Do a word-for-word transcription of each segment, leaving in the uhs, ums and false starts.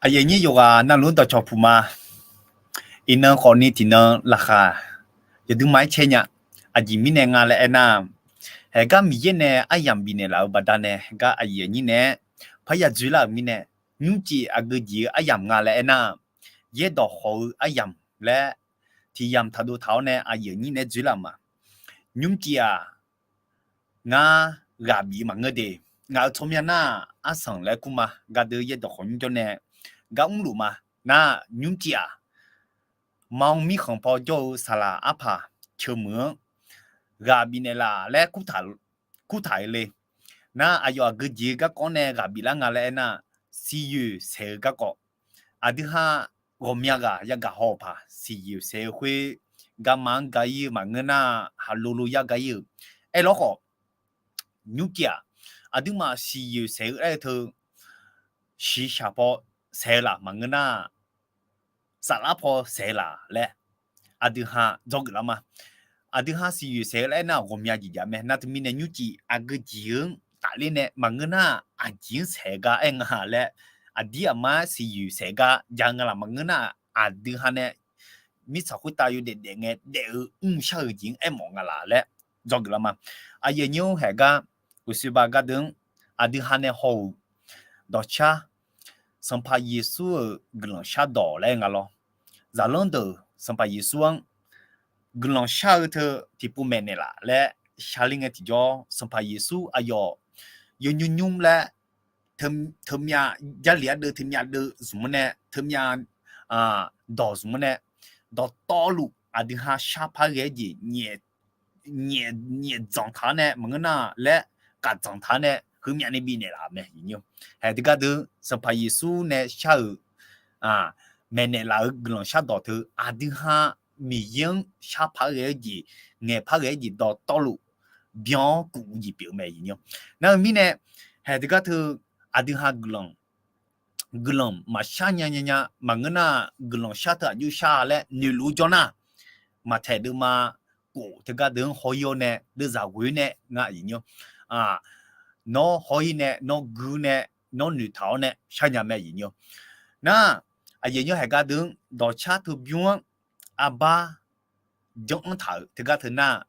Aqyuif aqnyir yawqghaq navluf-anr dawqcawq puq ma. Iqnan khawfni tiqnan laqkhaq yawduima-aer caer nya. Aqjeq mirnae nga laer aernar, haeqgar Miqyaer nae aryamq bifnaeq laf-eu baqdanae haeqgar aqyuif aqnyir nae-aer parya dzoerlar-euq mirnae, nymrcif aqgeu jeq-eu aryamq nga laer aernar, yaerdawq khawf-eu aryamq laer tiqyamq taqdov taq-awr nae aqyuif aqnyir nae-aer dzoerlar-euq ma. Nymrcif-aq, ngar ghaq bif-eu maqngeur de. Ngaq-euq tsawrmyanr nar-aq, arsanq laer kur ma. Gardeuv yaerdawq khawf nymrjawr nae gar mrluf ma. Nar, nymrcif-aq, ma-anr mirkhanq paw jawr-eu saqlaq arpaq ceuq meuq-anr ghaq bifnaeq laf laer kurtaq-eu le. Nar, aqyawf aqgeu jeq-eu garkawv-anr nae ghaq biflar nga laer aernar, siqyoeq saeq-eu garkawv. Aqdui ha ghawqmya ghaq yagaq haw-euq paq, siqyoeq saeq-eu khoer, garma-anr ga-ir-eu maqngeur nar, haqlo lo yar ga-ir-euq. Aerlawr khawf, nymrcif-aq, aqduimaf siqyoeq saeq-eu aer-eu teu, shiqshaq paw saeq-eu laf maqngeur nar, saflar paw saeq-eu laf laer, aqdui ha dzawgeuf lar ma. Aqdui ha siqyoeq saeq-eu laer aernar, ghawqmya jeq jaq mae. Nar teumirnae nymrcif aqgeu jeq-anr tafler nae maqngeur nar, aqjeq-anr saeq-eu gar aer nga laer, aqdir aqmar siqyoeq saeq-eu gar ja-eu nga laf maqngeur nar, aqdui ha nae mirtsaq khoertav yawdaef daef ngae daef-eu mrshar-eu jeq-anr aermawf nga laf laer dzawgeuf lar ma. Aqyuif aqnyir-anr haeqgar, uqshoe ba gardeuv-anr aqdui ha nae haw-euq dawqcar, Sanqpaq Yeqsur-euq guiqlanq shardawq laer nga lawr. Zaqlanr deuq Sanqpaq Yeqsur-anr guiqlanq shar-eu teu tiqpov maeqnaeq laf laer sharler ngae tiqjawr, Sanqpaq Yeqsur aqyawf yawnymr nymr laer, teumyav, Jarlif ardeuv teumyav deuv zmq-anr nae, teumyav dawq zmq-anr nae, dawqtawvluf aqdui ha sharpar ghae-aer jeq nyaef, nyaef dzanq taq-anr nae maqngeur nar laer, kaf dzanq taq-anr nae heumyav ni bifnaeq laf-euq mae. Haeq teugar deuq Sanqpaq Yeqsur nae shar-euq maeqnaeq laf-euq guiqlanq shardawq teu aqdui ha Miqyaer-anr sharpar ghae-aer jeq, ngaeqpar ghae-aer jeq dawqtawvluf byan-awr kuf-eu jeq pyeuf-eu mae. Nar-eu mirnae, haeq teugar teu aqdui ha guiqlanq guiqlanq maqshar nya nya nya maqngeur nar, guiqlanq shar teu aqjox shar laer noeqluf-eu jawr nar, maqtaeq deuvma kof teugar deuq-anr haw-ir-awr nae deuvzaq ghoe nae nga aqyuif aqnyir-awr, nawr haw-ir nae, nawr gui nae, nawr noeqtaq-awr nae sharnya mae aqyuif aqnyir-awr. Nar, aqyuif aqnyir-awr haeqgar deuq-anr dawqcar teubymr-anr arbar janr-anr taq-euq teugar teu nar,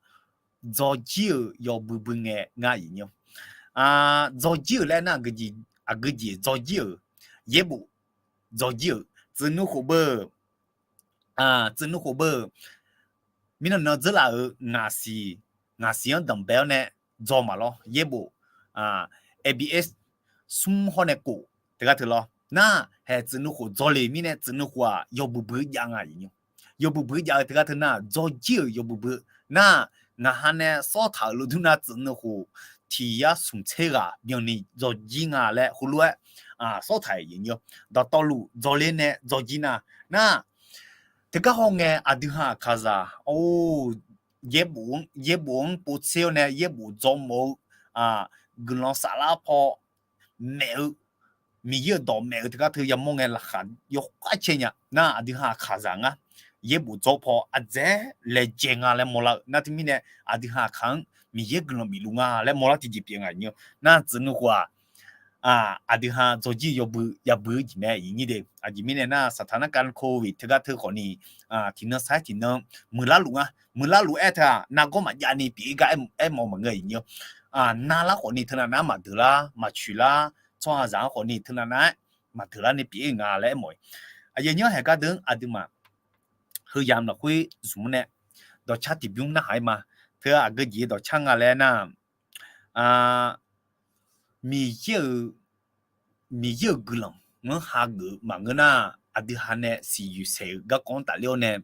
dzawrjir-euq yawbui bui ngae nga aqyuif aqnyir-awr. Dzawrjir-euq laer nar, aqgeujeq dzawrjir-euq, yaerbof dzawrjir-euq, tsuif nuikhof beu, tsuif nuikhof beu, mirnan nan dzeurlaf-euq ngaqsiq, ngaqsiq-anr danqbae-awr nae dzaw maqlawr, yaerbof, abs smr hawr nae kof teugar teu lawr. Nar, haeq tsuif nuikhof dzaw le mirnae tsuif nuikhof-aq yawbui bui jav nga aqyuif aqnyir-awr. Yawbui bui jav-eu teugar teu nar, dzawrjir-euq yawbui bui nar, ngaq ha nae sawr taq-euq lof dur nar tsuif nuikhof tiq yar smq tser ghaq byanni dzawrjir nga laer heulof-aer sawr taq-euq aqyuif aqnyir-awr. Dawqtawvluf dzawrler nae dzawrjir nar, nar, teugar hawngae aqdui ha aqkaqzaq, or, yaerbof-anr povtser-awr nae yaerbof dzawrmawf-eu, guiqlanq saflar paw maef-eu, Miqyaer-euq dawq maef-eu teugar teu yamawr ngae laqkhaq yawkhav caer nya nar, aqdui ha aqkaqzaq ngar yaerbof dzawr paw ardzaeq-aer laejae nga laer mawrlar-eu nar teumirnae, aqdui ha aqkaq-anr Miqyaer guiqlanq bifluf nga laer mawrlar tiqjeq pyeuf nga aqyuif aqnyir-awr. Nar tsuif nuikhof-aq, aqdui ha dzawrjir-eu yawbui yabui-eu jeq mae aqyuif aqnyir de. Aqjeq mirnae nar, saqtaq narkhav covid teugar teu khawfni, tiqnan sar-aer tiqnan muiqlar luf nga. Muiqlar luf-aer teu-aq nargawr maqjav ni pyeuf-ir gar aermawf maqngeur aqyuif aqnyir-awr. Narlar khawfni teunav nav-aer maqdeuq lar maqcoeq lar, tsawrhaqzaq-anr khawfni teunav nav-aer maqdeuq larni pyeuf-ir nga laer aermawf-eu. Aqyuif aqnyir-awr haeqgar deuq-anr aqduimaf heuyamq lafkhoer zmq-anr nae dawqcar tiqbymr narhaq-ir ma. Teu aqgeujeq dawqcar nga laer nar, Miqyaer-euq, Miqyaer-euq guiqlanq-anr hageuf-eu maqngeur nar, aqdui ha nae siqyoeq saeq-eu garkawv-anr tafler-awr nae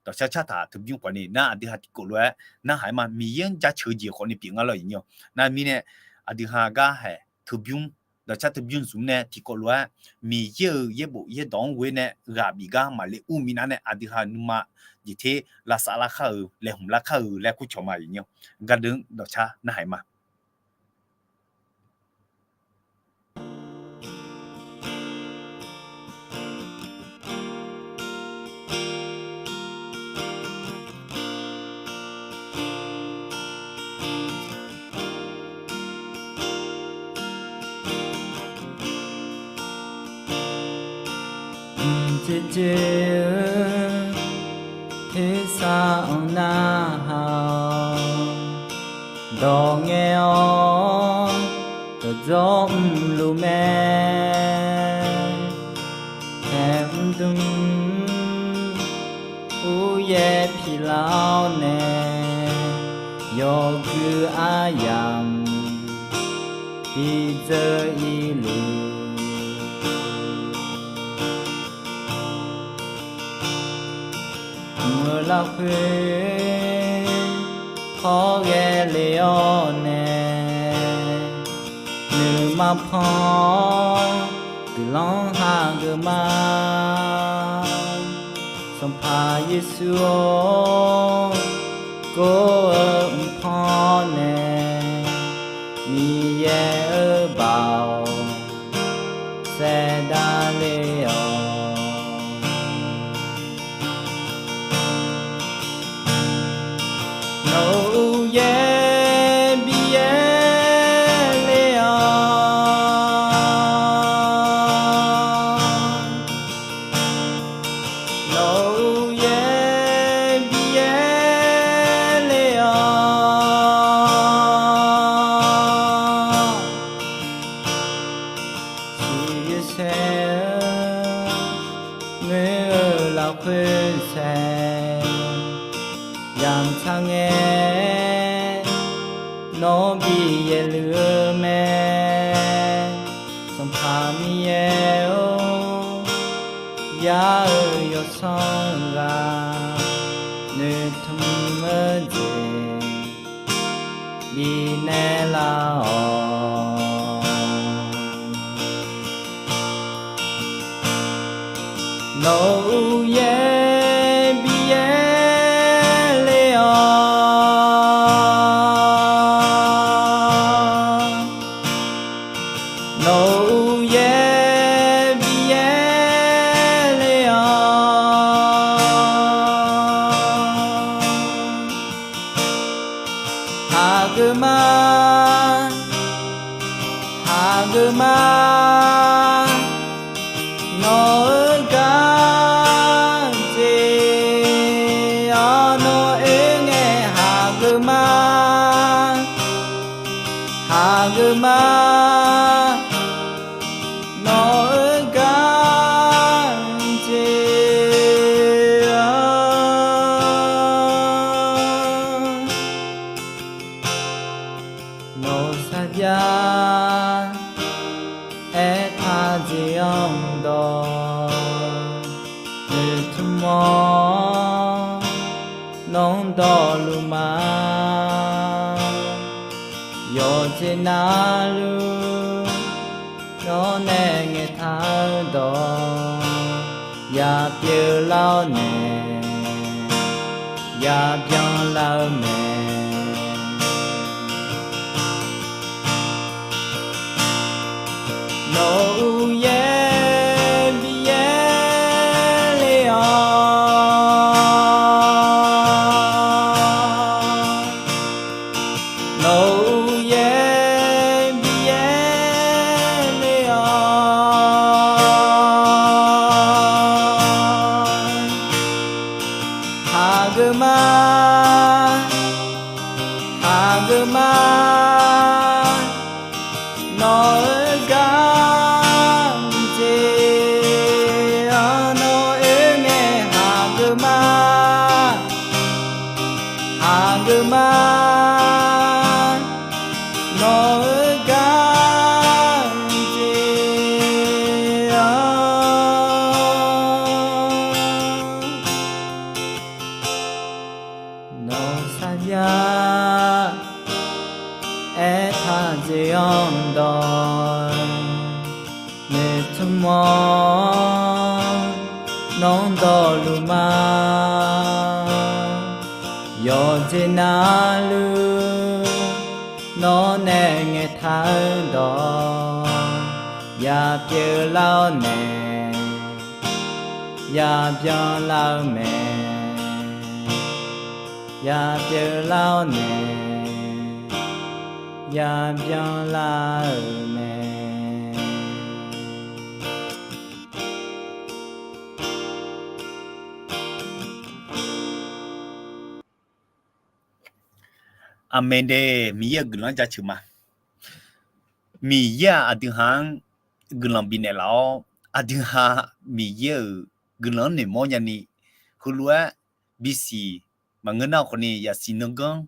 dawqcar cartaq teubymr khawfni nar, aqdui ha tiqkawv lof-aer narhaq-ir ma. Miqyaer-anr jaceuq-eu jeq khawfni pyeuf nga lawr aqyuif aqnyir-awr. Nar mirnae aqdui ha gar haeq teubymr, dawqcar teubymr zmq-anr nae tiqkawv lof-aer Miqyaer-euq yaerbof yaerdawq-anr ghoe nae ghaq bif gar maqle ur minav nae aqdui ha nuima jeq ter lavsav lar kar-euq laeqhmq lar kar-euq laer kurcawq ma aqyuif aqnyir-awr. Gardeuq-anr dawqcar narhaq-ir ma. Tsertser-eu tersar-anr narhaq-awq. Dawq ngaeq-awr dawqdzawr mrluf mae. Taeq mrdmq uryaer piqlar-awr nae, yawgui aryamq bidzeur irluf. Mq-eu lafkhoer hawr ghae le-awr nae, nuima pan-awr guiqlanq hageuf ma. Sanqpaq Yeqsur-or, gor-eu mqpan nae Miqyaer-euq baoq saevdav le-awq. Nawq-euq uqyaer bi yaer le-awq. Nawq-euq uqyaer bi yaer le-awq. Siqyoeq saer-eu ngoer-eu lafkhoer saer, yamq tsaq ngae nawr bi yaerluf-eu mae. Sanqpaq Miqyaer-or, yar-euq yawsanr ghaq noeqtmq-eu jeq bifnaeq lar-awq. Nawq-euq uqyaer bi yaer le-awq. Nawq-euq uqyaer bi yaer le-awq. Hageuf ma, hageuf ma, nawq-euq gar jeq-awr nawr oe ngae hageuf ma, hageuf ma, nawq-euq gar jeq-awr nawq-euq sarjax aertaq jeq-anr dawq noeqtmq-awr nawr dawqluf ma. Yawqjeq navluf nawr nae ngaeqtaq-eu dawq ya pyeuflar-awr nae, ya byanlar-eu mae. Nawq-euq uqyaer bi yaer le-awq. Nawq-euq uqyaer bi yaer le-awq. Hageuf ma, hageuf ma, nawq-euq gar jeq-awr nawr oe ngae hageuf ma, hageuf ma, nawq-euq gar jeq-awr nawq-euq sarjax aertaq jeq-anr dawq noeqtmq-awr nawr dawqluf ma. Yawqjeq navluf nawr nae ngaeqtaq-eu dawq ya pyeuflar-awr nae, ya byanlar-eu mae. Ya pyeuflar-awr nae, ya byanlar-eu mae. Aqmeq de. Miqyaer-euq guiqlanq-anr jaceuq ma. Miqyaer-aq aqdui ha-anr guiqlanq bifnaeq laf-awr, aqdui ha Miqyaer-euq guiqlanq-anr noeqmawr nyani, heulof-aer bisiq maqngeur nar khawfni yasiq nanganr,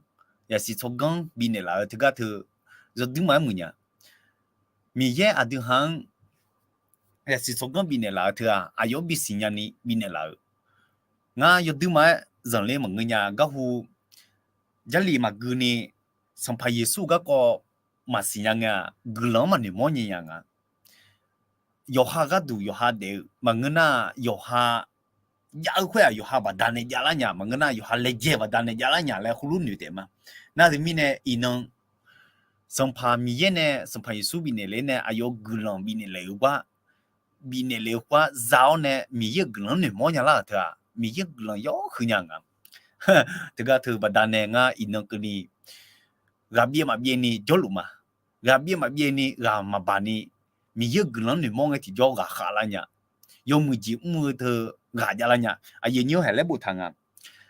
yasiq tsawrganr bifnaeq laf-eu teugar teu yawduir ma-aer muiq nya. Miqyaer aqdui ha-anr yasiq tsawrganr bifnaeq laf-eu teu-aq, aqyawf-anr bisiq nyani bifnaeq laf-euq. Ngar yawduir ma-aer zanqler maqngeur nya garhu, Jarlif maqgui ni Sanqpaq Yeqsur garkawv maqsiq nya ngae-aq, guiqlanq-anr maqnoeq mawr nya nga. Yawqha gharduq yawqha daef-eu maqngeur nar, yawqha jav-eu khoer-aq yawqha baqdanae javlar nya, maqngeur nar yawqha laejae baqdanae javlar nya laer heulof noeq taef ma. Nar teumirnae iqnan Sanqpaq Miqyaer nae Sanqpaq Yeqsur bifnaeq le nae aqyawf guiqlanq bifnaeq lef-eu gar, bifnaeq lef-eu khoer-anr za-awr nae Miqyaer-euq guiqlanq-anr noeqmawr nya lar-euq teu-aq, Miqyaer-euq guiqlanq yawr huiq nya nga. Teugar teu baqdanae ngar iqnan keuvni ghaqbyaev maqbyaev ni jawrluf ma. Ghaqbyaev maqbyaev ni ghaq maqbaq ni Miqyaer-euq guiqlanq-anr noeqmawr ngae tiqjawr ghaqkhav lar nya. Yawmuiq jeq mr-eu teu ghaq javlar nya. Aqyuif aqnyir-anr haeq laer boftaq nga.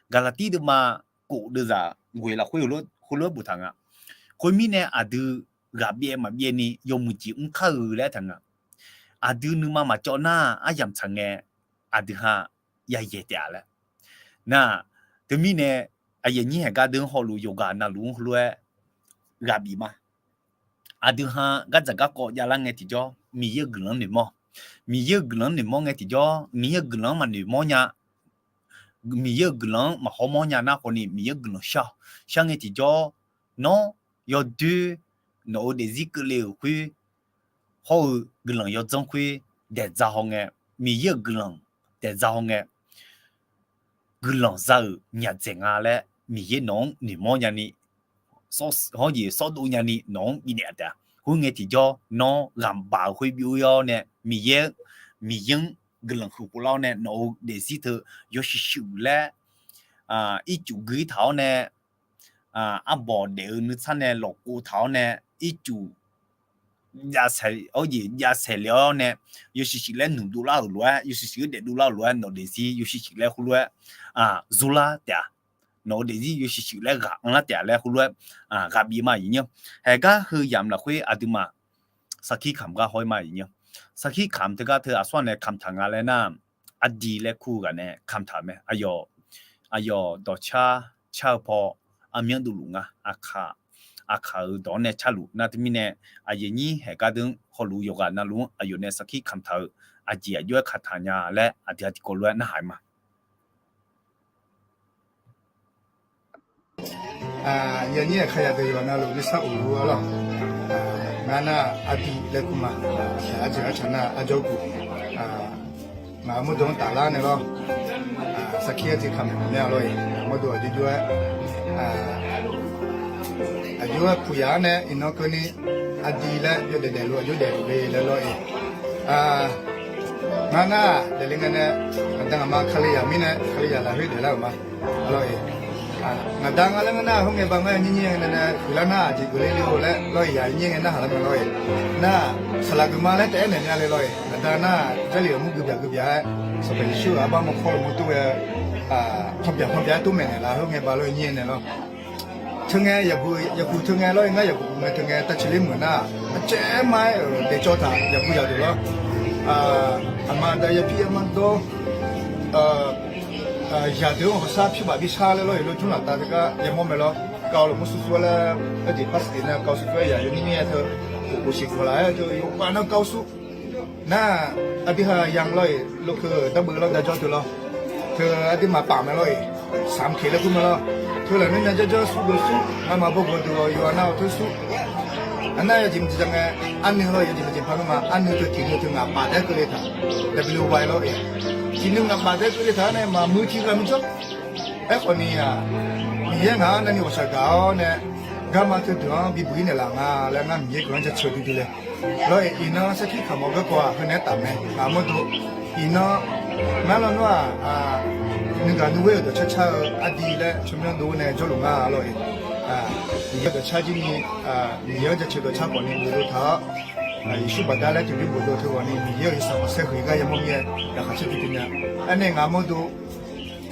Gaqlaqtir deuvma kof deuvzaq ghoeq lafkhoer heulof-aer boftaq nga. Khoermirnae aqdui ghaqbyaev maqbyaev ni yawmuiq jeq mr kar-eu laer taq nga. Aqdui nuima maqcawv nar aryamq tsaq ngae, aqdui ha yayaeq taef-a laer. Nar, teumirnae aqyuif aqnyir haeq gar deuq-anr hawluf yawqghaq navluf-anr heulof-aer ghaq bif ma. Aqdui ha gardzaq garkawv javlar ngae tiqjawr Miqyaer-euq guiqlanq-anr noeqmawr. Miqyaer-euq guiqlanq-anr noeqmawr ngae tiqjawr, Miqyaer-euq guiqlanq-anr maqnoeq mawr nya, Miqyaer-euq guiqlanq-anr maqhaw mawr nya nar khawfni Miqyaer-euq guiqlanq shar-awq. Shar ngae tiqjawr, nawr yawdoer nawq-euq daefzir keuvle-euq khoer hawr-eu guiqlanq yawdzanr khoer daeqdza haw ngae, Miqyaer-euq guiqlanq daeqdza haw ngae, guiqlanq za-euq myaqdzaeq nga laer Miqyaer nawq-anr noeqmawr nyani, hawr jeq sawrdov nyani nawq-anr bifnaeq taef-a. Khoerngae tiqjawr nawr ghaqbaq-euq khoer byov-ir-awr nae Miqyaer, Miqyaer-anr guiqlanq huiq khoflar-awr nae nawq-euq daefzir teu yawshuif shuif laer ircuf gui taq-awr nae, arbawq daef-eu nuitsar nae lawfkov taq-awr nae ircuf jav saeq le-awr nae yawshuif shuif laer nuq dovlar-euq lof-aer, yawshuif shuif-aer daef dovlar-euq lof-aer nawq daefzir yawshuif shuif laer khoerlof-aer zurlar taef-a. Nawq-euq daefzir yawshuif shuif laer ghaq anrlar taef-a laer khoerlof-aer ghaq bif ma aqyuif aqnyir-anr. Haeq gar heu yamq lafkhoer aqduimaf sarkir kamq gar haw-ir ma aqyuif aqnyir-anr. Sarkir kamq teugar teu aqsur-aq nae kamq taq nga laer nar, aqdui laer kur-eu ghaq nae kamq taq-euq mae. Aqyawf dawqcar car-eu paw armyanr dovluf nga. Aqkaq-euq dawq-anr nae carluf nar teumirnae aqyuif aqnyir haeq gar deuq-anr hawluf yawqghaq navluf-anr aqyawf nae sarkir kamq taq-eu aqjeq aqjox-aer kataq nya laer aqdui-a tiqkawv lof-aer narhaq-ir ma. Aqyuif aqnyir aqkaq yaq deuq yawqghaq navluf nuisar of luf-eu arlawr. Ngar nar aqdui laer kur ma. Arjeuq arcaq nar arjawr guq. Ngaq-euq mawrdo-anr taflar nae lawr. Sarkir arjeq kamq maqmya lawr-iq. Mawrdo aqjox jox-aer aqjox-aer puq yaq-anr nae iqnan keuvni aqdui laer yawdaef daefluf aqjox daefluf le laer lawr-iq. Ngar nar daefle ngae nae ngaqda ngaqma Kalizaq mirnae Kalizaq lafkhoer daeflar-euq ma. Arlawr-iq, ngaqda ngar laer ngeur nar khoerngae ba ngar nyir nyir ngae nae huiqlar nar aqjeq geufle le-or laer lawr-iq, yaq nyir ngae narhaq lar mae lawr-iq. Nar saqlaq geufma laer taef-aer naeq mya le lawr-iq. Ngaqda nar Jarlif-euq mur guibyaq guibyaq-aer Sanqpaq Yeqsur-euq arbawr mawrkawr lof-aer tov ghae panbyaq panbyaq-aer tov maeqnaeq laf khoerngae ba lawr-iq nyir nae lawr. Teu ngae yaqguq yaqguq teu ngae lawr-iq, ngar yaqguq guq ngae teu ngae tavciq ler meuq nar, aqcaer ma-aer-euq daefcawv taq yaqguq yaqdeuq lawr. Aqma aqda yapir yama dawr, yaqdeuq-anr hawsar pyur baf bi shar laer lawr-iq, lof jmr laftav teugar yamawr mae lawr. Kawv laf mur sur sur-aer laer, arjeq par siq nae kawv sur sur-aer yaq yawnyir nyir-aer teu, khof khof siq khof laf-aer teu yawqghaq nar kawv sur. Nar aqdui haq yamq lawr-iq, lokeu darbeuv lawr dajawr teu lawr. Teu aqduimaf paf mae lawr-iq, samq keq laer kur mae lawr. Teu lafnoer nar jarjar sur dov sur, ngamaf bawgawq deuq-awq yawqha nar-awq teu sur. Aqnar yawjeq maqjeq ja ngae, arnuiv lawr-iq, yawjeq maqjeq par ngamaf arnuiv teu tiq nuiv teu ngaq baf daer keuvle taq. Wai lawr-iq, tiq nuiv ngaq baf daer keuvle taq-awr nae maqmuiq tiq ghaq maqjawr. Aerkhawf ni-aq, Miqyaer ngaq-anr navni ghawqshaq gaq-awr nae, garma teudeuq-anr bibuq-ir naeqlaf nga laer ngar Miqyaer guiqlanq-anr jaceuq duidui le. Lawr-iq, iqnan sarkir kamq-awr garkawv-aq heunaeq-aer taf mae, ngaq mawrdo. Iqnan ngar lawnmr-aq, nuigaq nuiver-euq dawqcar car-eu ardi laer tsawrmyanr dov nae jawrluf nga lawr-iq. Miqyaer dawqcar jir ni, Miqyaer-anr jaceuq dawqcar khawf ni bof dov taq-awr, Yeqsur baqda laer tiqbir bof dov teu ghawq ni Miqyaer-euq yawsaq khanqsaer huiq gar yamawr mir-aer laqkhaq caer duidui nya. Aernae ngaq mawrdo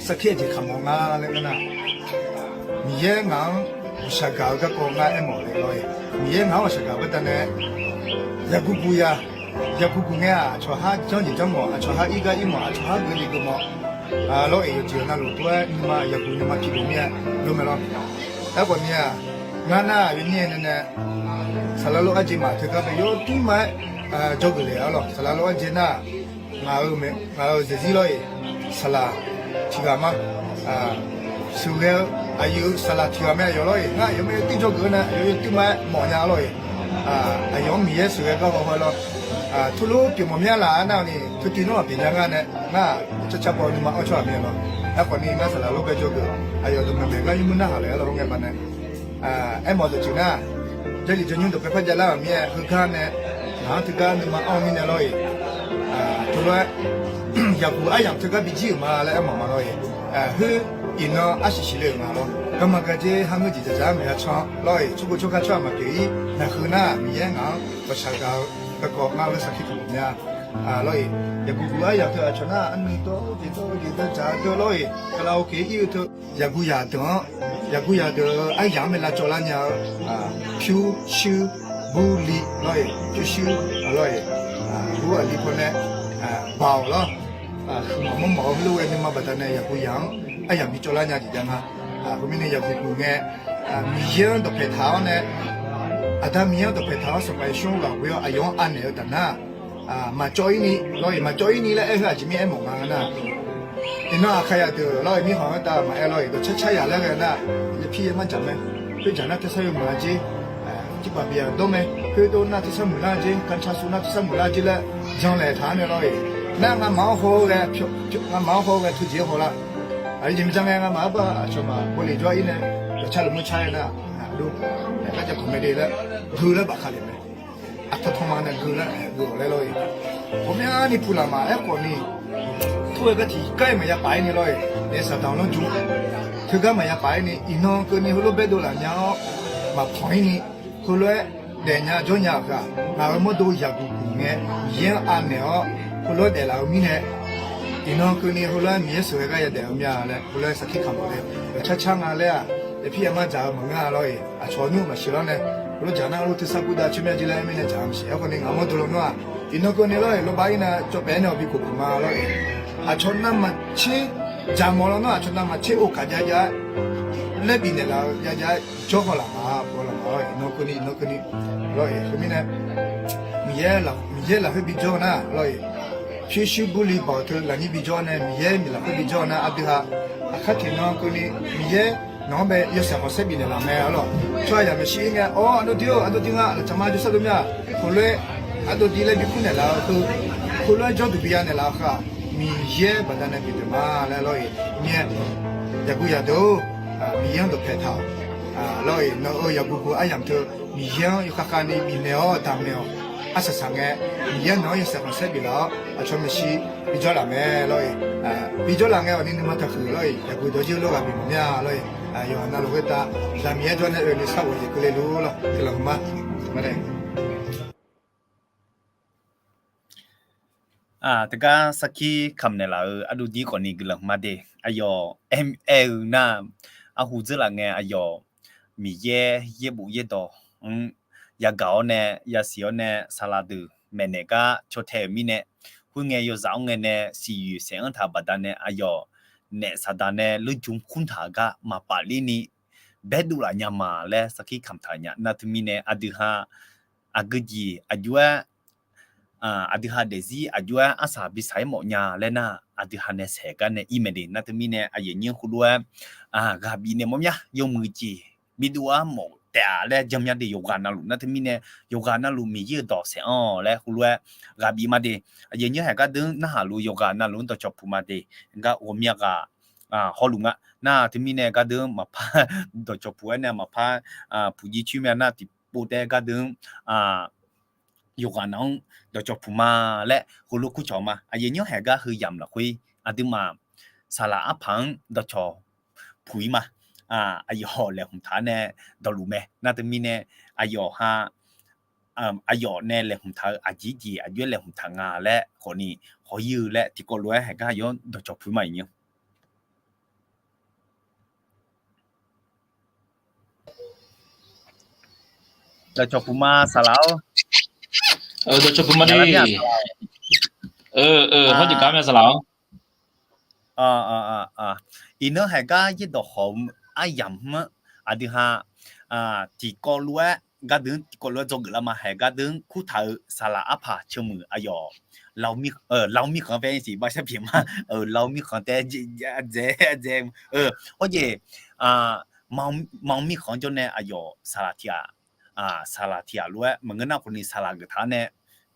sarkir aqjeq kamq-awr nga laer ngeur nar, Miqyaer ngaq-anr ghawqshaq gaq-eu garkawv ngar aermawf le lawr-iq. Miqyaer ngaq-anr ghawqshaq gaq baqdanae, yaqguq guq ya, yaqguq guq ngae-aq, aqcawq har janrjeq janrmawf, aqcawq har irgar irmawf, aqcawq har geufjeq geufmawf lawr-iq. Yawqjeq navluf tov-aer nuima yaqguq nuima piqluf mir-aer lor mae lawr. Aerkhawf ni-aq, ngar nar-aq yawnyir-aer nae nae saqlaq lof arjeq maf teugar bae yawduir ma-aer jawrgeuf le-a lawr. Saqlaq lof arjeq nar-aq, ngaq-euq mae, ngaq-euq zaeqzir lawr-iq, saqlaq tiqghaq ma. Sheuqghae-eu aqyuif-eu saqlaq tiqghaq mae aqyawf lawr-iq. Ngar aqyawf mae yawduir jawrgeuf-eu nae aqyawf yawduir ma-aer mawf nya lawr-iq. Aqyawf-anr Miqyaer sheuqghae gar haw haw lawr. Teulof pyeuf mawf mir-a laf-a nar-eu ni, teutiv nawr maq pyeuf nya ngar nae, ngar-aq carcar paw nuima anr cawr-aq mir-a lawr. Aerkhawf ni ngar saqlaq lof bae jawrgeuf, aqyawf dawqmaeq maeq gar yurmur narhaq le-a lawr. Heugar baqdanae, aermawf dawqtsuif nar, Jarlif jawrnymr dawqpae par javlar-euq mir-aer heugar nae, ngaq-anr teugar nuima anr-eu mirnae lawr-iq. Teulof-aer yaqguq aryamq teugar bijir-euq ma laer aermawf ma lawr-iq. Khoer iqnan arsiq siqle-euq nga lawr. Garma gardzer harngeur jeq dzaqdzaq-aer maqya can lawr-iq. Tsawrgov tsawrkar tsawrhaq maqpyeuf-ir naqheu nar-aq, Miqyaer ngaq-anr ghawqshaq gaq-eu garkawv ngar-eu sarkir kamq mya lawr-iq. Yaqguq guq aryamq teu aqcawq nar-aq, arnuiv dawr-eu jeq dawr-eu jeq dawr dzaq-eu deuq lawr-iq. Kalaoke ir-eu teu yaqguq yaq deuq-anr, yaqguq yaq deuq-eu aryamq-anr mae lavcawv lar nya-eu, pyurshuir burli lawr-iq, pyurshuir lawr-iq, bur aqli pawnae, baoq lawr, huiqmawf mawrmawf-eu heulof ghae nuima baqdanae yaqguq yaq-anr aryamq bicawv lar nya jeq jav nga. Khoermirnae yaqguq guq ngae, Miqyaer-anr dawqpaeq taq-awr nae, Aqda Miqyaer-anr dawqpaeq taq-awr Sanqpaq Yeqsur-anr ghaq ghoe-awr aqyawf-anr anaeq-eu taf nar, maqcawv ir ni lawr-iq, maqcawv ir ni laer aer-eu aqjeq mirnae aermawf nga nar, iqnan aqkaq yaq deuq lawr-iq, mirkhanq-anr tav maqaer lawr-iq, dawqcar car yaq laer ghae nar, yapir yamarjaq mae. Khoerjaq nar tersar yawmuiq-a jer, jirbaq bif-aq dawr mae. Khoerdov nar tersar muiqlar jer, kantsar su nar tersar muiqlar jer laer janlaeq taq-anr nae lawr-iq. Nar ngamaf-anr haw-eu ghae, ngamaf-anr haw-eu ghae teujeq-aer hawlar. Aqjeq mirjan ngae ngamaf-anr bar aqcawq maq bawleq jawr-ir nae, dawqcar luf mur car-aer nar, aqdov, aergar jav kawq mae de laer, geu laer bafkale mae. Aqtanqtanq ma nae geu laer, geu-awq laer lawr-iq. Ghawqmyani puq laf ma aerkhawf ni, tov-aer gar tiq gar-iq maqya paf-ir ni lawr-iq, naef saqdaq lanrju teugar maqya paf-ir ni, iqnan keuvni heulof baedov laf nya-awr, maqpanq-ir ni, heulof-aer daefnya jawrnya-euq ghaq, ngaq-euq mawrdo yaqguq guq ngae, Miqyaer-anr anaeq-awr heulof-aer daeflaf-eu mirnae, iqnan keuvni heulof-aer Miqyaer sheuqghae gar yadaef-eu mya laer heulof-aer sarkir kamq le. Dawqcar car nga laer-aq, yapir yamar dzaq-eu maqngeur-a lawr-iq. Aqcawq nymr maqsiq lawr nae, heulof dzaq nar heulof tersar gurdav coer mya jir laer aer mirnae dzaq-eu maqsiq. Aerkhawf ni ngaq mawrdo lawnmr-aq, iqnan keuvni lawr-iq, lawbaq-ir nae cawv paef-aer nae awq bi khof khof ma lawr-iq. Aqcawq navmaqtser, dzaqmawf lawnmr-aq, aqcawq navmaqtser okaq jav jav-aer laer bifnaeq laf-eu jav jav-aer jawr haw laf ma, baw laf ma lawr-iq. Iqnan keuvni, iqnan keuvni lawr-iq. Khoermirnae, Miqyaer lafkhoer bijawr nar lawr-iq, pyurshuir burli baoq teu lafnyir bijawr nae Miqyaer lafkhoer bijawr nar, aqdui ha aqkar tiqnan keuvni Miqyaer nawq-anr bae yawshaef khanqsaer bifnaeq laf mae-a lawr. Tsawrhaqzaq maeqshi-ir ngae, awr, aqdov dir-or, aqdov dir nga, laqtsaq ma jawrsar dov mya, heulof-aer aqdov dir laer bikur naeqlaf-eu heu, heulof-aer jawrduq bi ya naeqlaf-eu khaq, Miqyaer baqdanae bifnaeq ma laer lawr-iq. Mir-aer, yaqguq yaq deuq-or, Miqyaer-anr dawqpaeq taq-awq. Lawr-iq, nawq-euq yaqguq guq aryamq teu Miqyaer-anr yawkhav khavni bifnaeq-awr daqmaeq-awq. Arsaq saq ngae, Miqyaer nawq-anr yawshaef khanqsaer biflaf-awr aqcawq maeqshi bijawr laf mae lawr-iq. Bijawr laf ngae awqni nuima taqhuiq lawr-iq, yaqguq dawq jir lof ghaq bif mawf mya lawr-iq. Yawqghaq navluf khoertav zaqmiq-aer jawr nae oe ni sharghof jeq keuvle luf lawr, guiqlanq huiqma. Teugar sarkir kamq naeqlaf-euq ardov dir khawfni guiqlanq huiqma de. Aqyawf aer-eu nar, arhu dzeurlaf ngae aqyawf Miqyaer yaerbof yaerdawq-anr yagaq-awr nae yasiq-awr nae saqlaq deuq maeqnaeq gar caw tae-euq mirnae, khoerngae yawzaq-anr ngae nae siqyoeq saef-anr taq baqdanae aqyawf naef saqdaq nae leurjmq kur taq-euq gar maqpaf ler ni baedov laf nya ma laer sarkir kamq taq nya. Nar teumirnae aqdui ha aqgeu jeq aqjox-aer, aqdui ha daefzir aqjox-aer arsaq bi saq-aer mawf nya laer nar, aqdui ha nae saeq gar nae ir mae de. Nar teumirnae aqyuif aqnyir heulof-aer ghaq bifnaeq mawf mya, yawmuiq jeq bidov-aer mawf taef-a laer jan mya de. Yawqghaq navluf nar teumirnae, yawqghaq navluf Miqyaer-euq dawq saef-anr laer heulof-aer ghaq bif ma de. Aqyuif aqnyir haeq gardeur narhaq luf yawqghaq navluf-anr dawqcawq puq ma de. Gar ghawqmya ghaq hawluf nga. Nar teumirnae gardeur maqpar dawqcawq puq-aer nae maqpar puq jir coer mya nar tiqpov taef gardeur yawqghaq nav-anr dawqcawq puq ma laer heulof kurcawq ma. Aqyuif aqnyir haeq gar heu yamq lafkhoer aqduimaf saqlaq arpaq-anr dawqcawq puq-ir ma. Aqyawf laeqhmq taq-anr nae dawqluf mae. Nar teumirnae aqyawf ha aqyawf nae laeqhmq taq-eu aqjeq jeq aqjox-aer laeqhmq taq nga laer khawfni haw-ir-eu laer tiqkawv lof-aer haeq gar aqyawf-anr dawqcawq puq ma iq nymr. Dawqcawq puq ma saqlaq-or. Dawqcawq puq ma de. Hawrjeq gar mya saqlaq-or. Iqnan haeq gar yaerdawq khawf aryamq-anr aqdui ha tiqkawv lof-aer gardeuq-anr tiqkawv lof-aer dzawgeuf lar ma. Haeq gardeuq-anr kurtaq-eu saqlaq arpaq ceuq muiq aqyawf Lau Mirkhanq paer siq bar shar pyeuf ma. Lau Mirkhanq tae dzae dzae. Hawrjeq Maq-eu Mirkhanq jawr nae aqyawf saqlaq tiq ghaq, saqlaq tiq ghaq lof-aer maqngeur nar khawf ni saqlaq geuf taq-anr nae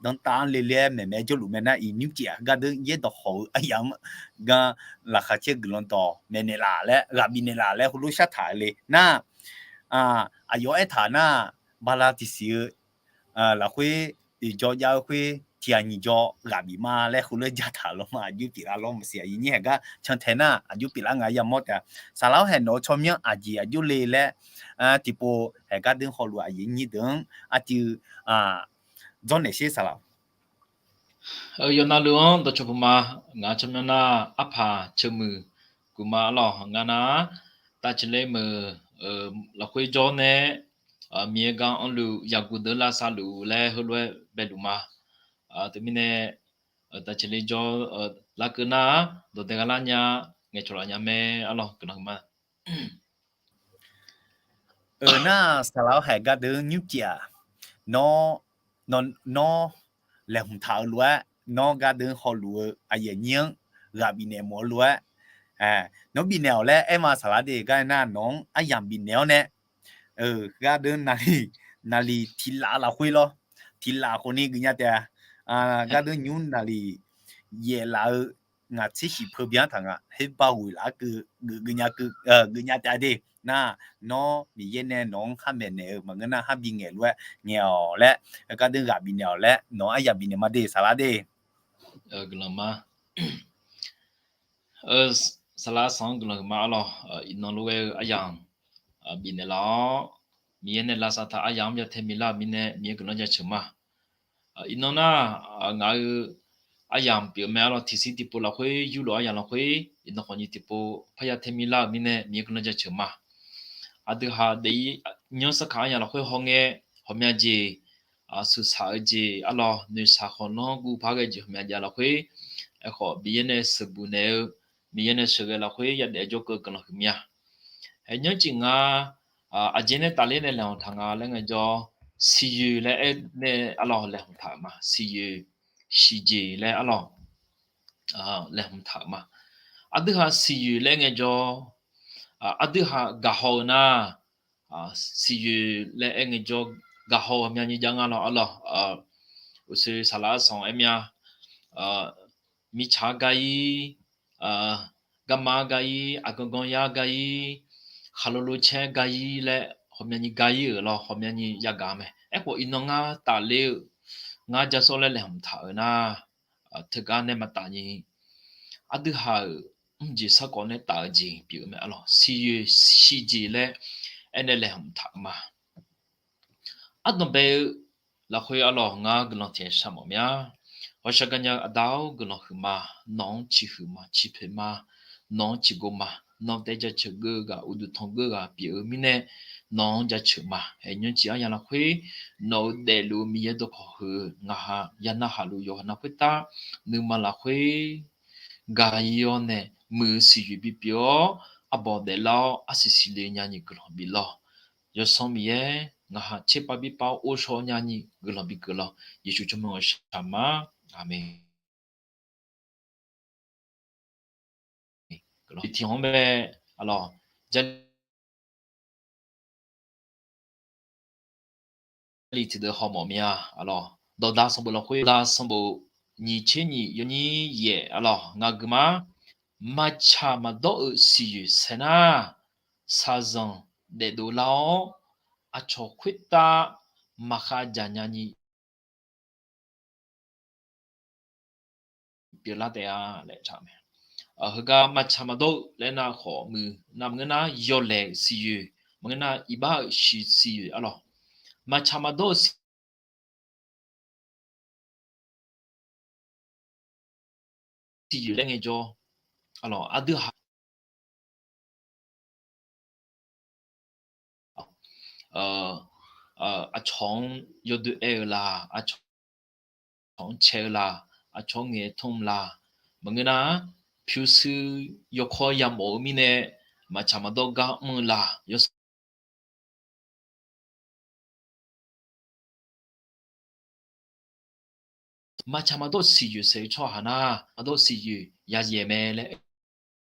danrtav-anr le le-aer maeqmaeq jawrluf mae nar iqnymr pyeuf-aq gardeuq yaerdawq khawf-eu aryamq-anr gar laqkhaq caer guiqlanq dawq maeqnaeq laf laer ghaq bifnaeq laf laer heulof shar taq-eu le nar, aqyawf aertaq nar, bala tiqsiq-eu lafkhoer oeq jawr jav-eu khoer tiq ghaq nyiq jawr ghaq bif ma laer heulof-aer jataq lawr ma. Aqjox pyeuflar lawr maqsiq. Aqyuif nyir haeq gar cantae nar aqjox pyeuflar nga yamawr taef-a. Saqlaq-awr haeq nawq-eu tsawrmyanr aqjeq aqjox le laer tiqpov haeq gardeuq hawluf aqyuif nyir deuq-anr aqtuiv dzawrnaeq sher saqlaq. Yawqnavluf-anr dawqcawq puq ma. Ngaq tsawrmyanr nar arpaq ceuq muiq guq ma arlawq. Ngar nar tavceqle meuq lafkhoer jawr nae Miqyaer gar anrluf yaqguq deuq lavsav luf laer heulof-aer baeluf ma. Teumirnae tavceqle jawr larkeuv nar dawqdae gha lar nya ngaeqcawq laf nya mae arlawq guiqlanq huiq ma. Euq nar saqlaq-awr haeq gardeuq nymr pyeuf-aq, nawr, nawr laeqhmq taq-eu lof-aer nawr gardeuq hawluf-eu aqyuif aqnyir-anr ghaq bifnaeq mawf-eu lof-aer nawq-anr bifnaeq-awq laer aer ma saqlaq de. Gar nar nawq-anr aryamq bifnaeq-awr nae gardeuq naqliq tiqlaf lafkhoer lawr, tiqlaf khawf ni geufnya taef-a. Gardeuq nymr naqliq yaef laf-eu ngaq tser shif peu byan taq nga. Khoerbar ghoeq laf-aer keuv geuf geufnya keuv geufnya taef de. Nar nawr Miqyaer nae nawq-anr khar maeqnaeq-eu maqngeur nar khar bingaeq lof-aer ngaeq-awq laer, gardeuq ghaq bifnaeq-awq laer nawq-anr aryamq bifnaeq ma de saqlaq de. Guiqlanq ma. Saqlaq sanq-anr guiqlanq huiq ma arlawq. Iqnan lof-aer-eu aryamq bifnaeq laf-awr Miqyaer nae lavsav taq aryamq-anr byav tae milar-euq mirnae Miqyaer guiqlanq jaceuq ma. Iqnan nar ngaq-eu aryamq pyeuf mae arlawq. Tiqsiq tiqpov lafkhoer yurlof aryamq lafkhoer iqnan khawf nyiq tiqpov parya tae milar-euq mirnae Miqyaer guiqlanq jaceuq ma. Aqdui haq daef-ir nymr sarkaq aryamq lafkhoer hawngae ghawqmya jeq, suqsaq-eu jeq arlawq, noeqshaq khawqlanr guv par ghae jeq ghawqmya jav lafkhoer, aerkhawf Miqyaer nae sheuqbuq naeq-eu, Miqyaer nae sheuqghae lafkhoer yadaef jawrkeuv guiqlanq huiqmya. Haeq nymr cif nga, aqjeq nae tafler nae laeqhmq taq nga laer ngaejawr, siqyoeq laer aer nae arlawq laeqhmq taq-euq ma. Siqyoeq, siqjeq laer arlawq laeqhmq taq-euq ma. Aqdui haq siqyoeq laer ngaejawr, aqdui haq gaqhaw-eu nar, siqyoeq laer aer ngaejawr gaqhaw-eu ghawqmyani jav nga lawq arlawq. Uqshoe saqlaq arsanq aer mya, mirtsaq-ar gar-ir, garma-ar gar-ir, aqgan ganyar gar-ir, khaqlo lo caer gar-ir laer ghawqmyani gar-ir-euq lawq ghawqmyani yagaq mae. Aerkhawf iqnan ngar tafler-eu ngar jasawr laer laeqhmq taq-euq nar, teugar nae maqtaf nyi. Aqdui haq-euq mrjeq sarkawv nae taf-eu jeq pyeuf-eu mae arlawq. Siqyoeq siqjeq laer aer nae laeqhmq taq-euq ma. Ardanqbae-eu lafkhoer arlawq ngar guiqlanq tiq ghaq shar mawf mya. Ghawqshaq gaqnya-eu Aqda-or guiqlanq huiqma, nawq-anr ciqhuiq ma ciqpoeq ma, nawq-anr ciqgov ma, nawq taef jaceuq geuv ghaq uqduq tanqgeuv ghaq pyeuf-eu mirnae nawq-anr jaceuq ma. Haeq nymr cif aryamq lafkhoer nawq-euq daefluf-eu Miqyaer dawqkawq heu ngaq haq ya narhaq luf yawqha nar khoertav nuima lafkhoer gaq-ir-awr nae muiq-eu siqyoeq bipyeuf-awr arbawq daeflar-awr arsiq siqle nyani guiqlanq bif lawq. Yawsanr Miqyaer ngaq haq tserpav birpav-awr ghovshaw nyani guiqlanq bif geuf lawq. Yeqsur tsawrmyanr-eu shaq ma. Aqmeq. Tiqhmq-anr bae arlawq, Jarlif tiqdeuq hawmawf mya arlawq. Dawqda sanqbof lafkhoer dawqda sanqbof nyiq tser nyiq yawnyir yaef arlawq ngar gui ma. Maqtsaq maqdawr-eu siqyoeq saeq nar, shaqzanq daefdov lar-awr aqcawq khoertav maqkhav jaq nyani pyeuflar taef-a laer taq mae. Heugar maqtsaq maqdawr-eu laer nar khawf muiq nar maqngeur nar yawlaeq-euq siqyoeq maqngeur nar iqbax-euq siqyoeq arlawq. Maqtsaq maqdawr-eu siq tiqyoeq laer ngaejawr, aqdui haq, aqcawq-anr yawdoer aer-eu la, aqcawq-anr cae-eu la, aqcawq-anr ngaeq tmr la, maqngeur nar, pyurshuir yawkawr yamawf-eu mirnae, maqtsaq maqdawr gar mr-eu la, yawsanr maqtsaq maqdawr siqyoeq saef-eu tsawrhaq nar, maqdawr siqyoeq yayaeq mae laer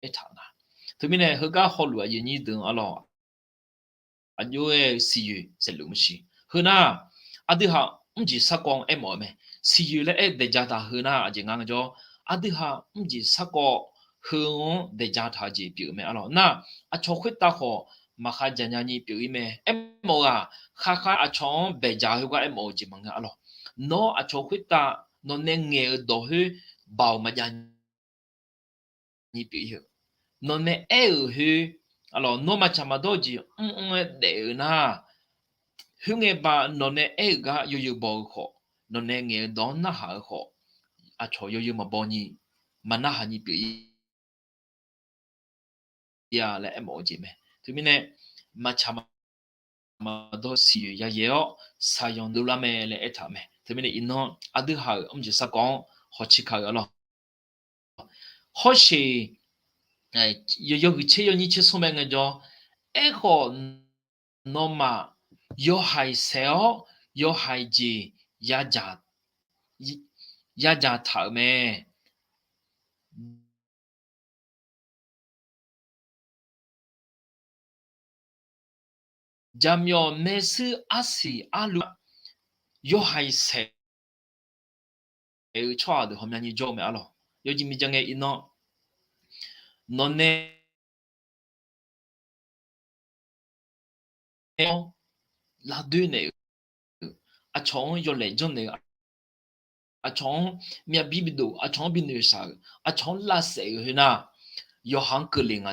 aertaq-euq nga. Teumirnae heugar hawluf aqyuif aqnyir deuq-anr arlawq, aqjox-aer-eu siqyoeq saefluf maqsiq. Heu nar, aqdui haq mrjeq sarkawv-anr aermawf-eu mae. Siqyoeq laer aer daeqja taq heu nar aqjeq nga jawr, aqdui haq mrjeq sarkawv heu-anr daeqja taq-eu jeq pyeuf-eu mae arlawq. Nar, aqcawq khoertav khawf maqkhav jaqnya ni pyeuf-ir mae. Aermawf-eu-aq, khavkhav aqcawq-anr baeqdzaq heugar aermawf-eu jeq maqngeur arlawq. Nawr aqcawq khoertav nawqnae ngaeq-eu dawq khoer baoq maqjav ni pyeuf-ir heu. Nawqnae aer-euq khoer, arlawq, nawr maqtsaq maqdawr-eu jeq mrmr-aer daef-eu nar, khoerngae ba nawqnae aer-euq gar yawzeu baw-eu khawf, nawqnae ngaeq-eu dawq-anr narhaq-eu khawf, aqcawq yawzeu maqbaw ni, maqnarhaq ni pyeuf-ir ir-a laer aermawf-eu jeq mae. Teumirnae, maqtsaq maqdawr siqyoeq yayaeq-awr, saqyanq dovlar mae laer aertaq-euq mae. Teumirnae iqnan aqdui haq-euq mrjeq sarkawv-anr hawqtser ka-eu arlawq. Hawsheq, yawhuiq tser yawnyir tser smr mae ngaejawr, aerkhawf nawmaf yawhaiq saeq-awr yawhaiq jeq yadzaq taq-euq mae. Jaqmyawf maershuir arsiq arluf yawhaiq saeq-eu tsawrhaq deuq ghawqmyani jawr-eu mae arlawq. Yawjeq miqja ngae iqnan nawqnae aer-awr lavdoer naeq-eu, aqcawq-anr yawlaeq janrnaeq-eu, aqcawq-anr myavbir bidov, aqcawq-anr binoeq shaq-euq, aqcawq-anr lavsaef-euq khoernar, yawqha-anr keuvle nga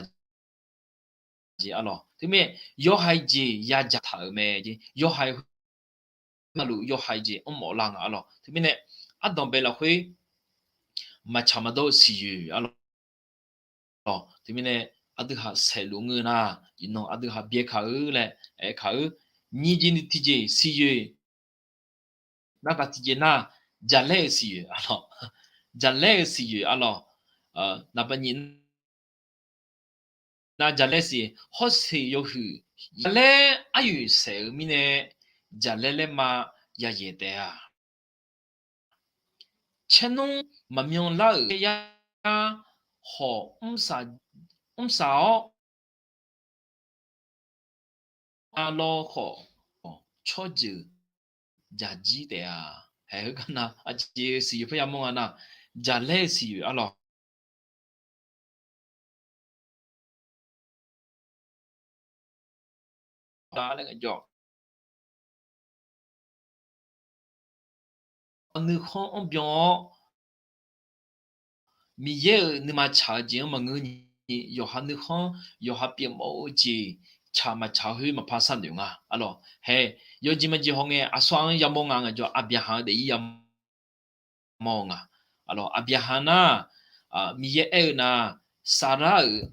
jeq arlawq. Teumirnae yawhaiq jeq yadzaq taq-euq mae jeq, yawhaiq khoer navluf yawhaiq jeq mrmawf lar nga arlawq. Teumirnae ardanq bae lafkhoer maqtsaq maqdawr-eu siqyoeq arlawq. Teumirnae aqdui haq saeqluf ngeur nar, iqnan aqdui haq byaer kaq-eu laer aer kaq-eu, nyiq jeq ni tiqjeq siqyoeq, nargaq tiqjeq nar, jaqlaer-eu siqyoeq arlawq. Jaqlaer-eu siqyoeq arlawq. Naqbaq nyiq nar jaqlaer siq hawsheq yawhuiq, jaqlaer aryoeq saef-eu mirnae, jaqlaer laer ma yayaeq taef-a. Caernmr maqmyan lar-euq yar hawq mrsaq-awr, arlawr khawf tsawrjeuq jaqjir taef-a. Haeq heugar nar aqjeq siqyoeq paer yamawr nga nar, jaqlaer-eu siqyoeq arlawq. Nuikhanr anrbyan-awr, Miqyaer-euq nuima tsaq-eu jeq-anr maqngeur ni, yawqha nuikhanr, yawqha pyeufmawf-eu jeq tsaq maqtsaq khoer maqpar sharnoeq nga arlawq. Hae, yawjeq maqjeq hawngae aqsur-anr yamawr nga ngaejawr, Aqbyaqhaq-eu daefzir yamawr-eu nga. Arlawq, Aqbyaqhaq nar, Miqyaer aer-eu nar, Saqlar-euq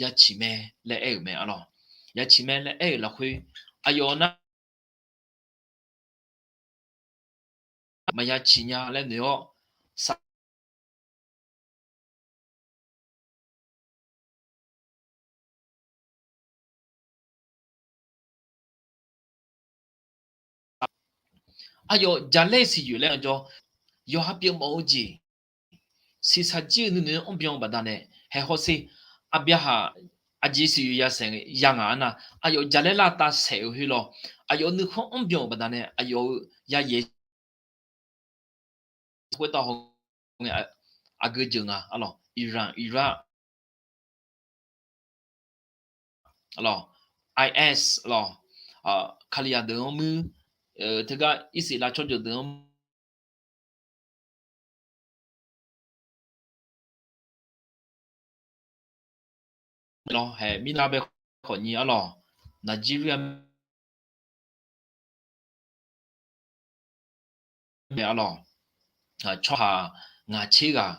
yaciq mae laer aer-euq mae arlawq. Yaciq mae laer aer-euq lafkhoer, aqyawf nar maqya ciq nya laer noeq-awr, saq aqyawf jaqlaer siqyoeq laer-anr jawr, yawqha pyeufmawf-eu jeq siqsaq jir-eu nuinoeq-anr anrbyan-eu baqdanae, haeq hawsher, Aqbyaqhaq aqjeq siqyoeq yasaeq ya ngaq-anr nar, aqyawf jaqlaer lavtav saeq-eu khoer lawr, aqyawf nuikhanr anrbyan-euq baqdanae aqyawf-euq yayaeq khoertav hawngae aqgeu jeuq nga arlawq. Iran, Iraq, arlawq, IS lawq, Kalizaq deuq-anr muir, teugar Irsaqleqlav tsawrjeuq deuq-anr lawr, haeq mirnav bae khawf nyi arlawq, Nigeria mae arlawq, tsawrhaq ngaq tser ghaq,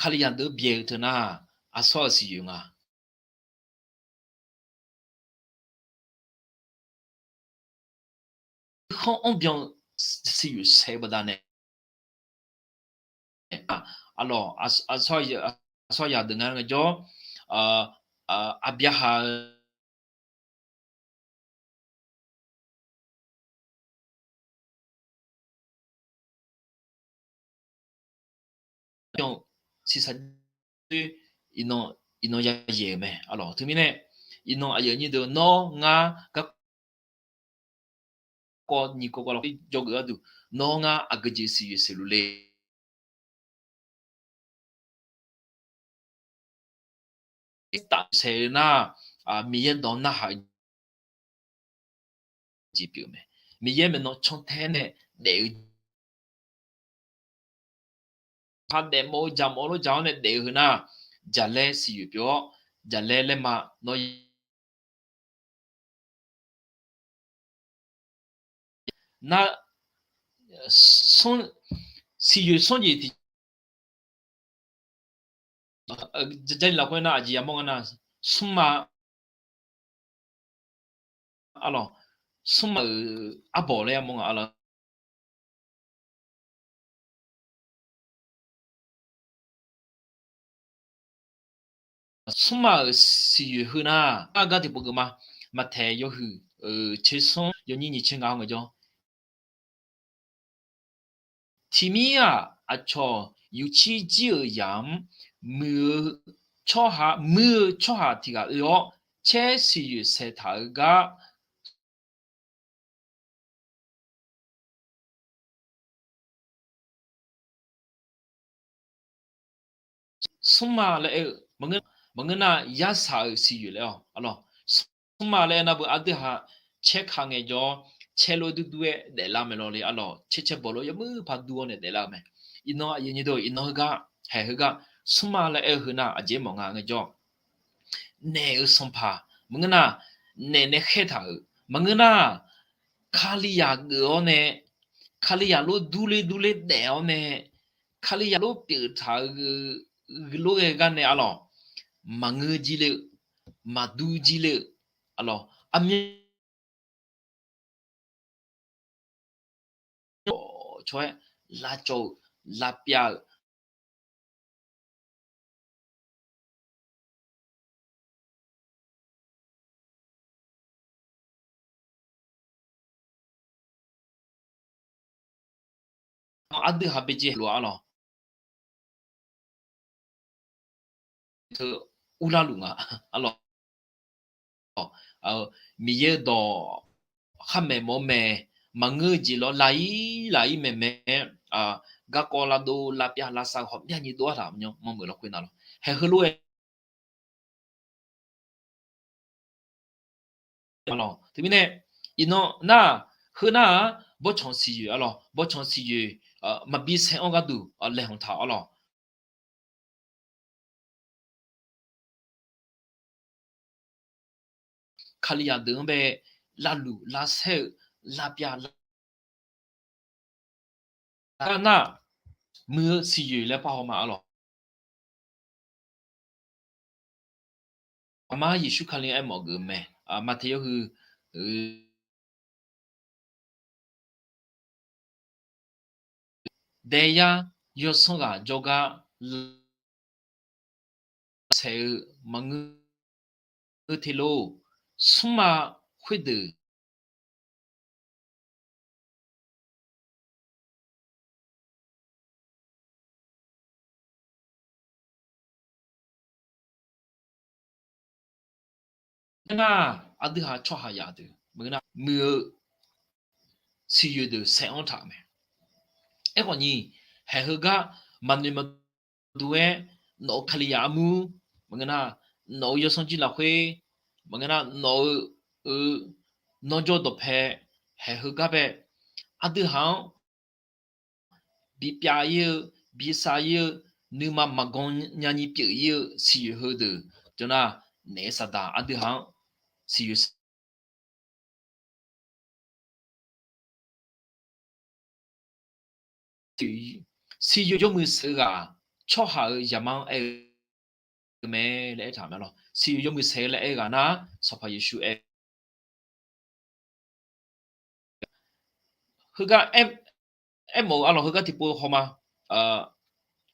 Kalizaq deuq byaeq-eu teu nar, aqsawr-euq siqyoeq nga. Khanr anrbyan siqyoeq saeq-eu baqdanae, aqlawq, aqsawr yaq deuq nga ngaejawr, aqbyaqhaq-eu siqsaq doer, iqnan yayaeq-euq mae. Aqlawq, teumirnae iqnan aqyuif aqnyir deuq nawr ngar garkawv nyiq kawv kawv lafkhoer jawrgeuf gharduq, nawr ngar aqgeujeq siqyoeq saeqluf le. Taf saeq-eu nar, Miqyaer dawq narhaq-eu jeq pyeuf mae. Miqyaer maeqnan cantae nae daef-eu, ha daefmawf-eu jaqmawf lof jaq-awr nae daef-eu heu nar, jaqlaer siqyoeq pyeuf-awr, jaqlaer laerma nawr nar, siqyoeq sanr jeq tiq, Jarlif lafkhoer nar aqjeq yamawr nga nar, smrma, aqlawq, smrma-euq arbawq laer yamawr nga, aqlawq. Smrma-euq siqyoeq heu nar, argar tiqpov geuf ma. Maqtaeq yawhuiq tser smr yawnyir nyiq tser ngaq-anr ngaejawr, tiqmir-aq, aqcawq yufcir jir-euq yamq-anr muiq-eu tsawrhaq, muir-eu tsawrhaq tiq ghaq oe-awr, caer siqyoeq saeqtaq-eu gar smrma laer aer-eu maqngeur nar, yarsaq-euq siqyoeq laer-awq, aqlawq. Smrma laer aer nar beu aqdui haq caer ka ngaejawr, caer lof-aer durdur-aer daeflar mae lawrle, aqlawq. Caer caer bawq lof-aer yawmuiq paq dur-awr nae daeflar-eu mae. Iqnan aqyuif aqnyir deuq, iqnan heugar, haeq heugar, smrma laer aer-eu heu nar aqjeq mawf nga ngaejawr, naeq-euq sanqpaq maqngeur nar, naeq nae khaertaq-euq maqngeur nar, Kalizaq geuf-awr nae, Kalizaq lof durler durler daef-awr nae, Kalizaq lof pyeuf taq-eu lof ghae gar nae, aqlawq, maqngeur jir ler-eu, maqdur jir ler-eu, aqlawq, aqmyan caw-aer lavcawv-eu, lavpyav-eu, aqdui haq baejae lof-a, aqlawq. Teu urlar luf nga, aqlawq. Miqyaer-eu dawq khar maeq mawf-eu mae, maqngeur-eu jeq lawr, laq-ir laq-ir maeqmaeq, garkawv lavdov lavpyav lavsav-eu hawq myavnyi dov-ar taq mawr meuq lafkhoer navlawq. Haeq heulof-aer Teumirnae, iqnan nar, heu nar-aq, bawrtsanq siqyoeq, aqlawq, bawrtsanq siqyoeq maqbi saer-anr gharduq laeqhmq taq, aqlawq. Kalizaq deuq-anr bae lavluf lavsaer-eu, lavpyav lar nar, muiq-eu siqyoeq laer parhaw ma, aqlawq. Aqma Yeqsur Kali-anr aermawf geuf mae. Maqtaeq yawhuiq daeyar yawsanr ghaq jawrgar saeq-eu maqngeur te lor. Smrma khoerdeuq Nar, aqdui haq tsawrhaq yaf deuq maqngeur nar, muiq-eu siqyoeq deuq saeq-anr taq-euq mae. Aerkhawf ni, haeq heugar maqnoeq maqdur-aer, nawq-euq Kalizaq armur maqngeur nar, nawq-euq yawsanr jir lafkhoer maqngeur nar, nawq-eu, eu, nawr jawr dawqpae haeq heugar bae aqdui haq-anr bipyav-ir-eu, bisav-ir-eu, nuima maqgan nyani pyeuf-ir-eu siqyoeq heudeuq jawr nar, naef saqdaq aqdui haq-anr siqyoeq siqyoeq yawmuiq saeq-eu ghaq tsawrhaq-euq zaqmar-anr aer-eu mae laer aertaq-euq mae lawq. Siqyoeq yawmuiq saeq-eu laer aer-eu ghaq nar, Sanqpaq Yeqsur aer-eu Heugar aer, aermawf-eu arlawq, heugar tiqpov hawma,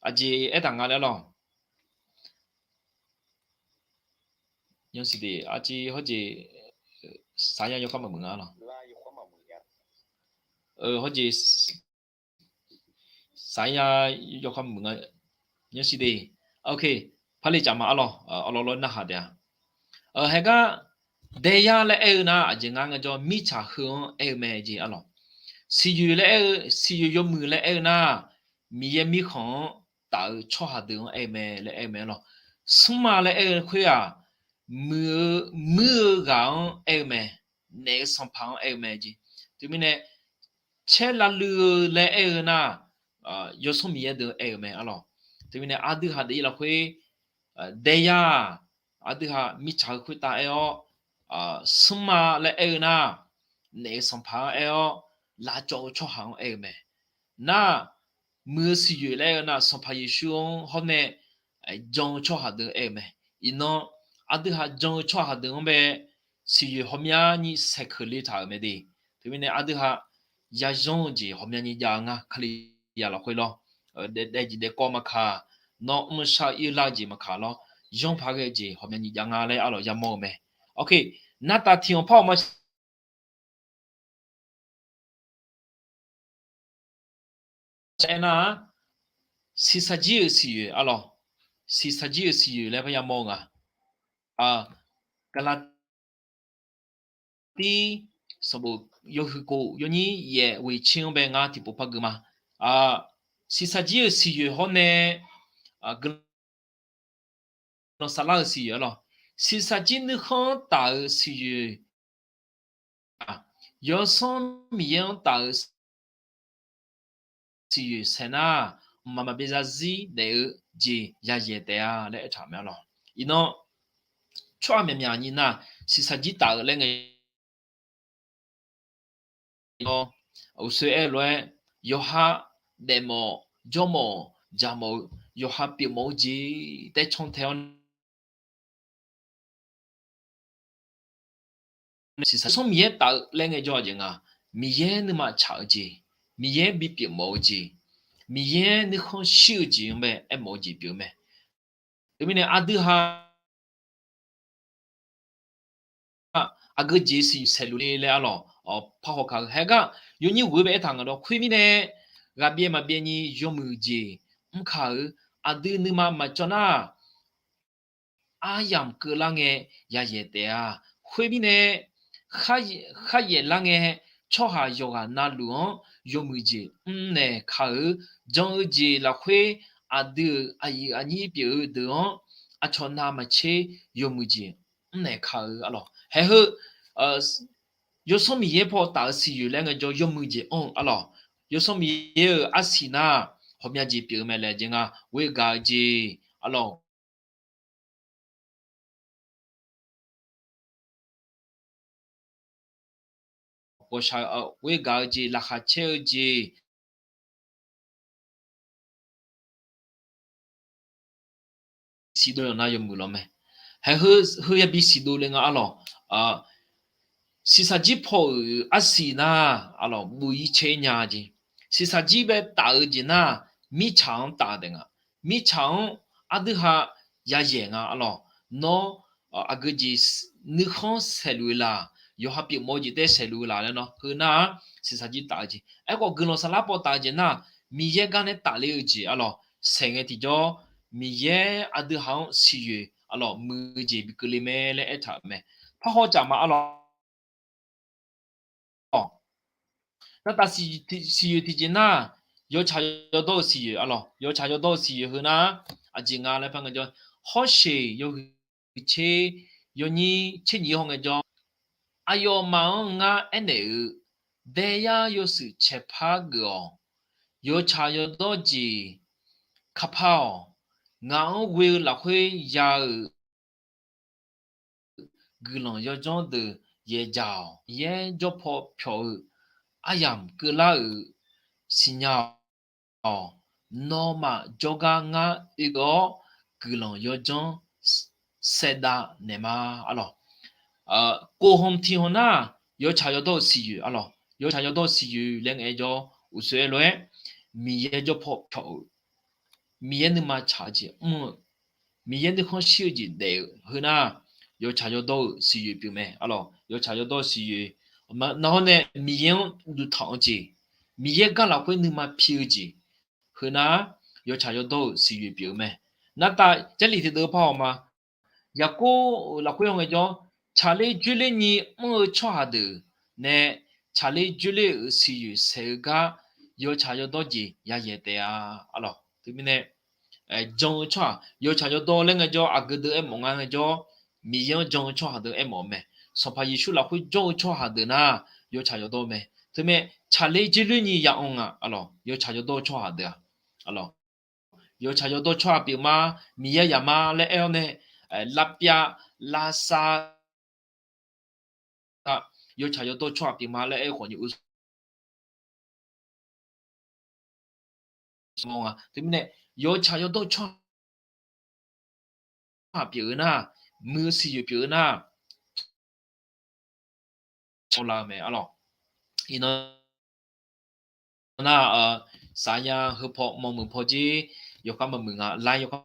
aqjeq aertaq nga laer arlawq. Yasiq de, arciv hawrjeq, saqya yawkhav maqmuiq nga arlawq. Hawrjeq, saqya yawkhav maqmuiq nga. Yasiq de, ok, parli caf ma arlawq, awrlawr lawr narhaq taef-a. Haegar, daeyar laer aer-eu nar, aqjeq ngar ngaejawr, mirtsaq heu-anr aer-eu mae jeq arlawq. Siqyoeq laer aer-eu, siqyoeq yawmuiq laer aer-eu nar, Miqyaer mirkhanq-anr taf-eu tsawrhaq deuq-anr aer-eu mae laer aer-eu mae arlawq. Smrma laer aer-eu khoer-aq, muiq-eu, muir-eu ghaq-anr aer-eu mae, naef-eu sanqpaq-anr aer-eu mae jeq. Teumirnae, caer lavluiv-eu laer aer-eu nar, Yawsanr Miqyaer deuq aer-eu mae arlawq. Teumirnae aqdui haq daef-ir lafkhoer, daeyar, aqdui haq mirtsaq heu khoertav aer-awr, smrma laer aer-eu nar, naef-eu sanqpaq-anr aer-awr, lavcawv-eu tsawrhaq-anr aer-eu mae. Nar, muiq-eu siqyoeq laer aer-eu nar, Sanqpaq Yeqsur-anr hawr nae jan-eu tsawrhaq deuq aer-eu mae. Iqnan, aqdui haq jan-eu tsawrhaq deuq-anr bae, siqyoeq hawmyani saeqkeuq le taq-euq mae de. Teumirnae aqdui haq yazanr-eu jeq hawmyani jav-eu ngar, Kalizaq lafkhoer lawr. Daef, daefjeq daefkawv maqkaq, nawr mrshar-eu irlar-eu jeq maqkaq lawr, zanr paq ghae-eu jeq hawmyani jav nga laer arlawq yamawr-eu mae. Ok, nartaf tiq anq par-awq ma aernar-aq, siqsaqjir-euq siqyoeq arlawq, siqsaqjir-euq siqyoeq laer parya mawr-eu nga. Gaqlaqtir sanqbof yawhuiq kof yawnyir yaef ghoeq tser-anr bae ngar tiqpov par gui ma. Siqsaqjir-euq siqyoeq hawr nae guiqlanq saflar-euq siqyoeq arlawq, siqsaqjir nuikhanr-anr taf-euq siqyoeq, Yawsanr Miqyaer-anr taf-euq siqyoeq saeq nar, mqmaq maqbyav zarzir daef-eu jeq yayaeq taef-a laer aertaq mae arlawq. Iqnan, tsawrhaq myaqmyaq nyi nar, siqsaqjir taf-euq laer ngae, uqshoe aer-eu lof-aer, yawqha daefmawf, jawrmawf, jaqmawf-eu, yawqha pyeufmawf-eu jeq taer canr tae-awr, siqsaqjir Yawsanr Miqyaer taf-eu laer ngaejawr-aq jeq nga, Miqyaer nuima tsaq-eu jeq, Miqyaer bipyeuf mawf-eu jeq, Miqyaer nuikhanr shir-eu jeq-anr bae aermawf-eu jeq pyeuf-eu mae. Teumirnae aqdui haq aqgeu jeq siqyoeq saeqluf le laer arlawq, parhaw kaq-eu haegar, yawnyir ghoeq bae aertaq nga dawq khoermirnae, ghaqbyaev maqbyaev ni yawmuiq jeq mrkaq-eu, aqdui nuima maqcawv nar, aryamq keuvlar ngae yayaeq taef-a. Khoermirnae, kharyaef lar ngae, tsawrhaq yawqghaq navluf-anr yawmuiq jeq mrnaeq ka-eu, jan-eu jeq lafkhoer aqdui-euq aqyuif aqnyir pyeuf-eu deuq-anr aqcawq navmaqtser yawmuiq jeq mrnaeq ka-eu arlawq. Haeq heu, Yawsanr Miqyaer paw taf-eu siqyoeq laer ngaejawr yawmuiq jeq anr-eu arlawq. Yawsanr Miqyaer-euq arsiq nar, ghawqmya jeq pyeuf-eu mae laer jeq nga, ghoer gaq-eu jeq arlawq. Ghawqshaq, ghoer gaq-eu jeq, laqkhaq caer-eu jeq, siqdov yawqnan yawmuiq lawq mae. Haeq heu, heu yabi siqdov le nga arlawq. Siqsaqjir paw-euq arsiq nar, arlawq, buq-ir caer nya jeq. Siqsaqjir bae taf-eu jeq nar, mirtsaq-anr taf taef nga. Mirtsaq-anr aqdui haq yayaeq nga arlawq. Nawr, aqgeu jeq nuikhanr saeqluf-eu la, yawqha pyeufmawf-eu jeq taef saeqluf-eu la laer nawr heu nar-aq, siqsaqjir taf-eu jeq. Aerkhawf guiqlanq saflar paw taf-eu jeq nar, Miqyaer gar nae tafler-eu jeq arlawq. Saeq ngae tiqjawr, Miqyaer aqdui haq-anr siqyoeq arlawq muiq-eu jeq bi keuvle mae laer aertaq-euq mae. Parhaw caf ma arlawq. Navtaf siqyoeq tiqjeq nar, yawtsaq yawdawr-eu siqyoeq arlawq. Yawtsaq yawdawr-eu siqyoeq heu nar, aqjeq nga laer par ngaejawr, Hawrsheq yawhuiq tser, yawnyir tser nyiq haw ngaejawr, aqyawfmaf-anr ngar aernaeq-eu, daeyar yawshuif caeqpar geuf-awq. Yawtsaq yawdawr jeq kapar-awq. Ngaq-anr ghoe-eu lafkhoer ya-euq guiqlanq yawdzanr deuq yaeq dzaq-awq. Yaer jawrpaw pyawq-eu aryamq keuvlar-euq siqnya-awq. nawmaf jawrgar ngar oekeuv-awr guiqlanq yawdzanr saevdav naeqma. Arlawq, kof han tiq han nar, yawtsaq yawdawr-euq siqyoeq, arlawq, yawtsaq yawdawr-euq siqyoeq laer ngaejawr, uqsoeq-aer lof-aer Miqyaer jawrpaw pyawq-euq, Miqyaer nuima tsaq-eu jeq mr-eu, Miqyaer nuikhanr shir-eu jeq daef-eu heunar, yawtsaq yawdawr-euq siqyoeq pyeuf mae. Arlawq, yawtsaq yawdawr-eu siqyoeq, nar hawr nae Miqyaer-anr duqtaq-eu jeq, Miqyaer gar lafkhoer nuima pi-eu jeq heunar, yawtsaq yawdawr-euq siqyoeq pyeuf-eu mae. Nartav Jarlif tiqdeuv par-awq ma. Yaqkov-euq lafkhoer haw ngaejawr, tsaqler dzoerler nyi mr-eu tsawrhaq deuq nae tsaqler dzoerler-euq siqyoeq saeq-eu gar yawtsaq yawdawr jeq yayaeq taef-a. Arlawq, teumirnae jan-eu tsawrhaq, yawtsaq yawdawr laer ngaejawr, aqgeu deuq aermawf nga ngaejawr, Miqyaer-anr jan-eu tsawrhaq deuq aermawf-eu mae. Sanqpaq Yeqsur lafkhoer jawr-eu tsawrhaq deuq nar, yawtsaq yawdawr mae. Teumirnae tsaqler dzoerler nyi ya anr nga, arlawq, yawtsaq yawdawr-eu tsawrhaq deuq-aq, arlawq, yawtsaq yawdawr tsawrhaq pyeuf ma, Miqyaer yaq ma laer aer-awr nae, lavpyav lavsav yawtsaq yawdawr tsawrhaq pyeuf ma laer aer-eu khawf ni, teumirnae yawtsaq yawdawr tsawrhaq pyeuf-eu nar, muiq-eu siqyoeq pyeuf-eu nar, cawlar-eu mae. Arlawq, iqnan nar, saqya heupaw mawmuiq paw jer, yawkhav mawmuiq nga lar yawkhav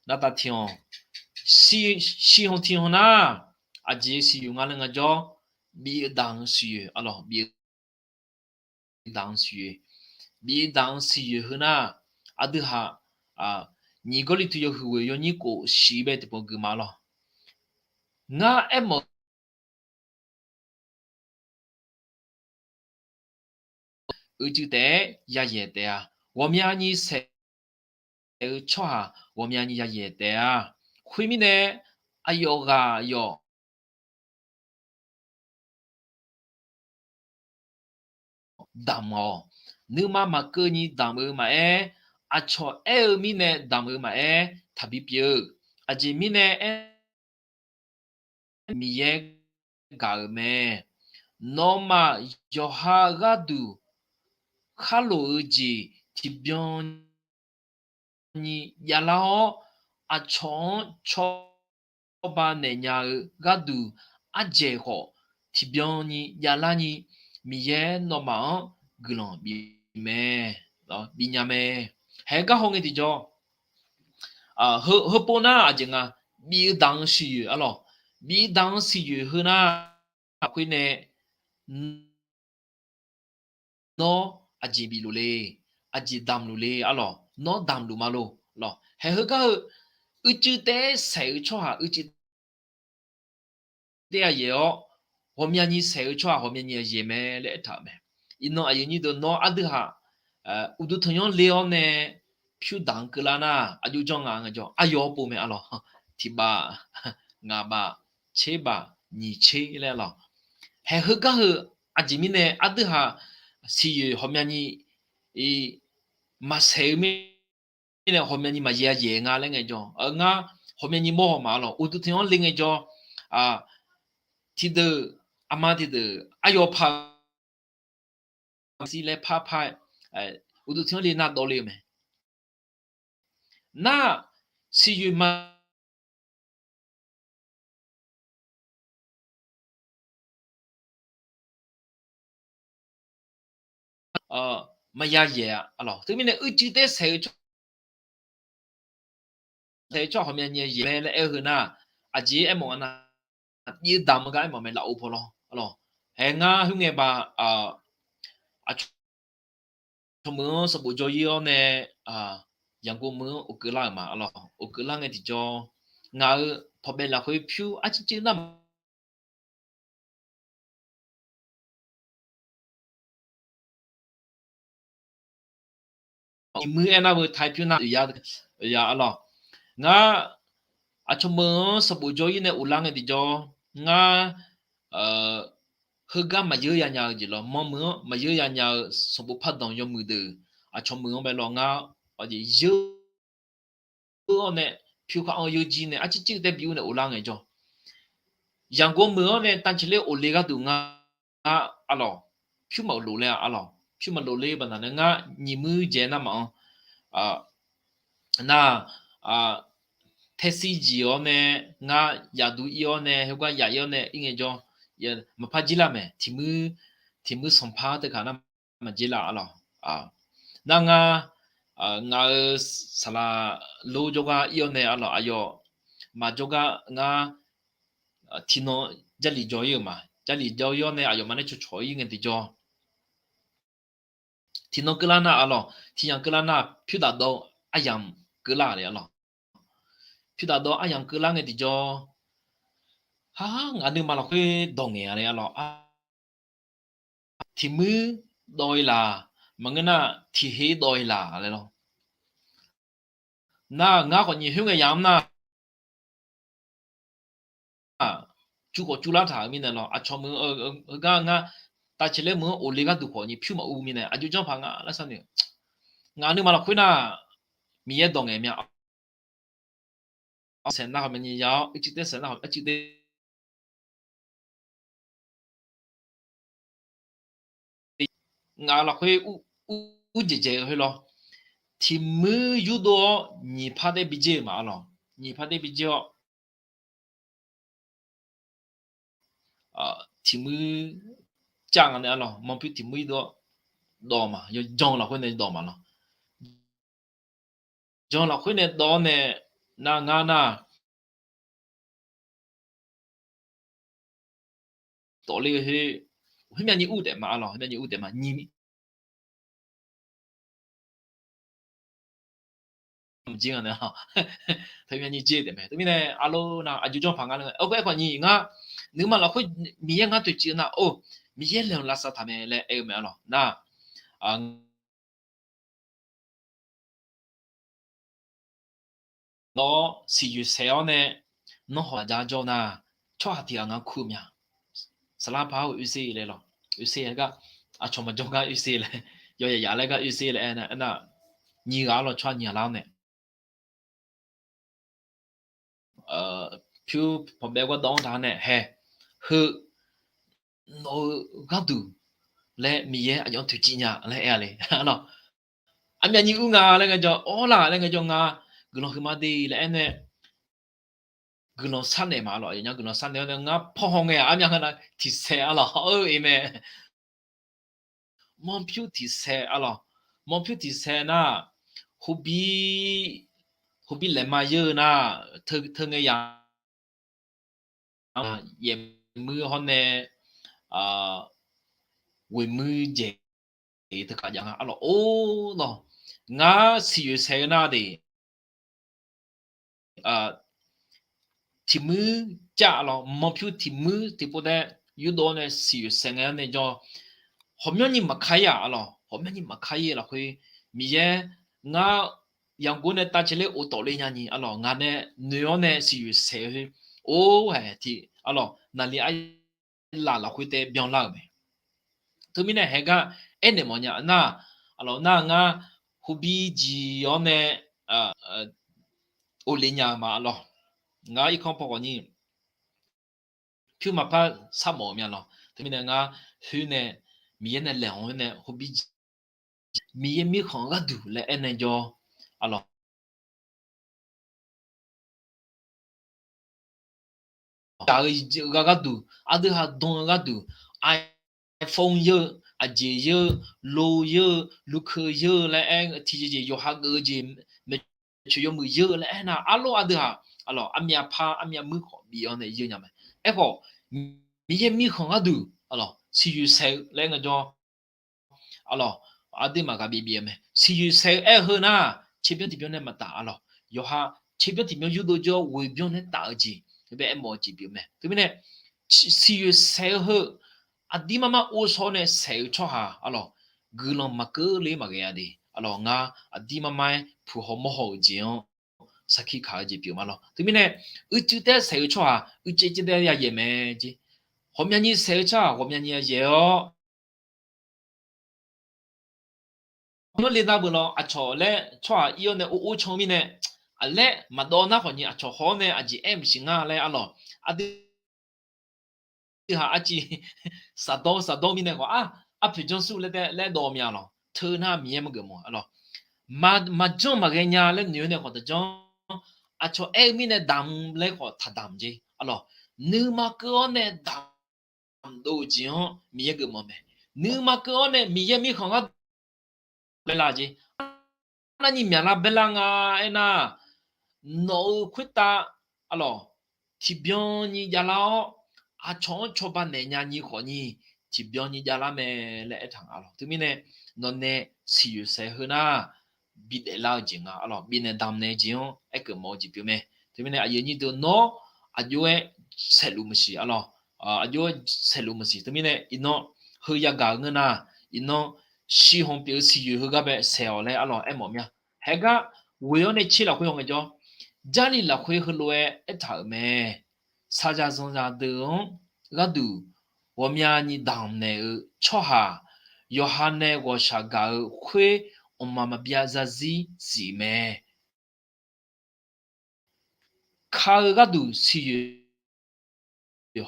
nartav tiq han, shir han tiq han nar, aqjeq siqyoeq nga laer ngaejawr, bif-eu daq-eu siqyoeq, arlawq, bif-eu daq-eu siqyoeq, bif-eu daq-eu siqyoeq heunar, aqdui haq, nyiq Gawrliqtu yawhuiq ghoeq yawnyir kof shiq bae tiqpov gui ma lawr. Ngar aermawf uicuiv taef-aer yayaeq taef-a. Ghawqmyani saeq-eu tsawrhaq ghawqmyani yayaeq taef-a. Khoermirnae, aqyawf ghaq yawf damq-awq. Nuima maqkeuvni damq-eu maqaer, aqcawq aer-eu mirnae damq-eu maqaer, taqbi pyeuf-eu. Aqjeq mirnae aer, Miqyaer gaq-euq mae. Nawmaf yawqha gharduq kharlof-eu jeq tiqbyan ni javlar-awr, aqcawq-anr cawba naeq nya-eu gharduq ardzaeq khawf tiqbyan ni javlar ni, Miqyaer nawmaf-anr guiqlanq bif mae, bif nya mae. Haeq gar haw ngae tiqjawr, heupov nar aqjeq nga, bif-eu daq-eu siqyoeq, arlawq, bif-eu daq-eu siqyoeq heunar, khoer nae nawr aqjeq bifluf le, aqjeq damqluf le, arlawq, nawr damqluf ma lor, lawq. Haeq heugar heu, uicuiv taef-aer saeq-eu tsawrhaq uicuiv taef-aer yayaeq-awr, ghawqmyani saeq-eu tsawrhaq ghawqmyani yayaeq mae laer aertaq-euq mae. Iqnan aqyuif nyir deuq nawr aqdui haq uqduq tanqnyanr le-awr nae pyur daq-anr keuvlar nar, aqjox janr nga ngaejawr, aqyawf-anr pov mae, arlawq. Tiq baf, ngaq baf, tser baf, nyiq tser laer, arlawq. Haeq heugar heu, aqjeq mirnae aqdui haq siqyoeq ghawqmyani maqsaeq-eu mirnae ghawqmyani maqyaer yayaeq nga laer ngaejawr, ngar ghawqmyani mawr haw ma, arlawq, uqduq tanqnyanr le ngaejawr, tiqdeuq, aqma tiqdeuq aqyawf paq sir laer par par-aer, uqduq tanqnyanr le nar dawv le-eu mae. Nar, siqyoeq ma maqya yaeq-a, arlawq. Teumirnae uicuiv taef-aer saeq-eu tsawrhaq ghawqmyani yayaeq mae laer aer-eu heu nar, aqjeq aermawf nga nar, bif-eu damq-eu gar aermawf mae, lafov paw lawr, arlawq. Haeq ngar khoerngae baq, aqcawq meuq-anr sanqbof jawr-ir-awr nae, Yangon meuq-anr uqkeuv lar-euq ma, arlawq. Uqkeuv lar ngae tiqjawr, ngaq-euq pawqbaev lafkhoer pyur arcuiv cuiv nar ma Iqmuir aernar-eu taq-aer pyur nar, ya, arlawq. Ngar aqcawq meuq-anr sanqbof jawr-ir nae uvlar ngae tiqjawr, ngar heugar maqyeur ya nya-eu jeq lawr, manr meuq-anr maqyeur ya nya-eu sanqbof pardanq yawmuiq deuq aqcawq meuq-anr bae lawr, ngar aqjeq yeur ur-awr nae, pyur khar-anr yeur jir nae arcuiv cuiv tae bi ur nae uvlar ngae jawr. Yangon meuq-anr nae tavceqler of le gharduq ngar, arlawq, pyur maqlof laer-a, arlawq. Pyur maqlof ler baqdanae ngar nyiq muir jaev nar maf-anr, nar, taxi jiq-awr nae, ngar yaqduq ir-awr nae, heugar yaq ir-awr nae ir ngaejawr, maqpar jir lar mae. Tiq muir, tiq muir sanqpar teu kaq nar maqjir lar arlawq. Nar ngar, ngaq-euq saqlaq lor jawrgar ir-awr nae arlawq, aqyawf maqjawrgar ngar tiqnan Jarlif jawr ir-euq ma. Jarlif jawr ir-awr nae aqyawfmaf nae cawqcawq ir ngae tiqjawr, tiqnan keuvlar nar arlawq, tiq yamq keuvlar nar pyur daq dawv aryamq keuvlar le arlawq. Pyur daq dawv aryamq keuvlar ngae tiqjawr, ha, ngaq nuima lafkhoer dawq ngaeq-a le arlawq. Tiq muir dawv-ir laq, maqngeur nar tiq her dawv-ir laq laer lawr. Nar ngar khawf nyiq khoer ngae yamq nar, cuf khawf cuf lar taq-euq mirnae lawr, aqcawq meuq-eu heugar ngar tavcae laer meuq-anr of le gharduq khawf nyiq pyur maqur mirnae aqjox janr paq nga laer sharnoeq. Ngaq nuima lafkhoer nar, Miqyaer dawq ngaeq mya saeq nar khawf maqnyi ya-awr, ircuf taer saeq nar khawf ircuf taer ngaq lafkhoer ur, ur jeq dzaeq-eu khoer lawr. Tiq muir yurdov-awr nyiq par taer bi dzer-eu ma arlawq. Nyiq par taer bi dzer-awr, tiq muir cav nga nae arlawq, manrpyur tiq muir yurdov-awr dawv ma, yawjan lafkhoer nae dawv ma lawr. Jan lafkhoer nae dawv-awr nae, nar ngar nar tawfler-eu khoer, khoermyavni ur taef ma arlawq, khoermyavni ur taef ma nyiq jir nga nae, teumirnae nyiq jir taef mae. Teumirnae arlawr nar aqjox janr paq nga le, aerkhawf nyiq ngar nuima lafkhoer Miqyaer ngar toeqciv-eu nar, or, Miqyaer laeqhmq lavsav taq mae laer aer-eu mae arlawq nar, nawr siqyoeq saeq-awr nae, nawr hawq aqja jawr nar, tsawrhaq tiq ghaq ngar kur-eu mya. Saqlar par-awr oerser laer lawr, oerser gar, aqcawq maqjawr gar oerser laer, yawqyaf yaf laer gar oerser laer aer nar, nyiq ghaq arlawq, tsawrhaq nyiq ghaq lar-awr nae pyur pawqbaev gawrdawv-anr taq nae hae, heu nawq-eu gharduq laer Miqyaer aqyawf-anr toeqciv nya laer aer-a le. Arlawq, armyavni ur nga laer ngaejawr, awr laq laer ngaejawr, ngar guiqlanq huiqma de laer aer nae guiqlanq sharnaeq ma lawq. Aqyawfnyaf guiqlanq sharnaeq-awr nae ngar pawhaw ngae armyav nga nar tiqsaeq arlawq, eu, amen. Manrpyur tiqsaeq arlawq, manrpyur tiqsaeq nar, hobir, hobir laeqma yeur-eu nar, teu ngae ya yaefmuir hawr nae ghoeqmuir jeq teu kaq jav nga arlawq. Or lawq, ngar siqyoeq saeq-eu nar de, tiqmuir cav lawq, manrpyur tiqmuir tiqpov tae yurdov-awr nae siqyoeq saeq ngae-awr nae jawr, ghawqmyanrni maqkar-ir-aq arlawq, ghawqmyanrni maqkar-ir lafkhoer Miqyaer ngar yaqgor nae tavcae ler of tawfle nyani arlawq, ngaq nae noeq-awr nae siqyoeq saeq-eu khoer, or, hae tiq arlawq, naqli arlaf lafkhoer tae byanlar-euq mae. Teumirnae haegar aernaeq mawfnya nar, arlawq nar ngar hobir jiq-awr nae of le nya ma arlawq. Ngar irkanr paw khawfni pyur maqpar sharmawf-eu mya lawq. Teumirnae ngar khoer nae Miqyaer nae laeqhmq-aer nae hobir jiq, Miqyaer mirkhanq gharduq laer aernae jawr arlawq. Gaq-eu gharduq, aqdui ha dan-eu gharduq, iPhone yeur-eu, aqjeq yeur-eu, lo yeur-eu, lukeuv yeur-eu laer aer, tiqjeq jeq yawqha geuf-eu jeq, maeqtsoeq yawmuiq yeur-eu laer aernar, arlawr aqdui ha, arlawq, armyav par armyav muir khawf bif-awr nae yeur nya mae. Aerkhawf, Miqyaer mirkhanq gharduq, arlawq, siqyoeq saeq-eu laer ngaejawr, arlawq, aqdui maqghaq bif bif-eu mae. Siqyoeq saeq-eu aer-eu heu nar, tserbymr tiqbymr nae maqtaf arlawq. Yawqha tserbymr tiqbymr yurdov jawr-awr ghoeqbymr nae taf-eu jeq, bae aermawf-eu jeq pyeuf mae. Teumirnae siqyoeq saeq-eu heu aqdir mar mar or shawr nae saeq-eu tsawrhaq arlawq, guiqlanq maqkeuv ler maqghae-a de. Arlawq, ngar aqdir mar mar-aer puq haw mawr haw-euq jeq-anr sarkir kaq-eu jeq pyeuf ma lawr. Teumirnae uicuiv taef-aer saeq-eu tsawrhaq uicuiv taef-aer yayaeq mae jeq. Ghawqmyani saeq-eu tsawrhaq ghawqmyani yayaeq-awr, nawr le nar beuq lawr, aqcawq laer tsawrhaq ir-awr nae or or can-eu mirnae, aqlaer maqdawv nar khawfni aqcawq haw-awr nae aqjeq aer maqsiq nga laer arlawq. Aqdui ha arciv saqdawr saqdawr mirnae khawf-ar, arpoeq janr sur laer tae laer dawv mya lawq. Teu nar Miqyaer maqgeuf mawf-a lawq. Maqjanr maqghae nya laer noeq-eu nae khawf taqjanr. Aqcawq aer-eu mirnae damq laer khawf taqdamq jeq-a lawq. Nuima keuv-awr nae damq dov-eu jeq-anr Miqyaer geufmawf mae. Nuima keuv-awr nae Miqyaer mirkhanq gharduq baelar jeq. Arnavni myaqlar baelar nga aernar, nawq-euq khoertav, a lawq, tiqbyan nyi javlar-awr, aqcawq-anr cawba naeq nya nyi khawf nyi, tiqbyan nyi javlar mae laer aertaq nga lawq. Teumirnae nawqnae siqyoeq saef heu nar, bidaef lar-eu jeq nga, a lawq, bifnaeq damq naeq-eu jeq-anr aerkeuv mawf-eu jeq pyeuf mae. Teumirnae aqyuif aqnyir deuq nawr aqjox-aer saeqluf maqsiq, a lawq, aqjox-aer saeqluf maqsiq. Teumirnae iqnan heu yagaq-eu ngeur nar, iqnan shiqhanq pyeuf-eu siqyoeq heugar bae saeq-awq laer, a lawq, aermawf mya. Haeqgar ghoe-awr nae tser lafkhoer haw ngaejawr, Jarlif lafkhoer heulof-aer aertaq-euq mae. Saqyaq zanqzaq deuq-anr gharduq ghawqmyani damq naeq-eu tsawrhaq, yawqha nae ghawqshaq gaq-eu khoer mqmaq maqbyav zarzir zif mae. Ka-eu gharduq siqyoeq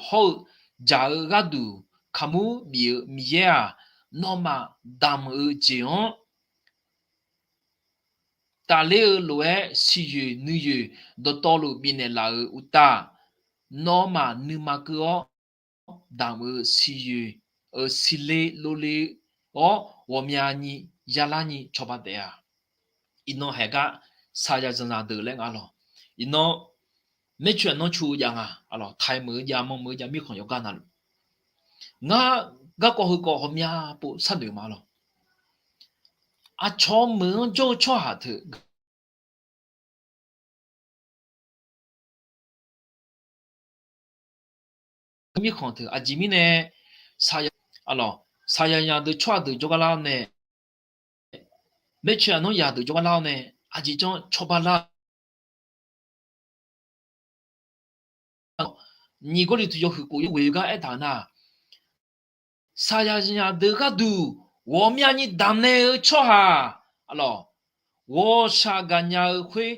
hawr-eu, jaq-eu gharduq kaqmur bif-eu Miqyaer-aq, nawmaf damq-eu jeq-anr tafler-eu lof-aer siqyoeq nuiyoeq dawqtawvluf bifnaeq laf-euq uqtaf, nawmaf nuima keuv-awr damq-eu siqyoeq-euq siqle lovle-awr ghawqmyani yalar ni cawba taef-a. Iqnan haeqgar saqyaq zanqzaq deuq laer nga lawq. Iqnan maercoeq aqnanr cu jav nga, a lawq, taiq meuq-eu jav, manr meuq-eu jav, mirkhanq yawqgar navluf. Ngar garkawv heukawv ghawqmya pov sharnoeq ma lawq. Aqcawq meuq-anr jawr-eu tsawrhaq teu mirkhanq teu aqjeq mirnae, a lawq, saqyaq zanqzaq deuq tsawrhaq deuq jawrgar lar-awr nae, maercoeq aqnanr zaq deuq jawrgar lar-awr nae, aqjeq janr cawba lar Nyiq Gawrliqtu yawhuiq kof yawghoeq gar aertaq-eu nar, saqyaq zanqzaq deuq gharduq ghawqmyani damq naeq-eu tsawrhaq, a lawq, ghawqshaq gaqnya-eu khoer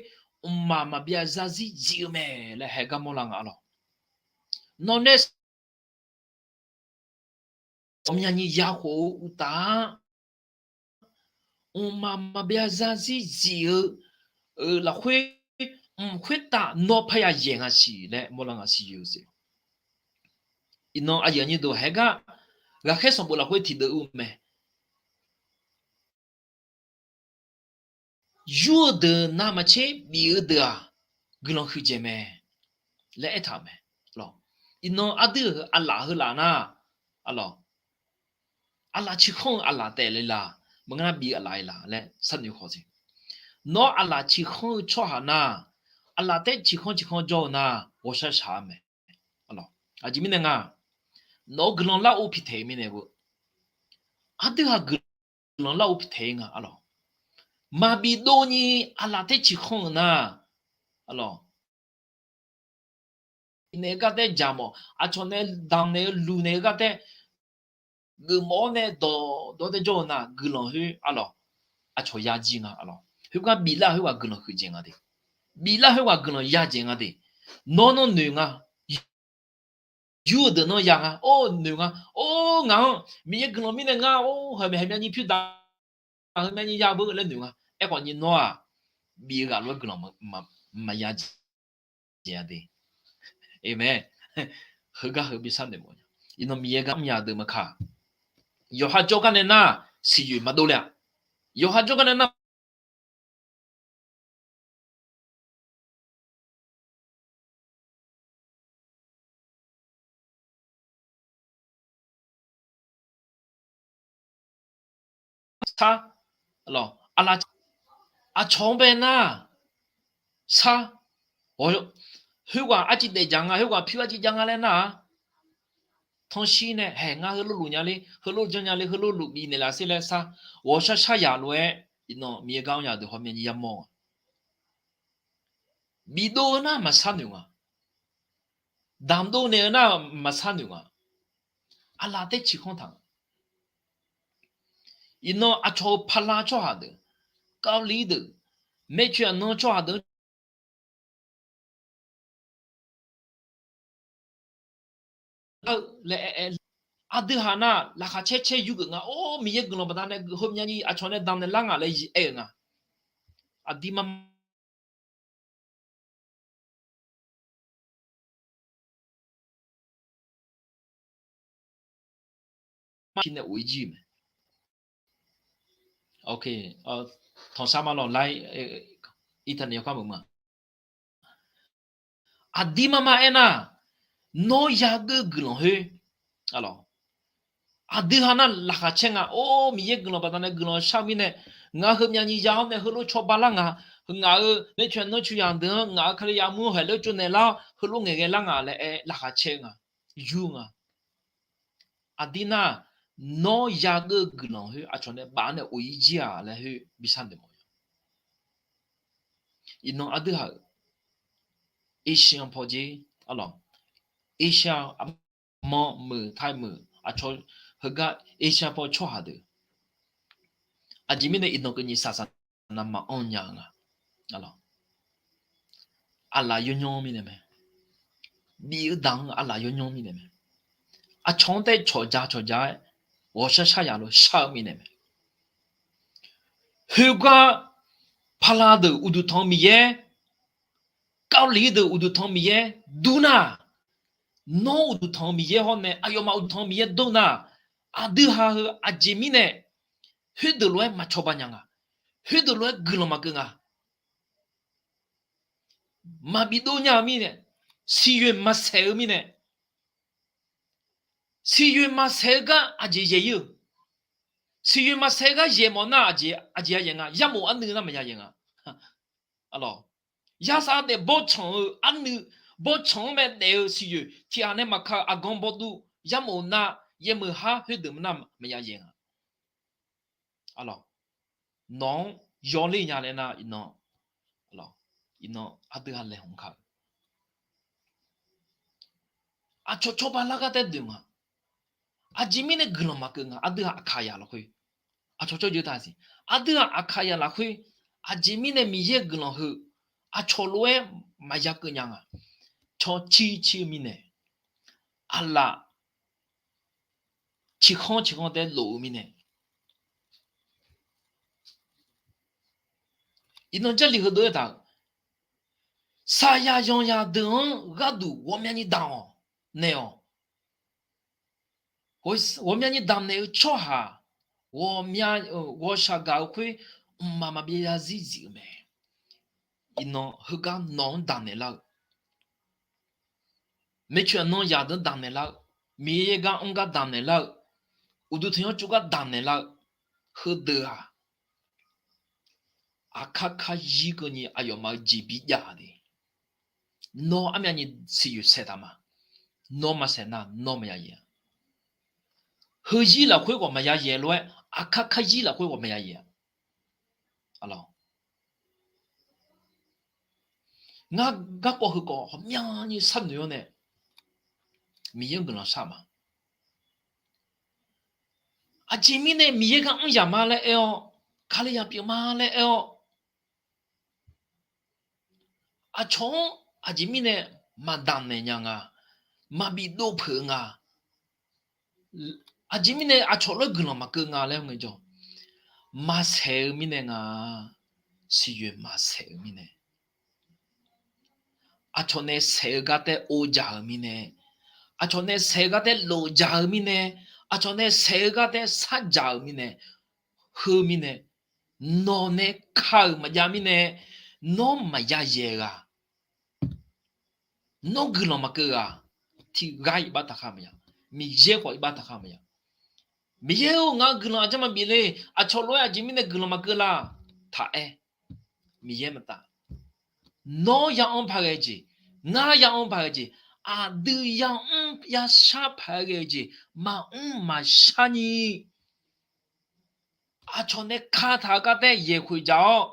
mqmaq maqbyav zarzir zif-eu mae laer haeqgar mawrlar nga, a lawq. Nawq nae ghawqmyani yakhof-eu uqtaf-a, mqmaq maqbyav zarzir zif-eu lafkhoer, mq khoertav nawr parya yaeq nga siq laer mawrlar nga siq-eu. Iqnan aqyuif aqnyir deuq haeqgar ghaqkhaer sanqbof lafkhoer tiqdeuv ur mae. Yur-eu deuq navmaqtser bif-eu deuq-aq, guiqlanq huiqdzaeq mae laer aertaq-euq mae. Iqnan aqdui-euq aqlaf heu laf nar, a lawq, aqlaf ciqkhanr-eu aqlaf taef le la, maqngeur nar bif-eu aqlaf le la laer sharnoeq khawf siq. Nawr aqlaf ciqkhanr-eu tsawrhaq nar, aqlaf taef ciqkhanr ciqkhanr jawr-eu nar, ghawqshaq shaq-eu mae. Aqjeq mirnae nga, nawq-eu guiqlanq lar-eu piqtaeq mirnae, aqdui-aq guiqlanq lar-eu piqtaeq nga, a lawq. Maqbif dov ni aqlaf taef ciqkhanr-euq nar, a lawq, naeq-eu gar taef jaq mawf, aqcawq nae damq naeq-eu luq naeq-eu gar taef geufmawf-awr nae dawqdawq-awr taef jawr-eu nar, guiqlanq khoer, a lawq, aqcawq ya jir nga, a lawq. Khoergar biflar khoerghaq guiqlanq huiqdzaeq nga de. Biflar khoerghaq guiqlanq yadzaeq nga de. Nawr nawr noeq nga. Yur-eu deuq nawr ya nga, or noeq nga, or ngaq-anr Miqyaer guiqlanq mirnae ngar or haeqmyavni pyur daq, heu myavni ya beu laer noeq nga. Aerkhawf ni nawr-aq, bif-eu ghaq lof-aer guiqlanq maqya jeq-a de. Aqmeq. Heugar heu bi sharnoeq mawf nya. Iqnan Miqyaer gar mrnya deuq maqkaq, yawqha jawrgar nae nar, siqyoeq maqdov le-aq. Yawqha jawrgar nae nar, sar, a lawq, aqlaf, aqcawq-anr bae nar, sar, khoerghaq arciv daefdzaq nga, khoerghaq pyur arciv jav nga laer nar-aq, tanqshir nae haeq ngar heulof luf nya le, heulof janr nya le, heulof luf bifnaeq laf sher laer sar, ghawqshar shar yaq lof-aer, iqnan Miqyaer gar mrnya deuq hawmyavni yamawr nga. Bidov-eu nar maqsar noeq nga. Damqdov naeq-eu nar maqsar noeq nga. Aqlaf taef ciqkhanr taq nga. Iqnan aqcawq-eu pala tsawrhaq deuq, kavlir deuq, maeqtsoeq aqnan tsawrhaq deuq-anr laer aer-aer, Aqdui haq nar laqkhaq caer caer yur geuf nga. Or, Miqyaer guiqlanq baqdanae geuf heumyav nyi aqcawq nae damqnaeq lar nga laer aer-eu nga. Aqdir mar pi nae of-ir jir-eu mae. Tanqsar mar lawr laer, irtaneq yawkar meuq ma. Aqdir mar mar aernar, nawr yageuf guiqlanq khoer, aqdui haq nar laqkhaq caer nga. Or, Miqyaer guiqlanq baqdanae guiqlanq shar-eu mirnae, ngaq-euq heumyav nyi ya-awr nae heulof cawba lar nga. Ngaq-euq maercoeq nanrcoeq yaq deuq-anr ngaq-euq Kali yamur haeq lof tsovnaeq lar-awr heulof ngaeqghae lar nga laer aer laqkhaq caer-eu nga, yur nga. Aqdir nar, nawr yageuf-eu guiqlanq khoer aqcawq nae baf-awr nae of-ir jir-aq laer khoer bi sharnoeq mawf-eu. Iqnan aqdui haq-euq Asia paw jer, arlawq, Asia, manr meuq, Thai meuq, aqcawq heugar Asia paw tsawrhaq deuq, aqjeq mirnae iqnan keuvni saqsaq navmaqanr nya-eu nga. Aqlaf yawnyanr mirnae mae. Bif-eu daq-anr aqlaf yawnyanr mirnae mae. Aqcawq-anr taef cawqja cawqja-aer ghawqshar shar yaq lof shar-eu mirnae mae. Khoergar, paqlaq deuq uqduq tanq-eu Miqyaer, Kavliq deuq uqduq tanq-eu Miqyaer dur nar, nawr uqduq tanq-eu Miqyaer hawr nae aqyawfmaf uqduq tanq-eu Miqyaer dor nar, aqdui haq heu aqjeq mirnae khoerdeuq lof-aer maqcawba nya nga. Khoerdeuq lof-aer guiqlanq maqkeuv nga. Maqbif dov nya-eu mirnae, siqyoeq maqsaeq-eu mirnae, siqyoeq maqsaeq-eu gar aqjeq yaeq-ir-eu. Siqyoeq maqsaeq-eu gar yaeq mawf nar, aqjeq ya yaeq nga. Yarmof arnuiv nar maqya yaeq nga. Yasav daef bawrtsanq-eu arnuiv, bawrtsanq-anr mae daef-eu siqyoeq tiqghaq nae maqka-eu aqgan bawduv yarmof nar, yaermeuq har khoerdeuq nar maqya yaeq nga. Nawq-anr yawler nya laer nar, iqnan aqdui ha laeqhmq ka-eu aqcawq cawba lar gar taer deuq nga. Aqjeq mirnae guiqlanq maqkeuv nga. Aqdui ha Aqkaqyaq lafkhoer, aqcawq cawr jeuq taq siq. Aqdui ha Aqkaqyaq lafkhoer, aqjeq mirnae Miqyaer-euq guiqlanq heu aqcawq lof-aer maqya keuv nya nga. Cawq cir cir-eu mirnae, aqlaf ciqkhanr ciqkhanr taef lof-eu mirnae, iqnan Jarlif heudeuq-aer taq-euq, saqyaq yanqyaq deuq-anr gharduq ghawqmyani damq-awq, naeq-awq. Ghawqmyani damq naeq-eu tsawrhaq, ghawqmya, ghawqshaq gaq-eu khoer mqmaq maqbyav zarzir zif-eu mae. Iqnan heugar nawq-anr damq naeq lar-eu, maeqtsoeq aqnan yaq deuq-anr damq naeq lar-eu, Miqyaer gar mr gar damq naeq lar-eu, uqduq tanqnymr tsov gar damq naeq lar-eu, heudeuq-aq, aqkar kar zir keuvni aqyawfmaf-eu jeq bijav de. Nawr armyavni siqyoeq saeq taq ma. Nawr maqsaeq nar nawr maqya yaeq-a. Heuzir lafkhoer ghawq maqya yaeq lof-aer, aqkar kar zir lafkhoer ghawq maqya yaeq-a. Ngar garkawv heukawv ghawqmyani sharnoeq-awr nae, Miqyaer-anr guiqlanq shar ma. Aqjeq mirnae Miqyaer gar mr yaq ma laer aer-awr, Kali yaq pyeuf ma laer aer-awr, aqcawq-anr aqjeq mirnae maqdamq naeq nya nga, maqbif dov peuq-eu nga, aqjeq mirnae aqcawq lof-aer guiqlanq maqkeuv nga laer ngaejawr, maqsaeq-eu mirnae nga. Siqyoeq maqsaeq-eu mirnae, aqcawq nae saeq-eu gar taer or jaq-euq mirnae, aqcawq nae saeq-eu gar taer lof jaq-euq mirnae, aqcawq nae saeq-eu gar taer sar jaq-euq mirnae, heu mirnae, nawq nae ka-euq maqjav mirnae, nawr maqya yaeq ghaq. Nawr guiqlanq maqkeuv ghaq. Tiqghaq iqbax taqkhar maqya. Miqyaer khawf iqbax taqkhar maqya. Miqyaer-or, ngar guiqlanq aqjeq maqbif le. Aqcawq lof-aer aqjeq mirnae guiqlanq maqkeuv la? Taq aer. Miqyaer maqtaf. Nawr ya anr paq ghae jeq, ngar ya anr paq ghae jeq, aqdui ya anr ya shar paq-aer ghae-eu jeq maqmr maqshar ni, aqcawq nae kataq-eu gar taer yaeq khoeq jaq-awr,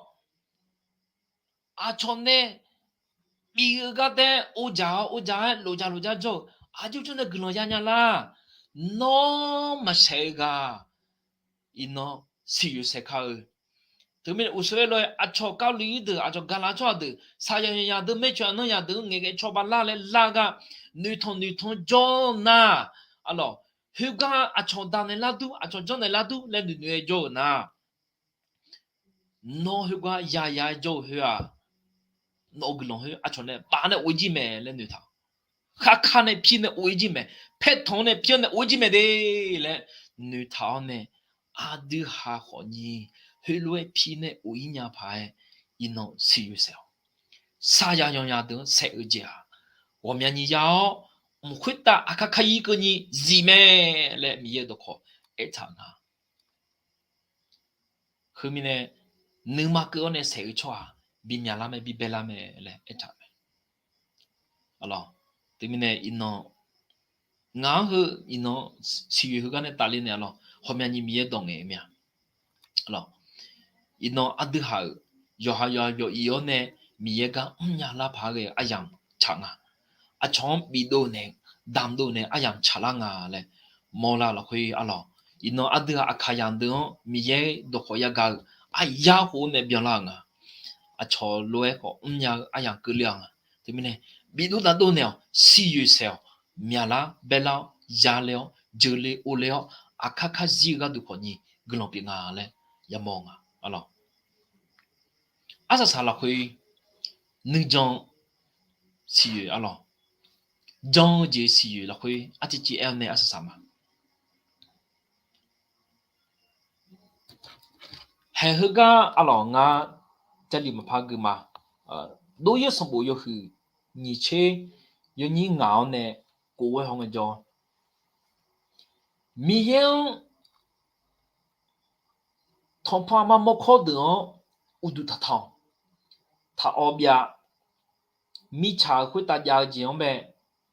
aqcawq nae bif-eu gar taer or jaq-awr or jaq-aer lof jaq lof jaq jawr-eu, aqjox jawr nae guiqlanq ya nya lar? Nawr maqsaeq-eu ghaq. Iqnan siqyoeq saeq kar-eu. Teumirnae uqshoe lof-aer aqcawq kavluiv-ir deuq, aqcawq gaqlaq tsawrhaq deuq, saqyaq yanqyaq deuq, maertsoeq aqnan yaq deuq-anr ngaeqghae cawba lar laer lar gar, noeqtanq noeqtanq jawr nar, arlawq, Khoergar aqcawq daq naeq lar dur, aqcawq janr naeq lar dur laer noeqnoeq-aer jawr-eu nar, nawr khoergar yaya-aer jawr-eu khoer-aq, nawq-euq guiqlanq khoer aqcawq nae baf nae of-ir jir mae laer noeqtaq-awq. Kharkar nae pir nae of-ir jir mae. Paertanq-anr nae pir-anr nae of-ir jir mae de laer noeqtaq-awr nae, aqdui ha khawfnyi heulof-aer pir nae of-ir nya paq-aer, iqnan siqyoeq saef-awq. Sarya yanya deuq-anr saef-eu jeq-aq, ghawqmyani ya-awr, mq khoertav aqkar kar-ir keuvni zif mae laer Miqyaer dawqkawq aertaq nga. Heumirnae, nuima keuv-awr nae saef-eu tsawrhaq bimyaq lar mae, bibae lar mae laer aertaq mae. Teumirnae iqnan, ngaq-anr heu iqnan siqyoeq heugar nae tafler nae arlawq, ghawqmyani Miqyaer dawq ngaeq-eu mya. Iqnan aqdui haq-euq yawqha yawq yawq-iq-awr nae Miqyaer gar mrnya lar paq-aer ghae-eu aryamq tsaq nga. Aqcawq-anr bifdov naeq, damqdov naeq aryamq tsaqlar nga laer mawrlar lafkhoer arlawq, iqnan aqdui haq aqkaqyaq deuq-anr Miqyaer dawqkawq yagaq-eu aryar khof-awr nae byanlar-euq nga. Aqcawq lof-aer khawf mrnya-eu aryamq keuvle-a nga. Teumirnae, bifdov dafdov naeq-awq, siqyoeq saef-awq, myaqlar baerlar-awr, yale-awr, jeuqle ovle-awr, aqkar kar zir-eu gharduq khawfnyi guiqlanq pyeuf nga laer yamawr-eu nga arlawq. Arsaq saq lafkhoer nuijan siqyoeq arlawq, jan-eu jeq siqyoeq lafkhoer arciv civ aer-awr nae arsaq saq ma. Haeq heugar arlawq ngar Jarlif maqpar gui ma. Dov-ir-eu sanqbof yawhuiq nyiq tser yawnyir ngaq-awr nae kov-aer haw ngaejawr, Miqyaer-anr tanqpanq aqma mawrkawr deuq-anr uqduq taqtanq, taqawv byav, mirtsaq-euq khoertav jav-eu jeq-anr bae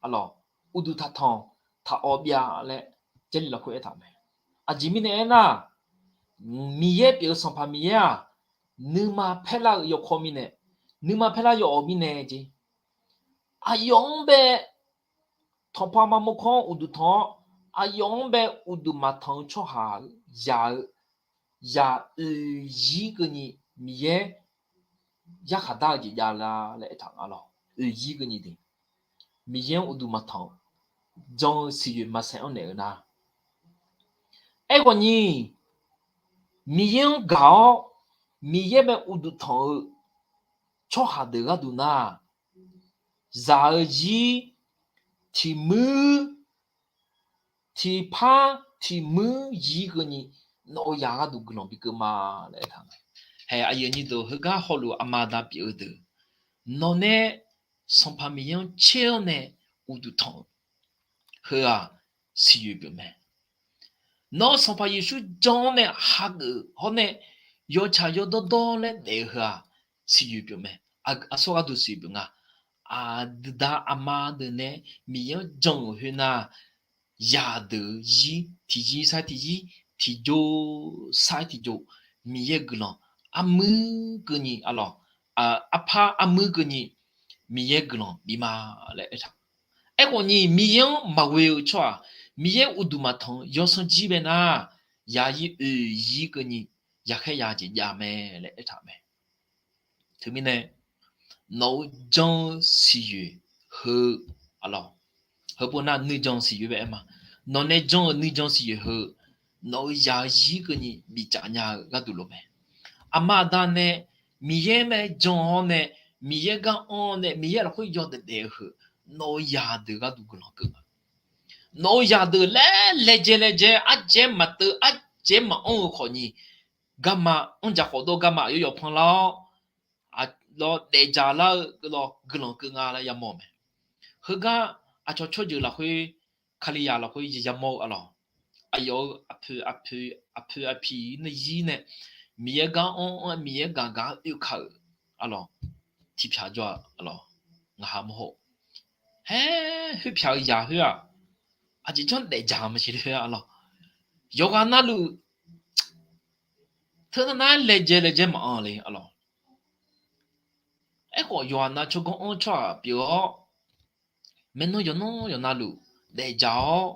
arlawq, uqduq taqtanq, taqawv byav laer Jarlif lafkhoer aertaq mae. Aqjeq mirnae aernar, Miqyaer pyeuf-eu Sanqpaq Miqyaer-aq, nuima paerlar-eu yawkawr mirnae, nuima paerlar yawawq mirnae jeq, aqyawf-anr bae tanqpanq aqma mawrkawr-anr uqduq tanq-awr, aqyawf-anr bae uqduq maqtanq-eu tsawrhaq-eu yaq-eu, yaq oeq zir keuvni Miqyaer yarkhaq dar-eu jeq javlar laer aertaq nga lawr. Oeq zir keuvni de, Miqyaer-anr uqduq maqtanq-eu jan-eu siqyoeq maqsaef-anr naeq-eu nar, aerkhawf ni, Miqyaer-anr gaq-awr Miqyaer bae uqduq tanq-eu tsawrhaq deuq gharduq nar, zaq-eu zir tiq muir, tiqpar tiq muir zir keuvni nawq-eu yaq gharduq guiqlanq bikeuv ma laer aertaq-a. Haeq aqyuif aqnyir deuq, heugar hawluf aqma aqda pyeuf-eu deuq, nawqnae Sanqpaq Miqyaer-anr tser-awr nae uqduq tanq-eu heu-aq, siqyoeq pyeuf mae. Nawr Sanqpaq Yeqsur jan-awr nae hageuf hawr nae yawtsaq yawdawr dawr laer daef-eu heu-aq, siqyoeq pyeuf mae. Aqsur gharduq siqyoeq pyeuf nga. Aqdui da aqma deuq nae Miqyaer-anr jan-euq khoernar, yaqdeuq-eu zir tiqzir sar tiqzir, tiqjox sar tiqjox, Miqyaer guiqlanq armuir keuvni arlawq, arpar armuir keuvni Miqyaer guiqlanq bif ma laer aertaq. Aerkhawf ni Miqyaer-anr maqghoe-eu tsawrhaq, Miqyaer uqduq maqtanq-eu yawsanr jir bae nar, yaqzir oeq zir keuvni yaqkhaer ya jeq jav mae laer aertaq mae. Teumirnae, nawq-eu jan-eu siqyoeq heu, arlawq, heupov nar nuijan siqyoeq bae aer ma. Nawqnae jan-euq nuijan siqyoeq heu, nawq-eu yaq-eu zir keuvni bicaf nya-eu gharduq lof mae. Aqma aqda nae Miqyaer mae jan-awr nae, Miqyaer gar anr-awr nae, Miqyaer lafkhoer yawdaef daef-eu heu, nawq-eu yaqdeuq gharduq guiqlanq keuv ma. Nawq-eu yaqdeuq laer laejae laejae, ardzae maqteuv ardzae maqanr-eu khawfni, garma anrjaq khawf dawr garma aqyawf yawf panlar-awr, lawr daefdzaq lar-eu lawr guiqlanq keuv nga laer yamawr-eu mae. Heugar aqcawq tsawrjeuq lafkhoer, Kalizaq lafkhoer yamawr-eu arlawq, aqyawf-euq aqpoeq aqpoeq aqpoeq aqpiq nae zir nae, Miqyaer gar anr-anr Miqyaer gaq gaq-anr oekaq-euq arlawq, tiqpyaq jawr-a arlawq, ngaq ha mawr haw. Haer, khoerpyaq-eu yaq khoer-aq, aqjeq janr daefdzaq maqsiq le arlawq. Yawqghaq navluf teunav nar laejae laejae maqanr le arlawq. Aerkhawf yawqghaq nav tsawrganr anr tsawrhaq pyeuf-awr, maeqnan yawqnan yawqnavluf daefdzaq-awr,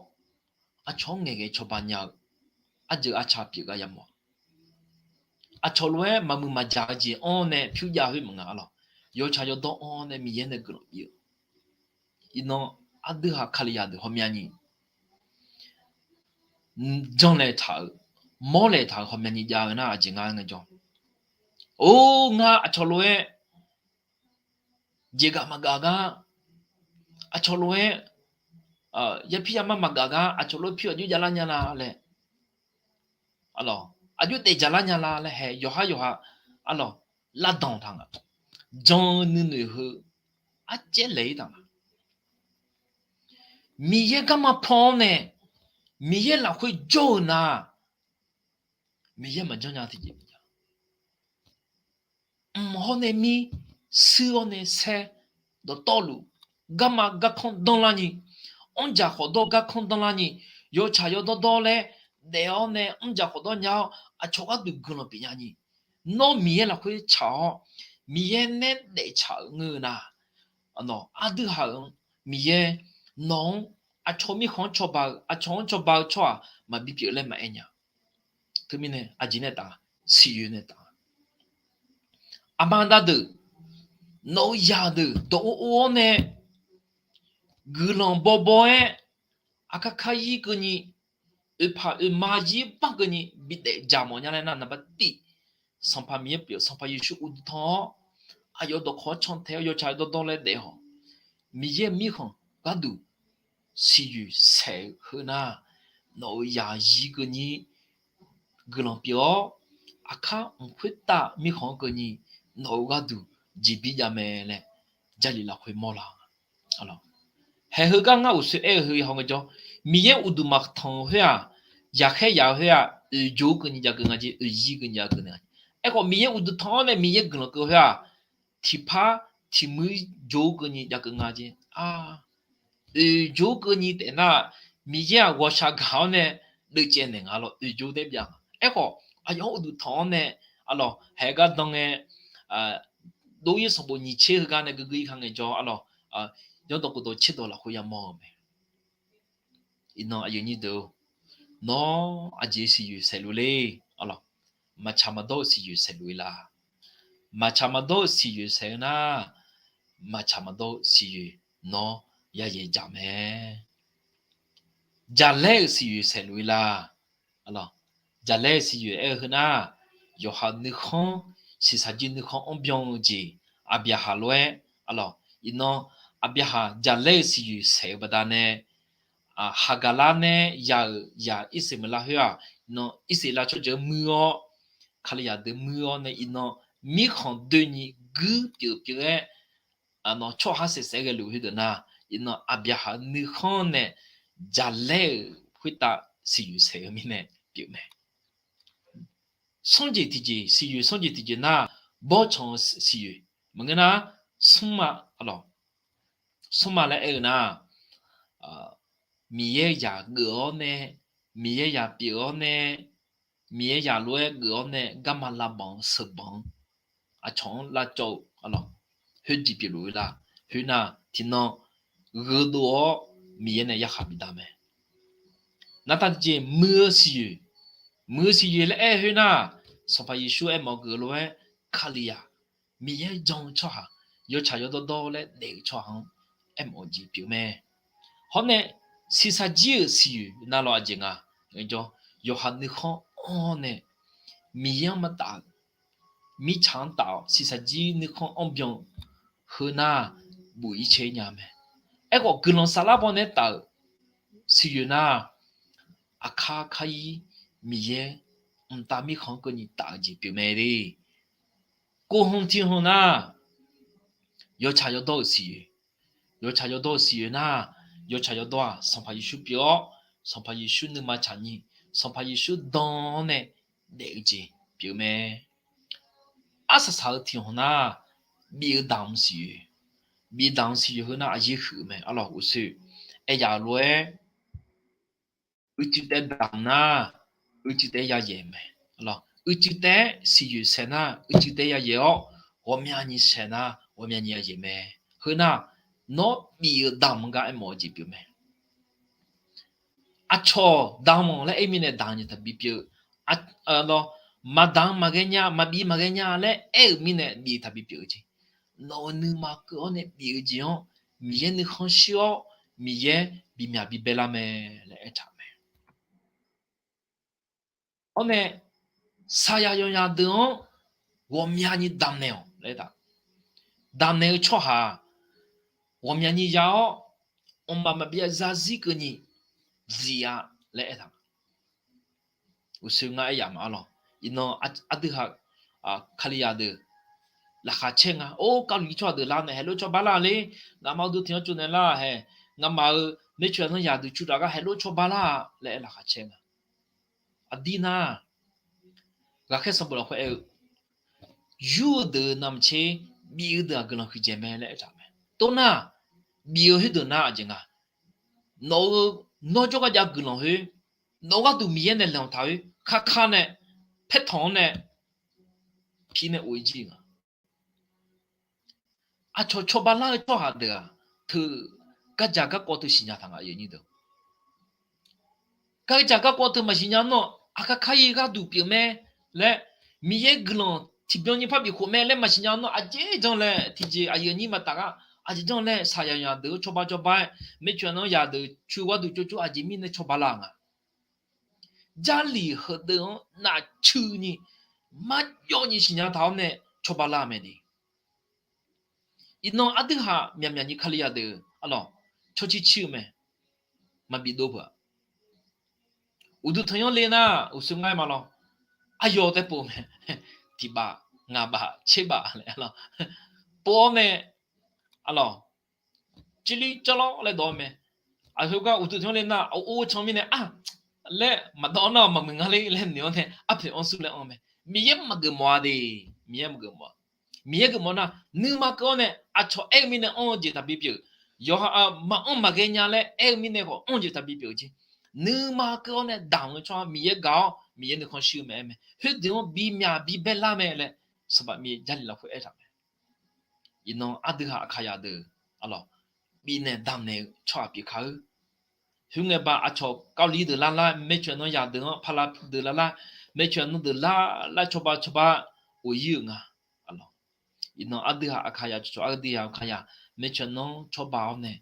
aqcawq-anr ngaeqghae cawba nya-eu arjeuq arca pyeuf gar yamawr-a. Aqcawq lof-aer maqmuiq maqjaq-eu jeq anr nae pyur jav khoer maqnga arlawq. Yawtsaq yawdawr anr nae Miqyaer nae guiqlanq bif-eu. Iqnan aqdui haq Kalizaq deuq hawmya ni janlaeq taq-euq, mawrlaeq taq-euq ghawqmyani jav-eu nar aqjeq nga ngaejawr. Or, ngar aqcawq lof-aer jeqgaf maqgaf gar, aqcawq lof-aer yapir yamar maqgaf gar, aqcawq lof-aer pyur aqjox javlar nya la laer, aqjox daef javlar nya la laer hae yawqhar yawqha arlawq lavdanq taq nga. Jan-eu nuinoeq heu arcaev laeq-ir taq nga. Miqyaer garma pan-awr nae Miqyaer lafkhoer jawr-eu nar, Miqyaer maqjanr nya tiqjeq maqjav. Mq hawr nae mir, suir hawr nae saer, dawqtawvluf, garma garkanr danrlar ni, anrjaq khawfdawr garkanr danrlar ni, yawtsaq yawdawr dawr laer daef-awr nae anrjaq khawfdawr nya-awr aqcawq gharduq guiqlanq pyeuf nya ni, nawr Miqyaer lafkhoer tsaq-awr Miqyaer nae daeftsaq-euq ngeur-eu nar, nawq aqdui haq-euq Miqyaer nawq-anr aqcawq mirkhanq-anr cawba-eu, aqcawq-anr cawba-eu tsawrhaq maqbi pyeuf laer maqaer nya. Teumirnae aqjeq nae taf, siqyoeq nae taf. Aqma aqda deuq, nawq-eu zaqdeuq dawq or or-awr nae guiqlanq bawbaw-aer aqkar kar zir keuvni, oeqpaq oeqma zir bar keuvni bidaef jaq mawf nya laer nar, naqbar tiv Sanqpaq Miqyaer pyeuf, Sanqpaq Yeqsur uqduq tanq-awr, aqyawf dawqkawq-anr cantae-awr yawtsaq yawdawr dawr laer daef-awq. Miqyaer mirkhanq gharduq siqyoeq saeq-eu heu nar, nawq-euq zaq zir keuvni guiqlanq pyeuf-awr, aqkar mq khoertav mirkhanq-anr keuvni nawq-euq gharduq jeqbir jav mae laer Jarlif lafkhoer mawrlar-eu nga. Haeq heugar ngar uqshoe aer-eu heu yahaw ngaejawr, Miqyaer uqduq maqtanq-eu khoer-aq, yaqkhaer yaq-eu khoer-aq, oeq jov-aer keuvni jav keuv nga jeq, oeq zir keuvni jav keuv nga. Aerkhawf Miqyaer uqduq tanq-awr nae Miqyaer guiqlanq keuv khoer-aq, tiqpar tiqmuir jov-aer keuvni jav keuv nga jeq. Oeq jov-aer keuvni taef nar, Miqyaer-aq ghawqshaq gaq-awr nae deuvcaev naeq nga lawr, oeq jov-aer byav nga. Aerkhawf aqyawf-anr uqduq tanq-awr nae, arlawq, haeq gar dan ngae, dov-ir sanqbof nyiq tser heugar nae guiqguir ir ka ngaejawr, arlawq, yanrdawq khofdawq tserdawq lafkhoer yamawr-eu mae. Iqnan aqyuif aqnyir deuq-or, nawr aqjeq siqyoeq saeqluf le? Arlawq, maqtsaq maqdawr-eu siqyoeq saeqluf-ir la? Maqtsaq maqdawr-eu siqyoeq saeq-eu nar, maqtsaq maqdawr-eu siqyoeq nawr yayaeq jaq mae. Jaqlaer-euq siqyoeq saeqluf-ir la? Arlawq, jaqlaer-euq siqyoeq aer-eu heu nar, yawqha nuikhanr, shiqshaq jir nuikhanr anrbyan-eu jeq, Aqbyaqhaq lof-aer, arlawq, iqnan Aqbyaqhaq jaqlaer-euq siqyoeq saeq-eu baqdanae, Haqgaqlar nae yaq-euq zaq Irsaqmeuqlar khoer-aq, iqnan Irsaqleqlav tsawrjeuq-anr muir-awr, Kalizaq deuq muir-awr nae iqnan mirkhanq doeni guir pyeuf pyeuf-aer, nawq tsawrhaq saef saef-aer ghaeluf khoerdeuq nar, iqnan Aqbyaqhaq nuikhanr nae jaqlaer-euq khoertav siqyoeq saeq-eu mirnae pyeuf mae. Sanrjeq tiqjeq, siqyoeq sanrjeq tiqjeq nar, bawrtsanq-eu siqyoeq maqngeur nar, smr, smr ma laer aer-eu nar, Miqyaer zaq geuf-awr nae, Miqyaer zaq pyeuf-awr nae, Miqyaer zaq lof-aer geuf-awr nae garma lavbanq-anr sheuqbanq-anr aqcawq-anr lavcawv-eu, arlawq, khoerjeq pyeufluf-eu la? Khoernar tiqnan gheudov-awr Miqyaer nae yarkhaq bida mae. Naqtaq tiqjeq muiq-eu siqyoeq, muiq-eu siqyoeq laer aer-eu khoernar, Sanqpaq Yeqsur aermawf-eu geuf lof-aer Kalizaq, Miqyaer jan-eu tsawrhaq, yawtsaq yawdawr dawr laer daef-eu tsawrhaq-anr aermawf-eu jeq pyeuf mae. Hawr nae shiqshaq jir-euq siqyoeq navluf aqjeq nga, jawr, yawqha nuikhanr anr-awr nae Miqyaer-anr maqtaf-euq, mirtsaq-anr taf-awr shiqshaq jir nuikhanr anrbyan-eu heu nar, buf-ir caer nya mae. Aerkhawf guiqlanq saflar baw nae taf-euq siqyoeq nar, aqkar kar-ir Miqyaer mqtav mirkhanq-anr keuvni taf-eu jeq pyeuf mae le. Kohanq tiqhanq nar, yawtsaq yawdawr-euq siqyoeq, yawtsaq yawdawr-eu siqyoeq nar, yawtsaq yawdawr-aq Sanqpaq Yeqsur pyeuf-awr, Sanqpaq Yeqsur nuima tsaqnyi, Sanqpaq Yeqsur dan-awr nae daef-eu jeq pyeuf mae. Arsaq saq-eu tiqhanq nar, bif-eu damq siqyoeq, bif damq siqyoeq heu nar aqyaer huiq-eu mae. Arlawq, uqshoe aer yaf-euq lof-aer, uicuiv taef damq nar, uicuiv taef yayaeq mae. Uicuiv taef-aer siqyoeq saeq nar, uicuiv taef yayaeq-awr, ghawqmyani saeq nar, ghawqmyani yayaeq mae. Heu nar, nawr bif-eu damq gar aermawf-eu jeq pyeuf mae. Aqcawq damq-awq laer aer-eu mirnae damq jeq taqbi pyeuf-eu, maqdamq maqghae nya, maqbi maqghae nya laer aer-euq mirnae bif taqbi pyeuf-eu jeq. Nawq-euq nuima keuv-awr nae bif-eu jeq-anr, Miqyaer nuikhanr shir-awr, Miqyaer bimyaq bibae lar mae laer aertaq-euq mae. Hawr nae, saqyaq yawqnyaq deuq-anr ghawqmyani damqnaeq-awq laer aertaq. Damqnaeq-eu tsawrhaq ghawqmyani ya-awr, mqmaq maqbyav zarzir keuvni zif-a laer aertaq. Uqshoe ngar aer yaf ma arlawq. Iqnan aqdui haq, Kalizaq deuq laqkhaq caer nga. Or, Kalizaq tsawrhaq deuq lar nae haeqlof cawba lar le. Nga'maf uqduq tiq-anr tsovnaeq lar hae. Nga'maf-euq maercoeq-anr yaq deuq cu taq gar haeqlof cawba lar laer aer laqkhaq caer nga. Aqdir nar, Ghaqkhaer sanqbof lafkhoer aer-eu, yur-eu deuq-euq navmaqtser, bif-eu deuq-aq guiqlanq huiqdzaeq mae laer aertaq mae. Toxnar, bif-eu khoerdeuq nar aqjeq nga. Nawq-euq nawr jawrgar jav guiqlanq khoer, nawq-eu gharduq Miqyaer nae laeqhmq taq khoer, kaka nae, paertanq-anr nae, pi nae of-ir jir nga. Aqcawq cawba lar-eu tsawrhaq deuq-aq, teu gardzaq garkawv teu siqnya taq nga. Gardzaq garkawv teu maqsiqnya nawr, aqkar kar-ir gharduq pyeuf mae laer, Miqyaer guiqlanq tiqbyan ni par bifkhof mae laer maqsiqnya nawr, aqjeq janr laer tiqjeq aqyuif aqnyir maqtaf gar aqjeq janr laer saqyaq yaq deuq-anr cawba cawba-aer, maercoeq-anr yaq deuq cu gharduq cawv cawv aqjeq mirnae cawba lar nga. Jarlif heudeuq-anr nafcuini marjawvni siqnya taq-awr nae cawba lar mae de. Iqnan aqdui haq myaqmyaq ni Kalizaq deuq arlawq, tsawrcir cir-eu mae. Maqbif dov peuq-a. Uqduq tanqnymr le nar, uqshoe ngar-aer ma lawr. Aqyawf tae pov mae. Tiq baf, ngaq baf, tser baf laer arlawq, pov-awr nae arlawq, cirlir carlawr laer dawq-awr mae. Aqheu gar uqduq tanqnymr le nar, or can mirnae a laer maqdawv nar maqmuiq nga le laer noeq-awr nae arpoeq anr sur laer anr mae. Miqyaer maqgeufmawf-a de. Miqyaer maqgeufmawf-a. Miqyaer geufmawf nar, nuima keuv-awr nae aqcawq aer-eu mirnae anr-eu jeq taqbi pyeuf. Yawqha maqanr maqghae nya laer aer-eu mirnae khawf anr-eu jeq taqbi pyeuf jeq. Nuima keuv-awr nae damq-eu tsawrhaq Miqyaer gaq-awr Miqyaer nuikhanr shir-eu mae aer mae. Khoerdeuq-anr bimyaq bibae lar mae laer Sanqpaq Miqyaer Jarlif lafkhoer aertaq mae. Iqnan aqdui haq Aqkaqzaq deuq arlawq, bifnaeq damqnaeq-eu tsawrhaq pyeuf kar-eur. Khoerngae ba aqcawq Kali deuq lar lar, maercoeq nan yaq deuq-anr, Pala deuq lar lar, maercoeq nan deuq lar lar cawba cawba of-ir-euq nga. Iqnan aqdui haq Aqkaqzaq cawqcawq aqdui haq Aqkaqzaq maercoeq nan cawba-awr nae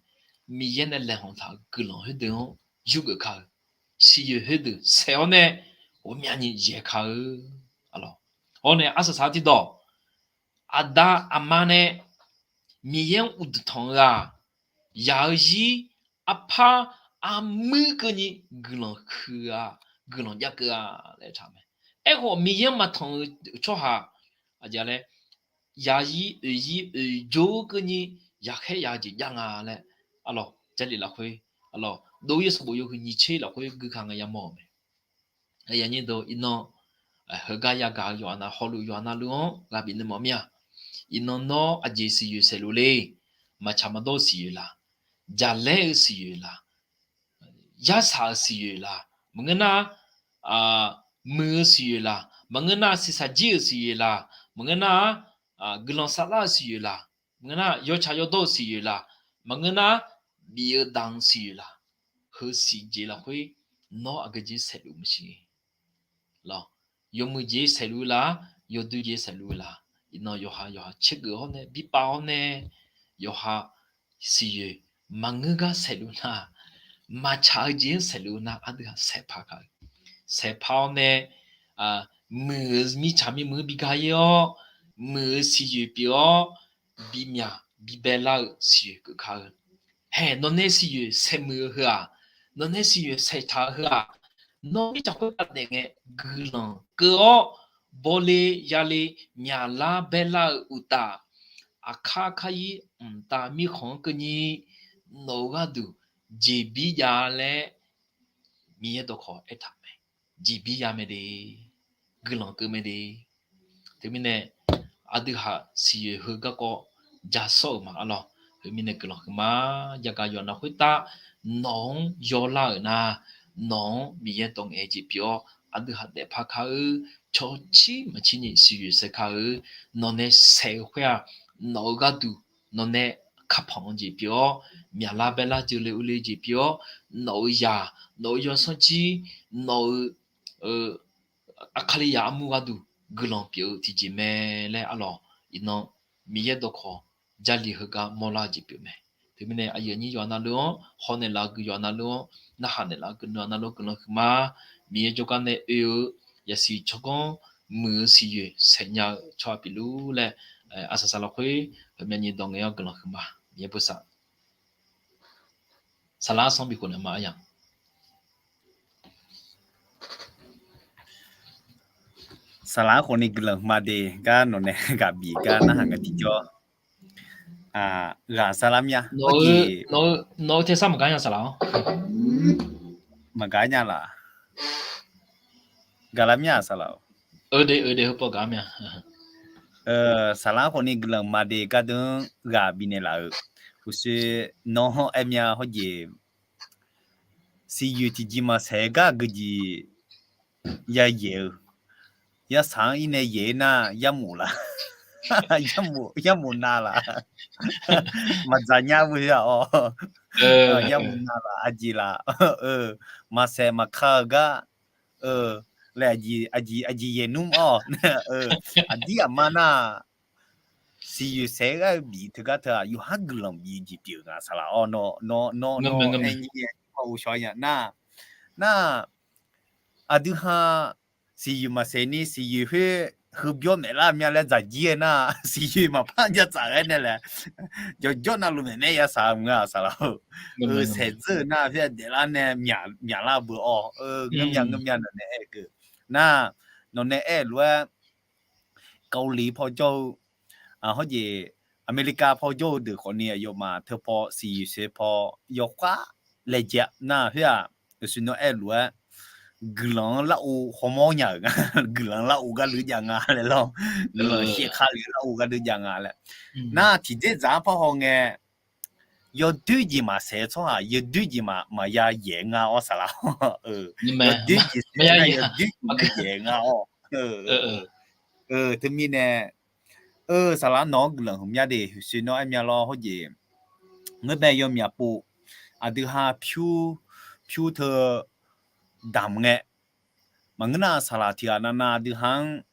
Miqyaer nae laeqhmq taq-euq guiqlanq khoerdeuq-anr yurgeuf kar-eu, siqyoeq khoerdeuq saeq-awr nae ghawqmyani yaeq kar-eu. Arlawq, hawr nae arsaq saq-eu tiqdawq, aqda aqma nae Miqyaer-anr uqduq tanq-eu-aq, yaq-eu zir arpar armuir keuvni guiqlanq huiq-a, guiqlanq jav keuv-a laer taq mae. Aerkhawf Miqyaer-anr maqtanq-eu tsawrhaq aqjeq laer, yaq-ir oeq-ir oeq jawr keuvni yaqkhaer yaq-eu jeq jav nga laer arlawq, Jarlif lafkhoer arlawq, dov-ir sanqbof yawhuiq nyiq tser lafkhoer guikaq ngae yamawr-euq mae. Iqnan heugar yagaq-eu yawqha nav hawluf yawqha navluf-anr ghaq bifnaeq mawf mir-a. Iqnan nawr aqjeq siqyoeq saeqluf le. Maqtsaq maqdawr-eu siqyoeq laq, jaqlaer-eu siqyoeq laq, yarsaq-euq siqyoeq laq, maqngeur nar muiq-eu siqyoeq laq, maqngeur nar siqsaq jir-euq siqyoeq laq, maqngeur nar guiqlanq saflar-eu siqyoeq laq, maqngeur nar yawtsaq yawdawr-eu siqyoeq laq, maqngeur nar bif-eu damq-eu siqyoeq laq, heu siqjeq lafkhoer nawr aqgeujeq saeqluf maqsiq lawq. Yawmuiq jeq saeqluf-eu laq, yawdui jeq saeqluf-eu laq, iqnan yawqha yawqha caergeuf-awr nae bipav-awr nae, yawqha siqyoeq maqngeur gar saeqluf nar, maqtsaq-eu jeq-anr saeqluf nar aqdui haq saeqpaq kar-eu. Saeqpaq-awr nae muiq-eu mirtsaq mirmuiq-anr bi ga-ir-awr, muiq-eu siqyoeq pyeuf-awr, bimyaq bibae lar-eu siqyoeq keuv kar-eu. Haeq, nawq nae siqyoeq saeqmuiq-eu heu-aq, nawq nae siqyoeq saeqtaq-eu heu-aq, nawr mirtsaq khoertav daef ngae guiqlanq keuv-awr, bawle yale myaqlar baelar-eu uqtaf, aqkar kar-ir mqtav mirkhanq-anr keuvni nawq-eu gharduq jeqbir jav laer Miqyaer dawqkawq aertaq mae. Jeqbir jav mae de, guiqlanq keuv mae de. Teumirnae aqdui haq siqyoeq heu garkawv ja sawr-euq ma arlawq. Khoermirnae guiqlanq huiqma. Yagaq yawqha nav khoertav nawq-anr yawlar-euq nar, nawq-anr Miqyaer dawq ngaeq-eu jeq pyeuf-awr, aqdui haq daefpar kar-eu, cawqcir maqcir ni siqyoeq saeq kar-eu, nawq nae saeq-eu khoer-aq, nawq-eu gharduq nawq nae kapaq-anr jeq pyeuf-awr, myaqlar baelar jeuqle urle jeq pyeuf-awr, nawq-eu zaq, nawq-eu yawsanr jir, nawq-eu aqkaqli yaq armur gharduq guiqlanq pyeuf-eu tiqjeq mae laer arlawq, iqnan Miqyaer dawqkawq Jarlif heugar mawrlar-eu jeq pyeuf mae. Teumirnae aqyuif aqnyir yawqha navluf-anr, hawnaeq laf-eu guiq yawqha navluf-anr, narhaq naeqlaf-eu guiqlanq navluf-anr guiqlanq huiqma. Miqyaer jawrgar nae oe-eu yasiq tsawrganr muiq-eu siqyoeq saeqnya-eu tsawrhaq pyeufluf laer, arsaq saqlaq khoer heumyav nyi dawq ngae-awr guiqlanq huiqma. Miqyaer bosav. Saqlaq-anr sanr bikhof naeq ma aryaq. Saqlaq-anr khawfni guiqlanq huiqma de gar nawqnae ghaq bif gar narhaq ngae tiqjawr, ghaq saqlaq mya. Nawq-eu tersar maqgaq nya saqlaq-awr. Maqgaq nya laf. Gaqlar mya saqlaq-awr. Saqlaq-anr khawfni guiqlanq ma de gardeuq-anr ghaq bifnaeq laf-euq. Uqshoe nawr-anr aer mya hawrjeq siqyoeq tiqjeq maqsaeq gar geujeq yayaeq-eu. Yarsaq-anr irnae yaeq-aer nar yarmof laf. Yarmof nav laf. Maqdzaq nya-eu heu-aq-awr. Yarmof nav laf aqjeq laf. Maqsaeq maqka-eu gar laer aqjeq yaeq nmr-awr. Aqdir aqma nar siqyoeq saeq-aer gar-eu bif teugar teu-aq yawqha guiqlanq bif jeq pyeuf nga saqlaq-awr. Nawr, nawr, nawr aer nyi-aer maq ghovshaw nya nar, nar aqdui ha siqyoeq maqsaeq ni siqyoeq khoer heubyawr naeqlar mya laer dzaqjir-aer nar siqyoeq maqpar jav tsaf ghaer nae laer jawrjawr navluf maeqnaeq yarsaq mq nga saqlaq-eu. Saeqdzeur-eu nar khoer daeflar nae myaqlar beu-awr. Ngeurmya ngeurmya nawqnae aer-eu keuv nar, nawqnae aer-eu lof-aer Kavliq paw jawr-eu, hawrjeq Aqmeqlikav paw jawr-eu deuq khawfni aqyawfmaf teu paw siqyoeq saeq paw yawkhav laejae nar khoer-aq, uqshoe nawr aer-eu lof-aer guiqlanq-anr lar-or hawmawr nya-euq nga. Guiqlanq lar-or gardeuv jav nga laer lawr. Guiqlanq shaevkale lar-or gardeuv jav nga laer. Nar tiqdzer dzaq-anr par haw ngae yawdoer jeq maqsaeq-eu tsawrhaq yawdoer jeq maqya yaeq nga-awr saqlaq-awr. Yawdoer jeq saeq nar yawdoer jeq maqya yaeq nga-awr. Teumirnae saqlaq nawq-anr guiqlanq huiqmya de, huiqshoe nawr aer mya lawr hawrjeq. Ngeur bae yawmyaq pov aqdui ha pyur pyur teu damq ngae, maqngeur nar saqlaq tiq ghaq navnav aqdui ha-anr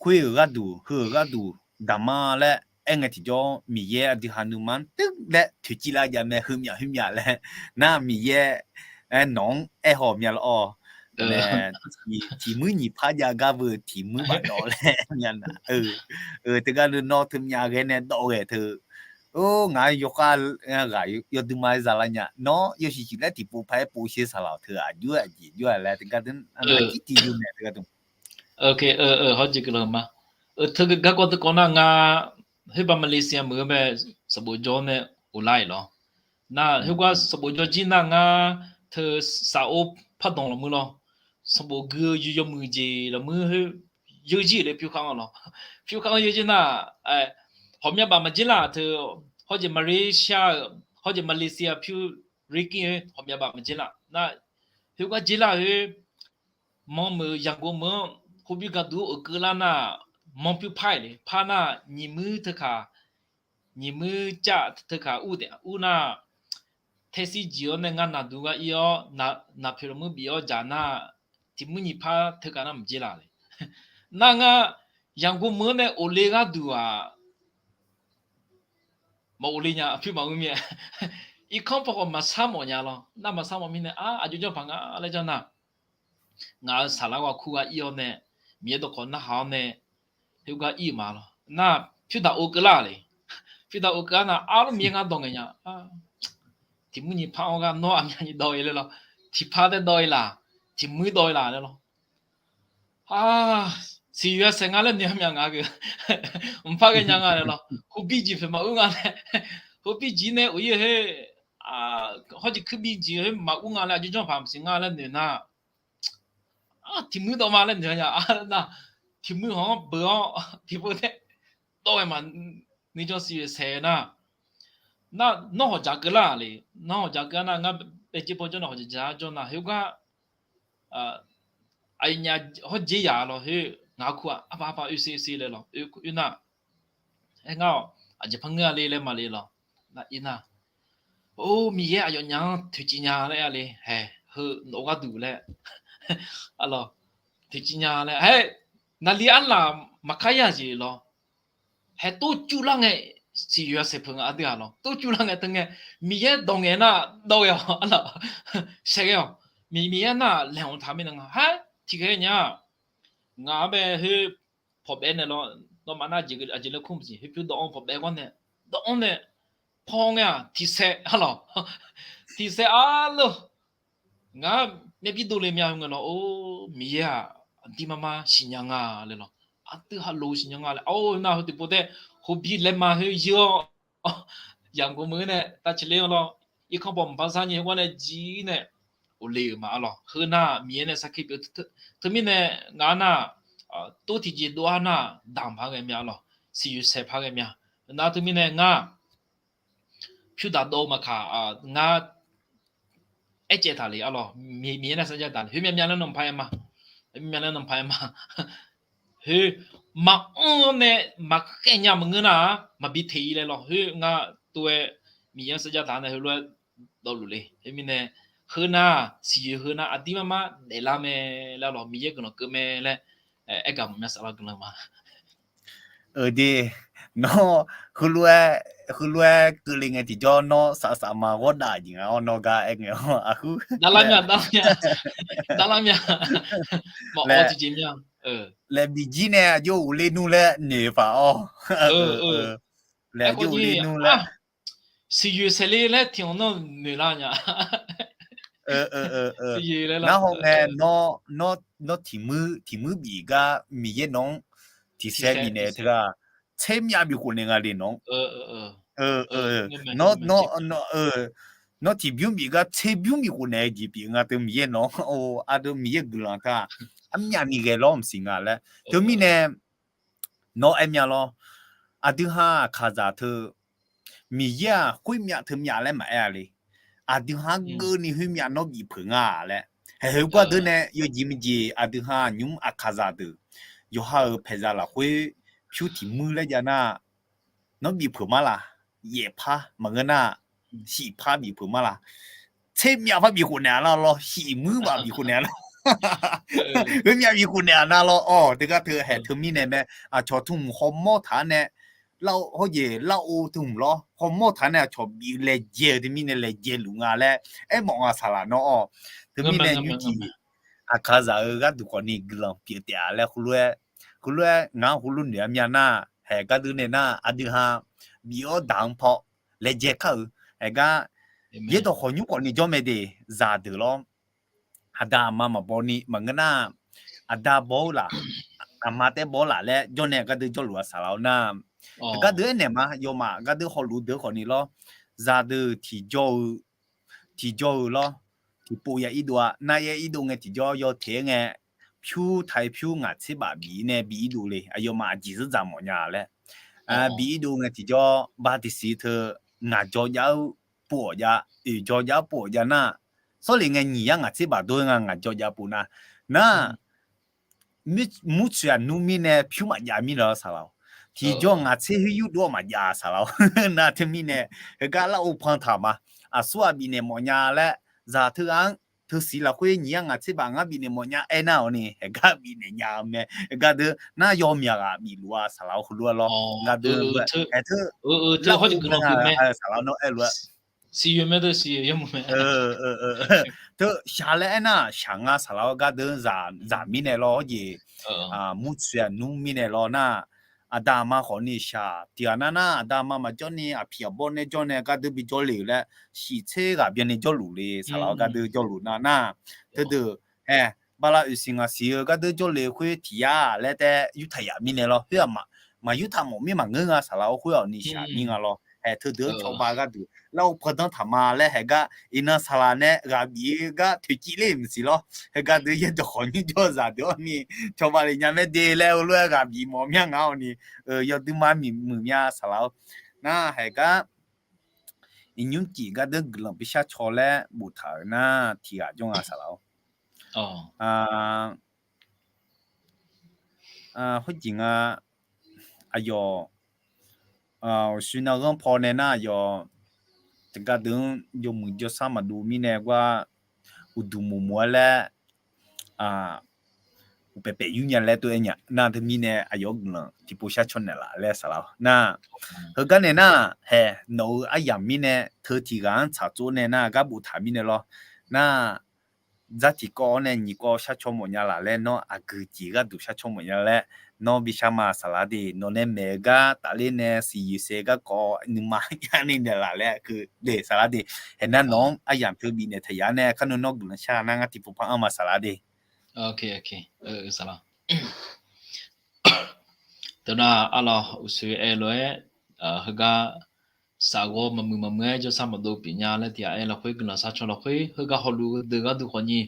khoer-euq gharduq heu-euq gharduq damq ma laer aer ngae tiqjawr Miqyaer aqdui ha nuima-anr teuv laer toeqciv lar jav mae, heumyaf heumyaf laer. Nar Miqyaer nawq-anr aer haw mya lawr-awr. Tiq muir nyiq par jav gar beu tiq muir maqdawv laer mya nar. Teugar nuinawr teumyav ghae nae dawv ghae teu. Or ngaq-anr yawkhav ghaq yawduima-aer zalar nya. Nawr yawshuif shuif laer tiqpov par-aer pov sher saqlaq teu aqjox-aer aqjeq jawr-a laer teugar deuq aqjir tiq yur nae teugar deuq. Hawrjeq guiqlanq ma. Teu garkawv teukawv nar nga khoerba Malaysia meuq-eu mae sanqbof jawr nae of lar-iq lawr. Nar khoergar sanqbof jawr jir nar ngar teu saf-or par danq lafmuir lawr. Sanqbof gui-eu yawmuiq jeq lafmuir khoer yeur jir-euq laer pyur khar-anr lawr. Pyur khar-anr yeur jir nar, hawqmya baf maqjir laf teu, hawrjeq Malaysia-euq, hawrjeq Malaysia pyur rirkir-eu hawqmya baf maqjir laf nar, khoergar jir lar khoer, manr meuq yaqgov meuq-anr khorbir garduq-anr oeqkeuv lar nar, manr pyur par-iq le par nar nyiq muir teukaq, nyiq muir cav teukaq ur taef ur nar, taxi jiq-awr nae ngar naqduq gar ir-awr naqpoeq lafmuir bif-awr jaq nar, tiq muir nyiq par teukaq nar maqjir laf le. Nar ngar yaqgov meuq-anr nae of le gharduq-aq, maq of le nya, pyur maqmr mir-a. Irkanr paw khawf maqsar mawf nya lawr. Nar maqsar mawf mirnae, ar, aqjox janr paq nga laer janr nar, ngaq-euq saqlaq ghaq kur gar ir-awr nae, Miqyaer dawqkawq narhaq-awr nae, khoergar ir-euq ma lawr. Nar pyur daq ov keuv lar le. Pyur daq ov keuv-ar nar, arlawr Miqyaer ngar dawq ngaeq nya. Tiq muir nyiq par-anr gar nawr aqmyanni dawv-ir laer lawr. Tiq par taer dawv-ir laq, tiq muir dawv-ir laq laer lawr. Siqyoeq-a saeq nga laer noeq-a mya nga geu. Mqpar ghae nya nga laer lawr. Hobir jeq poeq maqur nga laer. Hobir jeq nae of-ir-eu her, hawrjeq kurbir jeq her maqur nga laer, aqjox janr paq maqsiq nga laer noeq nar, tiq muir dawv ma laer noeq-a nya. Nar tiq muir hawq-anr beuq-awr tiqpov taer dawv ghae ma. Nuijan siqyoeq saeq nar, nar nawr hawq dzaq keuv lar le. Nawr hawq dzaq keuv-ar nar, ngar baejir paw jawr nar hawq dzaq jawr nar, khoergar aqyawfnyaf hawr dzer yaq lawr khoer ngaq kur-aq, arpar arpar oer ser oer ser laer lawr oer nar, aer ngar-awq, aqjeq par ngeur-a le laer maqle lawr. Nar ir nar, or, Miqyaer aqyawfnyaf-anr toeqciv nya laer aer-a le. Haeq, heu nawq-eu gharduq laer, a lawr, toeqciv nya laer, haeq, naqli arlaq maqkar yar jeq lawr. Haeq, tov cuvlar ngae, siqyoeq-a saeq peuq nga aqdui-aq lawr, tov cuvlar ngae teu ngae, Miqyaer dawq ngaeq nar dawv ghae-awq, a lawr, saeq ghae-awq. Miqyaer nar laeqhmq taq mirnae nga, haeq, tiqkhaeq nya Ngaq-anr bae khoer pawqbaev naeq lawr, nawmaf nar aqjeq laer kur maqsiq, khoer pyur dawv-anr pawqbaev gawr nae, dawv-anr nae, paw ngae-aq tiqsaev arlawq. Tiqsaev arlawq. Ngar myav bir dovle myav heu ngae lawr, or, Miqyaer-aq aqdir mar mar siqnya nga laer lawr, aqdui haloq siqnya nga laer, or, nar heu tiqpov tae, hobir laerma khoer yeur-awr, yaqgov meuq-aer nae tavciq ler-awr lawr, irkanr paw mqpar sar nyi heugar nae jir nae, of le-euq ma arlawq. Heu nar Miqyaer nae sarkir pyeuf, teumirnae ngar nar, tov tiqjeq dov-ar nar, damq par ghae myav arlawq, siqyoeq saeq par ghae myav. Nar teumirnae ngar pyur daq dov maqkaq, ngar aercaev taq le arlawq, Miqyaer nae sarjax taq le, khoer myav myav laer nmr paq-aer ma, myav myav laer nmr paq-aer ma. Khoer maqanr-awr nae maqkhaer nya maqngeur nar-aq, maqbi teq-ir laer lawr, khoer ngar tov-aer Miqyaer-anr sarjax taq nae heulof-aer dawvluf le. Khoermirnae, heu nar, siqyoeq heu nar aqdir mar mar daeflar mae laer lawr, Miqyaer guiqlanq keuv mae laer aergaq mawf myav saflar guiqlanq ma. Eq de, nawr heulof-aer, heulof-aer keuvle ngae tiqjawr nawr safsaf ma ghawrdaf jeq nga-awr nawr gar aer ngae-awr aqhuir. Davlar myav, davlar myav, davlar myav, maqawr tiqjeq myav. Laeqbif jir nae aqjox ghofle nmr laer noeq paq-awr. Laeq aqjox ghofle nmr laer. Siqyoeq saeq le laer tiq hmq nar noeqlar nya. Nar hawngae, nawr tiq muir tiq muir bif gar Miqyaer nawq-anr tiqsaer bifnaeq teughaq, tser myav bif khofnaeq nga le nawq-anr. Nawr tiq bymr bif gar tser bymr bif khofnaeq-eu jeq pyeuf nga teu Miqyaer nawq-anr, aqdui Miqyaer guiqlanq taq armyavni ghae lawr maqsiq nga laer. Teumirnae nawr aer myav lawr. Aqdui ha aqkaqzaq teu Miqyaer-aq khoermyav teu myav laer maqaer-a le. Aqdui ha geuvni khoermyav nawr bif peuq nga laer. Haeq heu gar deuq nae yawjeq maqjeq aqdui ha nymr aqkaqzaq deuq yawqha-euq paeqzaq lafkhoer pyur tiq muir laer jav nar, nawr bif peuq mar laq, yaef par maqngeur nar, shif par bif peuq mar laq, tser myav par bif khofnaeq-a nar lawr, shif muir baf bif khofnaeq-a nar, khoermyav bif khofnaeq-a nar lawr. Awr, teugar teu haeq teumirnae mae, aqcawq tmq hawmawr taq-anr nae, lar-eu hawjeq lar-eu tmq lawr hawmawr taq-anr nae aqcawq bif laejae-eu teumirnae laejae luf nga laer aermawf nga saqlaq nawr-awr. Teumirnae nymrcif aqkaqzaq-eu gharduq khawfni guiqlanq pyeuf taef-a laer heulof-aer, heulof-aer ngaq-anr heulof noeq-a myav nar, haeq gar deuq nae nar aqdui ha bif-awr daq-anr paw laejae kar-euq. Haeq gar yaerdawq khawf nymr khawfni jawr mae de, zaqdeuq lawr. Aqda aqma maqbaw ni maqngeur nar, aqda baw-eu laf, aqma taef baw-eu laf laer jawr nae gar deuq jawrluf-a saqlaq-awr nar, haeq gar deuq aernaeq ma, yawmaf gar deuq hawluf deuq khawfni lawr. Zaqdeuq tiqjawr-eu, tiqjawr-eu lawr, tiqpov ya irdov-a, nar yaer irdov ngae tiqjawr yawteq-aer ngae, pyur taq-aer pyur ngaq tser baf bif nae bif irdov le. Aqyawfmaf aqjeq zanrdzaq mawf nya laer bif irdov ngae tiqjawr ba tiqsiq teu ngaq jaw jav-eu pov-awq jav, oeq jaw jav-eu pov-awq jav nar, sawrle ngae nyiq yar ngaq tser baf dov-aer nga ngaq jaw jav pov nar, nar murtsoeq aqnmr mirnae pyur maqjav mirnae lawr saqlaq-awr. Tiqjawr ngaq tser khoer yurdov-awr maqjav saqlaq-awr. Nar teumirnae heugar lar-eu pan taq ma. Aqsur ghaq bifnaeq mawf nya laer, zaq teughaq-anr teusiq lafkhoer nyiq yar ngaq tser baf ngar bifnaeq mawf nya aernar-awq ni, heugar bifnaeq nya-eu mae. Heugar deuq nar yawmyaq ghaq bifluf-a saqlaq-awr heulof-aer lawr. Gar deuq aer teu, lar-eu guiqlanq pyeuf mae, saqlaq-awr nawr aerluf-aer Teu shaq laer aernar, shaq nga saqlaq-awr gar deuq zaq mirnae lawr hawjeq, murtsoeq aqnmr mirnae lawr nar, aqda aqma khawfni shaq tiq ghaq nar nar, aqda aqma maqjawr ni aqpiq aqbawr nae jawr nae gar deuq bijawr le-euq laer, shiq tser ghaq byanni jawrluf le saqlaq-awr gar deuq jawrluf nar nar, teudeuq, aer, bala oeqsiq ngaq siq-eu gar deuq jawrle khoer tiq yar laer taef yurtaq yaf mirnae lawr, khoer-aq, maqyurtaq mawf mir maqngeur nga saqlaq-awr khoer-awq ni shaq mir nga lawr. Haeq teudeuq-anr cawba gharduq lar-eu pandanr taq ma laer haeq gar iqnan saqlaq nae ghaq bif-eu gar toeqciv ler maqsiq lawr. Haeq gar deuq yaerdawq khawf nymr jawr zaqdeuq-awr ni cawba le nya mae de laer heulof-aer ghaq bif mawf mya nga-awr ni, yawdui ma miq muiq mya saqlaq-awr nar haeq gar iqnymr cif gar deuq guiqlanq bishar caw laer boftaq-euq nar tiq ghaq jawr nga saqlaq-awr. Khoerjeq nga, aqyawf, uqshoe navghanr paw nae nar aqyawf, tiqgar deuq-anr yawmuiq jawrsar maqdov mirnae gar, uqduq moqmoq-aer laer, uqpaeq paeq yur nya laer tov-aer nya nar teumirnae aqyawf-anr guiqlanq tiqpov shar caw naeqlaf laer saqlaq-awr nar, heugar nae nar, haeq nawq-euq aryamq mirnae teu tiq ghaq-anr tsaqtsov nae nar gar boftaq mirnae lawr nar, dzar tiqkawv-awr nae nyiq kawv shar caw mawf nya laf laer, nawr aqgeu jeq gharduq shar caw mawf nya laer, nawr bi shar ma saqlaq de. Nawq nae maeq-eu gar tafler nae siqyoeq saeq-eu garkawv nuima yar ni naeqlaf laer aqgeu de saqlaq de. Haeq nar nawq-anr aryamq teu bifnaeq taq yaf nae kar nawr guiqlanq shar nar ngar tiqpov par anr ma saqlaq de. Teunar arlawq uqshoe aer lof-aer, heugar safghawr maqmuiq maqmuiq-aer jawrsar maqdov pyeuf nya laer tiq ghaq aer lafkhoer guiqlanq sharcaw lafkhoer heugar hawluf-eu deuq gharduq khawfni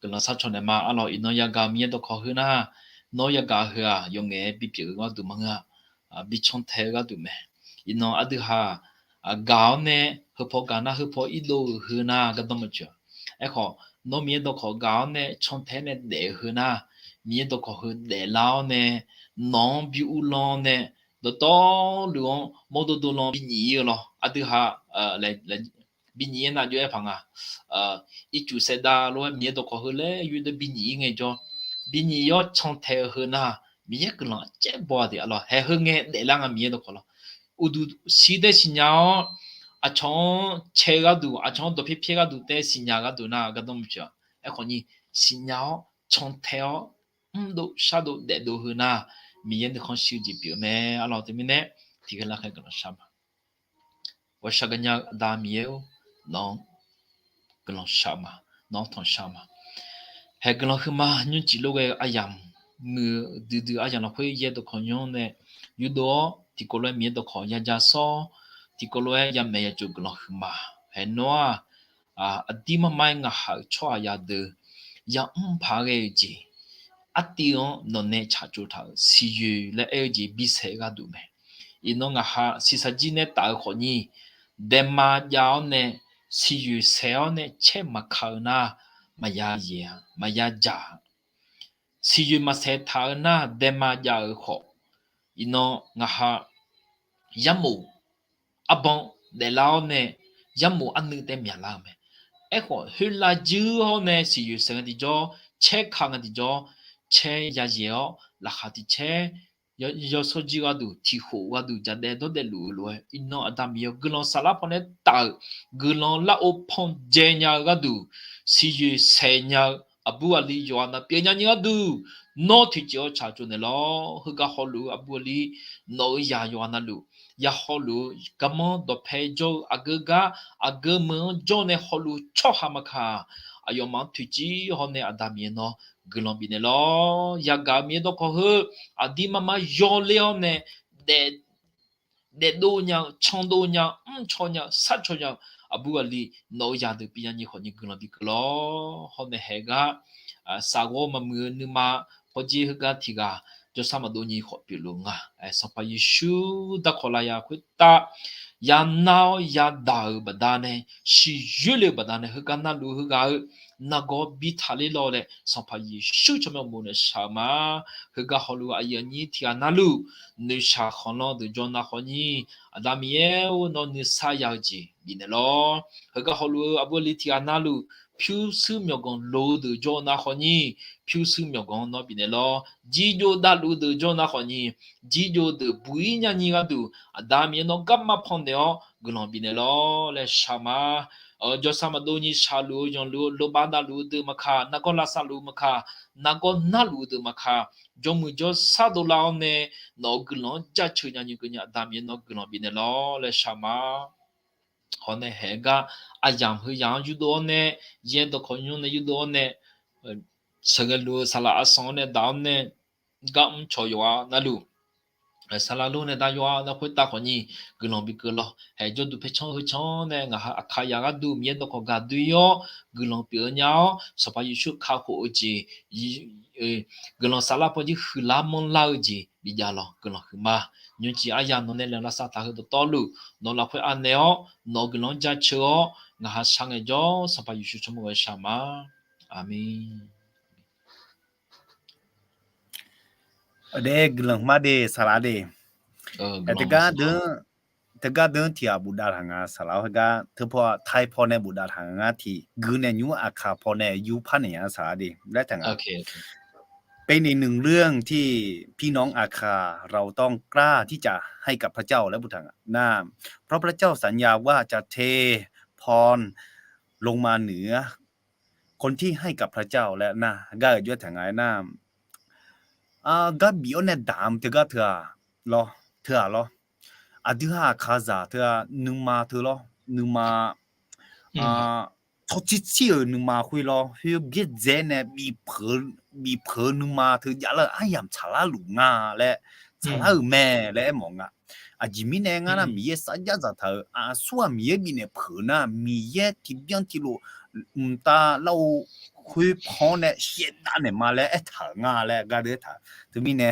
guiqlanq sharcaw naeqma. Arlawq iqnan yagaq-eu Miqyaer dawqkawq heu nar, nawr yagaq heu-aq yawf ngaef-aer bipyeuf-eu gharduq maqngeur-a, bicantae-eu gharduq mae. Iqnan aqdui ha gaq-awr nae heupaw gaq nar heupaw irdov-euq heu nar gardanr maqtsoeq-a. Aerkhawf nawr Miqyaer dawqkawq gaq-awr nae cantae nae daef-eu heu nar, Miqyaer dawqkawq heu daeflar-awr nae, nawq-anr bi uvlanr nae, dawqtawvluf-anr mawrdo dovlan bi nyif-ir-eu lawr. Aqdui ha bi nyif-aer nar jov-aer paq nga. Ircuf saevdav lof-aer Miqyaer dawqkawq heu laer yurdae bi nyif-ir ngaejawr, bi nyif-awr cantae-eu heu nar, Miqyaer guiqlanq caer baw-a de arlawq. Haeq heu ngae daeflar nga Miqyaer dawqkawq lawr. Uqduq shir daer siqnya-awr, aqcawq-anr cae-eu gharduq, aqcawq-anr dawqpyaer pyaer gharduq tae siqnya gharduq nar gardanr maqtsoeq-a. Aerkhawfni siqnya-awr cantae-awr mrdov shardov daefdov heu nar, Miqyaer nuikhanr shir-eu jeq pyeuf-eu mae. Arlawq teumirnae tiqghaq lafkhaeq guiqlanq shar ma. Ghawqshaq gaqnya-eu Aqda Miqyaer-or, nawq-anr guiqlanq shar-eu ma. Nawq-anr tanqshar-eu ma. Haeq guiqlanq huiqma nymrcif lof ghae-eu aryamq muiq-eu duidui aryamq lafkhoer yaer dawqkawq nymr nae yurdov-awr tiqkawv lof-aer Miqyaer dawqkawq yaja sawr, tiqkawv lof-aer yamaeq yajov guiqlanq huiqma. Haeq nawr-aq, aqdir marmar-aer ngaqhaq-euq tsawrhaq yadeuq yamr paq ghae-eu jeq, artiv-anr nawqnae tsaqtsov taq-euq siqyoeq laer aer-eu jeq bisaeq gharduq mae. Iqnan ngaqha siqsaqjir nae taf-eu khawfni, daema jav-awr nae siqyoeq saeq-awr nae caer maqka-eu nar, maqya yaeq-a, maqya jaq-a. Siqyoeq maqsaeq taq-eu nar daema jav-euq khawf, iqnan ngaqha yarmof arban daeflar-awr nae yarmof arnuiv tae myaqlar-eu mae. Aerkhawf khoerlav juir-awr nae siqyoeq saeq nga tiqjawr, caer ka nga tiqjawr, caer yayaeq-awr laqkhaq tiq caer yawshawr jir gharduq tiq khof gharduq jadaev dawrdaev luf-eu lof-aer, iqnan Aqda Miqyaer-or, guiqlanq saflar pawnae taf-euq guiqlanq larghov panqdzae nya-eu gharduq, siqyoeq saeq nya-eu aqbur aqli yawqghaq na pyeuf nya nyir gharduq, nawr tiqjeq-awr tsaqtsov naeqlawr. Heugar hawluf-eu aqbur aqli nawq-eu yaq yawqghaq navluf, ya hawluf-eu garmanr dawqpae jawr-eu aqgeu gar, aqgeu meuq-anr jawr nae hawluf-eu tsawrhaq maqkaq, aqyawfmaf-anr toeqciv hawr nae Aqda Miqyaer nawr guiqlanq bifnaeq lawr. Yagaq-eu Miqyaer dawqkawq heu, aqdir marmar yawler-awr nae daef daefdov nya-eu, candov nya-eu, mrcaw nya-eu, sarcaw nya-eu aqbur aqli nawq-eu yadeuq pyeuf nya nyir khawfni guiqlanq bikeuv lawr. Hawr nae haeq gar safghawr maqmuiq-eu nuima pawqdzer heugar tiq ghaq jawrsar maqdov nyir khawf pyeufluf nga. Sanqpaq Yeqsur darkawq lafyaq khoertav yanar-awr yadaq-euq baqdanae, siqyoer le-eu baqdanae heugar narluf heughaq-eu nargawr bi taqler lawr laer Sanqpaq Yeqsur tsawrmyanr uqmov nae shaq-eu ma. Heugar hawluf-eu aqyuif aqnyir tiq ghaq narluf noeqshaq khanqlanr deuq jawr nar khawfni, Aqda Miqyaer-or, nawr nuisar ya-eu jeq bifnaeq lawr. Heugar hawluf-eu aqbur aqli tiq ghaq narluf pyurshuir myawqganq loq-eu deuq jawr nar khawfni, pyurshuir myawqganq nawr bifnaeq lawr. Jirjov davluf-eu deuq jawr nar khawfni, jirjov deuq buq-ir nya nyir gharduq Aqda Miqyaer nawr garma pannaeq-awr guiqlanq bifnaeq lawr laer shaq ma. Jawrsar maqdov nyir shaqluf-eu yanluf-eu lobav davluf-eu deuq maqkaq, nargawr lavsavluf-eu maqkaq, nargawr narluf-eu deuq maqkaq, jawrmuiq jawrsar dovlar-awr nae nawq-euq guiqlanq-anr jaceuq nya nymr keuvnya Aqda Miqyaer nawr guiqlanq bifnaeq lawr laer shaq ma. Hawr nae haeq gar aryamq heuyaq-anr yurdov-awr nae, yaer dawqkawq nymr nae yurdov-awr nae, sheuqghae luf-eu saqlaq arsanq-anr nae daq-awr nae, gar mrcawq yawqghaq navluf, saqlaq lor nae dav yawqghaq navluf khoertav khawfni guiqlanq bikeuv lawr. Haeq jawrduq paercanr heucanr nae ngaq ha Aqkaq yaq gharduq Miqyaer dawqkawq gaqdoe-awr guiqlanq pyeuf-eu nya-awr, Sanqpaq Yeqsur kakhof-eu jeq guiqlanq saflar pawjir huiqlar manrlar-eu jeq bijav lawr guiqlanq huiqma. Nymrcif aryamq nawq nae laeqhmq lavsav taq heu dawqtawvluf nawq lafkhoer anaeq-awr nawq-euq guiqlanq-anr jaceuq-awr ngaq ha shar ngaejawr Sanqpaq Yeqsur tsawrmyanr ghae shaq ma. Aqmeq. Aqdae guiqlanq hmq ma de saqlaq de. Teugar deuq-anr, teugar deuq-anr tiq ghaq bofdav taq nga saqlaq-awr heugar teupaw taipaw nae bofdav taq nga tiq gui nae nymr Aqkaq paw nae yur par naeq nya saqlaq de laer taq nga. เป็นอีกหนึ่งเรื่องที่ พี่น้องอาคาเราต้องกล้าที่จะให้กับพระเจ้าและบูชานะ เพราะพระเจ้าสัญญาว่าจะเทพรลงมาเหนือ คนที่ให้กับพระเจ้า laer nar, gar-euq jawr-aer taq nga-aer nar, gar bif-awr nae daq-eu teugar teu-aq lawr, teu-aq lawr. Aqdui ha aqkaqzaq teu-aq nuima teu lawr, nuima tsawrcir cir-euq nuima khoer lawr, khoer byaerdzae nae bifpeuq-eu nuima teu javlar-eu aryamq tsaqlar luf nga laer, tsaqlar-euq mae laer aermawf nga. Aqjeq mirnae ngar nar, Miqyaer sarjax dzaqtaq-euq aqsur-aq Miqyaer bifnaeq peuq nar, Miqyaer tiqbyan tiqlof mqtav lar-eu khoer pan-awr nae shaevdav naeq ma laer aertaq-euq nga laer gardeuv aertaq. Teumirnae,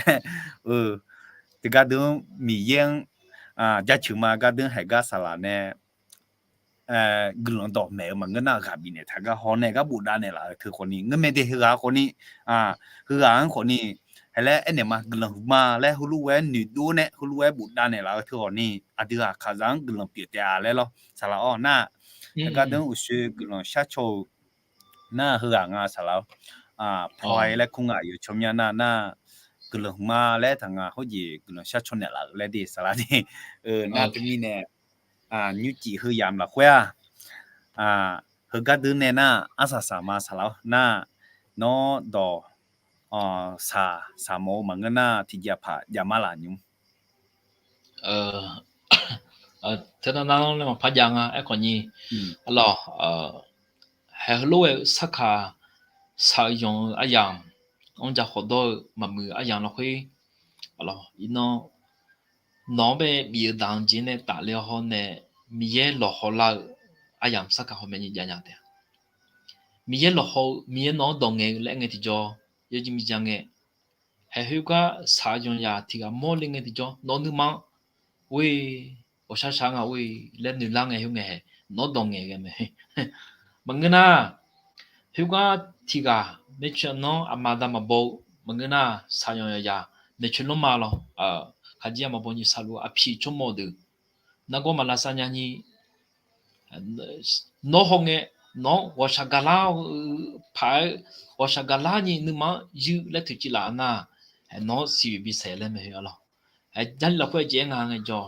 teugar deuv-anr Miqyaer-anr jaceuq ma, gardeuv haeq gar saqlaq nae guiqlanq dawqmaeq-eu maqngeur nar, ghaq bifnaeq taq gar haw nae gar bofdav naeqlaf-euq teu khawfni, ngeurmae de heughaq khawfni, heughaq-anr khawfni, haeq laer aernaeq ma, guiqlanq huiqma laer heulof-aer noeqdov nae heulof-aer bofdav naeqlaf-eu teu khawfni, aqdui ghaq aqkaqzaq-anr guiqlanq pyeuf taef-a laer lawr saqlaq-awr nar, haeq gar deuv-anr uqshoe guiqlanq sharcaw-eu nar, heughaq nga saqlaq-awr, pawr-aer laer kur nga, yawqcawq mya nar nar, guiqlanq huiqma laer taq nga, hawjeq guiqlanq sharcaw naeqlaf-euq laer de saqlaq de. Nar teumirnae nymrcif heu yamq lafkhoer-aq, heugar deuv nae nar arsaq saq ma saqlaq-awr nar, nawr dawq saq saq mawf-eu maqngeur nar, tiqjeqpaq jav mar laf nymr. Teunar nar laer maqpar jav nga. Aerkhawfni, arlawq, haeq heulof ghae-eu sarkaq saq-eu yanq-eu aryamq, anrja khawf dawr-eu maqmuiq aryamq lafkhoer, arlawq, iqnan nawq-anr bae bif-eu daq-anr jeq nae tafle-awr hawr nae, Miqyaer lawqhaw lar-eu aryamq sarkaq hawmya nyi jav nya taef-a. Miqyaer lawqhaw-eu, Miqyaer nawq-anr dawq ngaeq-eu laer aer ngae tiqjawr, yawjeq miqja ngae, haeq khoergar saq-eu yanqzaq tiq ghaq mawrle ngae tiqjawr, nawq-eu nuima-anr or-e, ghawqshaq shaq nga or-e laer noeqlar ngae khoer ngae haeq nawq-anr dawq ngaeq ghae mae. Maqngeur nar, khoergar tiq ghaq maeqtsoeq nanr aqma da maqbaw-eu maqngeur nar, saq yanqzaq maeqtsoeq lanrma lawr, khaqjir-a maqbaw nyi saqluf aqpiq tsawrmawq deuq nargawr maq lavsav nya nyi, nawr hawngae, nawq-anr ghawqshaq gaqlar-eu paq-aer, ghawqshaq gaqlar nyi nuima-anr yuir laer toeqciv laf nar, nawr siqyoeq bisaeq laer maeqhoe arlawq. Jarlif lafkhoer aqjeq aer nga ngaejawr,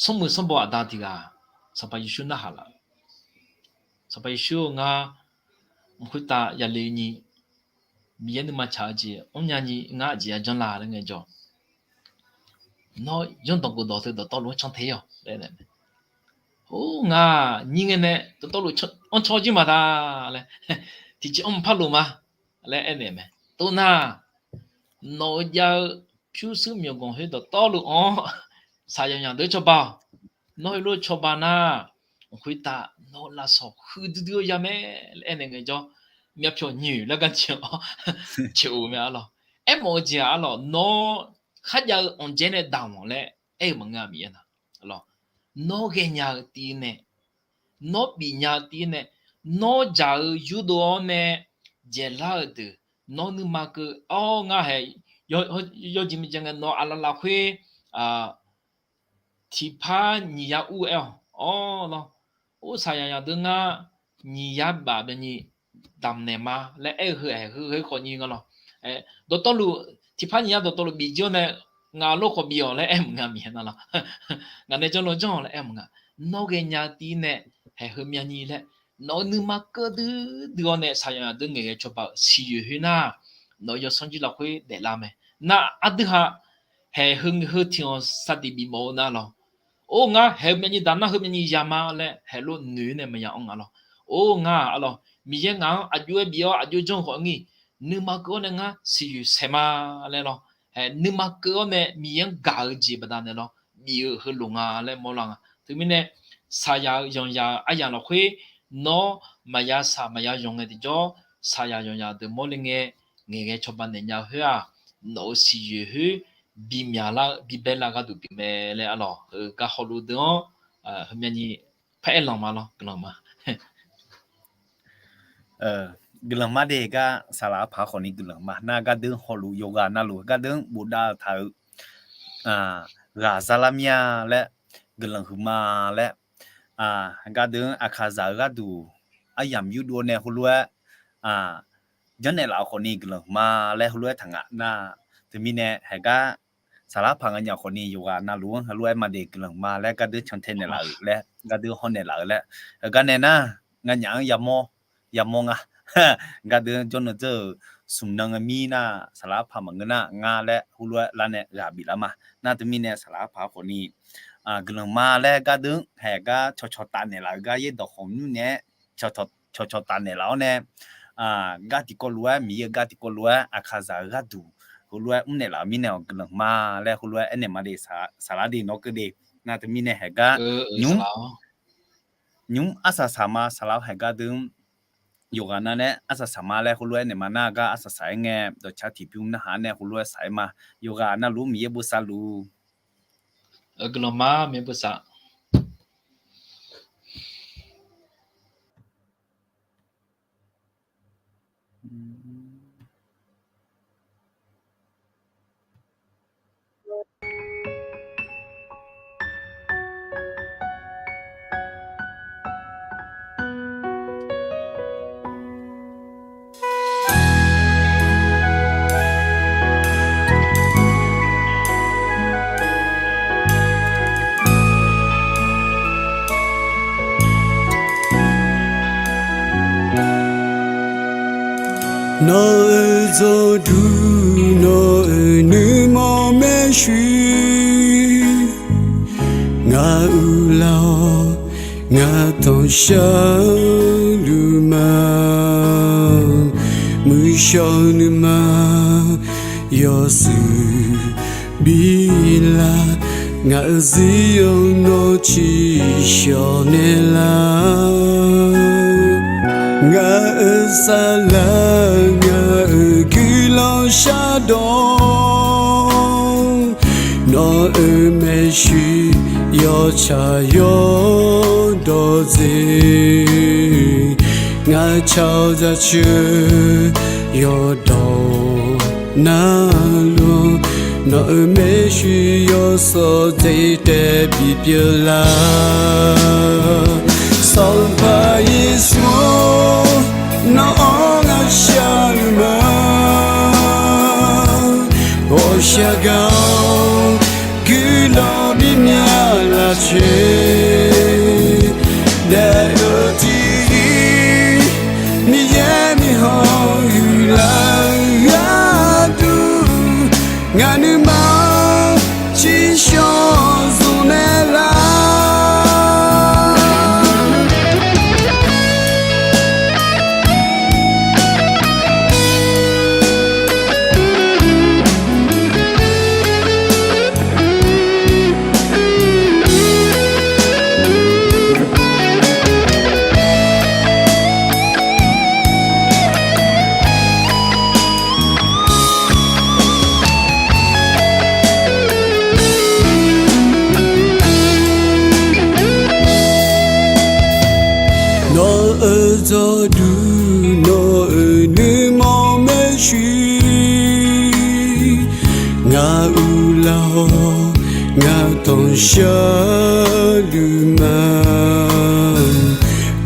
smrmuiq sanrbaw aqda tiq ghaq Sanqpaq Yeqsur narhaq laf-eu, Sanqpaq Yeqsur-eu, ngar mq khoertav yale nyi, Miqyaer nuima tsaq-eu jeq mrnya nyi, ngar aqjeq ya janr la laer ngaejawr, nawr yanrdanq gofdawq teu dawqtawvluf-anr can te-awq laer aernaeq mae. Or, ngaq nyir ngae nae dawqtawvluf anr can jir maqda laer, tiqjeq anr maqpar lof ma laer aernaeq mae. Tov nar, nawq-eu jav-eu pyurshuir myawqganq khoer dawqtawvluf anr-awr, saqyanqyaq deuq cawba-awq. Nawr heulof cawba nar, mq khoertav nawq-eu lafsawq huiqduidui-eu ya mae laer aernaeq ngaejawr, myavpyawq nyoeq laer gar caeq-awr caeq-eu mae arlawq. Aermawf-eu jeq-aq arlawq, nawr kharjav-eu anqdzae nae daq-awq laer aer-eu maqngeur-a, Miqyaer nar, nawr ghaenya-eu tiv nae, nawr bifnya-eu tiv nae, nawr dzaq-eu yurdov-awr nae dzaeqlar-eu deuq, nawr nuima keuv awr ngar hae, yawjeq miqjav ngae nawq aqlaf lafkhoer tiqpar nyiq yar ur-aer-awq. Awr lawr, or saqyanqyaq deuq ngar nyiq yar baf byanni damqnaeq ma laer aer-eu heu-aer heu-aer khawfni nga lawr. Dawqtawvluf tiqpar nyiq yar dawqtawvluf bif jir-awr nae, ngaq lof khawf bif-awq laer aer maqnga, Miqyaer nar lawr, ngaq nae janr law janr-awq laer aer maqnga. Nawr ghaenya-eu tiv nae haeq heumyav nyi laer, nawq-eu nuima keuv duidui-awr nae saqyanqyaq deuq ngaeqghae cawba-euq siqyoeq khoer nar, nawq-eu yawsanr jir lafkhoer daeflar mae. Nar aqdui ha haeq heu heu tiq-anr saqdiq bifmawf-eu nar lawr, or ngar haeq heumyav nyi daq nar heumyav nyi ya ma laer haeq lof noeq-aer nae maqya anr nga lawr. Or ngar-aq arlawr, Miqyaer ngaq-anr aqjox-aer bif-awr aqjox janr-eu khawf ngir, nuima keuv-awr nae ngar siqyoeq saeq ma laer lawr, nuima keuv-awr nae Miqyaer-anr gaq-eu jeq baqdanae lawr, bif-eu heulof nga laer mawrlar nga. Teumirnae, saqyaq-eu yanqzaq-eu aryamq lafkhoer nawr maqya saq maqya yanq ngae tiqjawr, saqyaq yanqzaq deuq mawrle ngae, ngaeqghae cawba naeq nya-eu khoer-aq, nawq-euq siqyoeq khoer bimyaq lar-eu bibae lar gharduq pyeuf mae laer arlawr, heu gar hawluf deuq-anr heumyav nyi paraer lanq ma lawr, guiqlanq ma. Guiqlanq ma de gar saqlaq-eu paq khawfni guiqlanq ma. Nar gardeuv hawluf yawqghaq navluf gardeuv bofdav-eu taq-eu ghaq zalar mir-a laer, guiqlanq huiqma laer, gardeuv-anr aqkaqzaq-eu gharduq aryamq yurdov nae heulof-aer janrnaeq laf-eu khawfni guiqlanq huiqma laer heulof-aer taq ngaq nar, teumirnae haeq gar saqlar paq ngae nya khawfni yawqghaq navluf-anr heulof-aer maqde guiqlanq ma laer gardeuv cantae naeqlaf-euq laer gardeuv hawnaeq laf-euq laer, heugar nae nar nganyaf-anr yamawr, yamawr nga. Gardeuv-anr jawrnan dzeur-euq smq nan-eu mir nar, saqlaq arpaq maqngeur nar ngar laer heulof-aer lar nae ghaq biflar ma. Nar teumirnae saqlaq arpaq-anr khawfni, guiqlanq ma laer gardeuv-anr haeq gar cawqcawq taf naeqlaf-eu gar yaerdawq khawf nymr naeq-aer cawqcawq taf naeqlaf-awr nae, gar tiqkawv lof-aer, Miqyaer-euq gar tiqkawv lof-aer aqkaqzaq-eu gharduq heulof-aer mrnaeqlaf-eu mirnae-awq guiqlanq ma laer heulof-aer aernaeq ma de. Saqlaq de nawr keuv de. Nar teumirnae haeq gar nymr nymr arsaq saq ma. Saqlaq-awr haeq gardeuv-anr yawqghaq nav nae arsaq saq ma laer heulof-aer naeq ma. Nar gar arsaq saq-aer ngae, dawqcar tiqbymr narhaq-aer nae heulof-aer saq-aer ma. Yawqghaq navluf-anr Miqyaer bosav luf. Guiqlanq ma, Miqyaer bosav. Nawq-euq dzawqduq nawq-euq nuima maershuir, ngaq uiqlar-awr ngaq tanqshar luf ma. Muiqshawr nuima yawshuif bilar, ngaq-euq zir-anr nawr ciqshawq naeqlar. Ngaq-euq saqlaq ngaq-euq guiqlanq shardawq, nawq-euq maershuir yawtsaq yawdawq dzaeq, ngaq cawq dzaqcoeq yawdawq navluf, nawq-euq maershuir yawsanr dzaeq taev bipyeuf lar. Sanqpaq Yeqsur-or, nawq-anr ngaq shar luf ma. Ghawqshaq gaq-awr guiqlanq bimya lafcoer, daef-eu tiqzir Miqyaer miqhawq huiqlar gharduq, ngaq nuima ciqshawq zmq naeqlar. Nawq-euq dzawqduq nawq-euq nuima maershuir, ngaq uiqlar-awr ngaq tanqshar luf ma.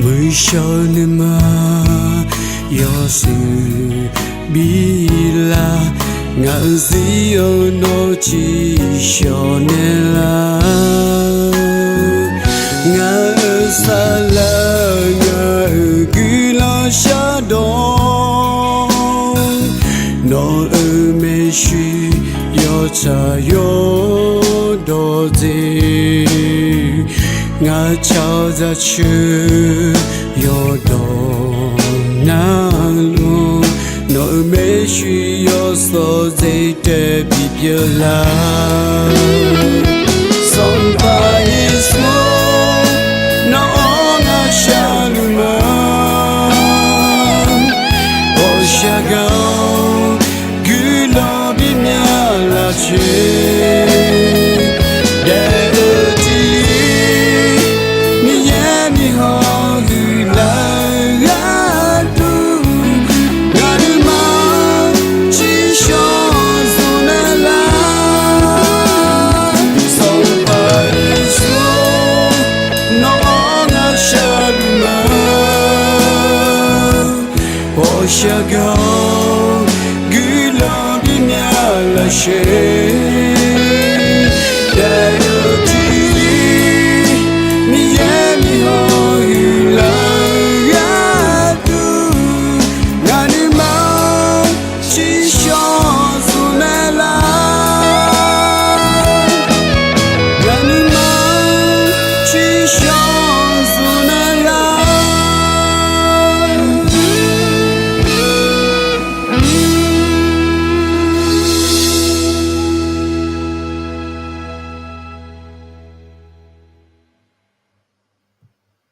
Muiqshawr nuima yawshuif bilar, ngaq-euq zir-anr nawr ciqshawq naeqlar. Ngaq-euq saqlaq ngaq-euq guiqlanq shardawq, nawq-euq maershuir yawtsaq yawdawq dzaeq, ngaq cawq dzaqcoeq yawdawq navluf, nawq-euq maershuir yawsanr dzaeq taev bipyeuf lar. Sanqpaq Yeqsur, nawq-anr ngaq shar luf ma. Ghawqshaq gaq-awr guiqlanq bimya lafcoer, daef-eu tiqzir Miqyaer miqhawq huiqlar gharduq, ngaq nuima ciqshawq zmq naeqlar. Sanqpaq Yeqsur, nawq-anr ngaq shar luf ma. Ghawqshaq gaq-awr guiqlanq bimya lafcoer,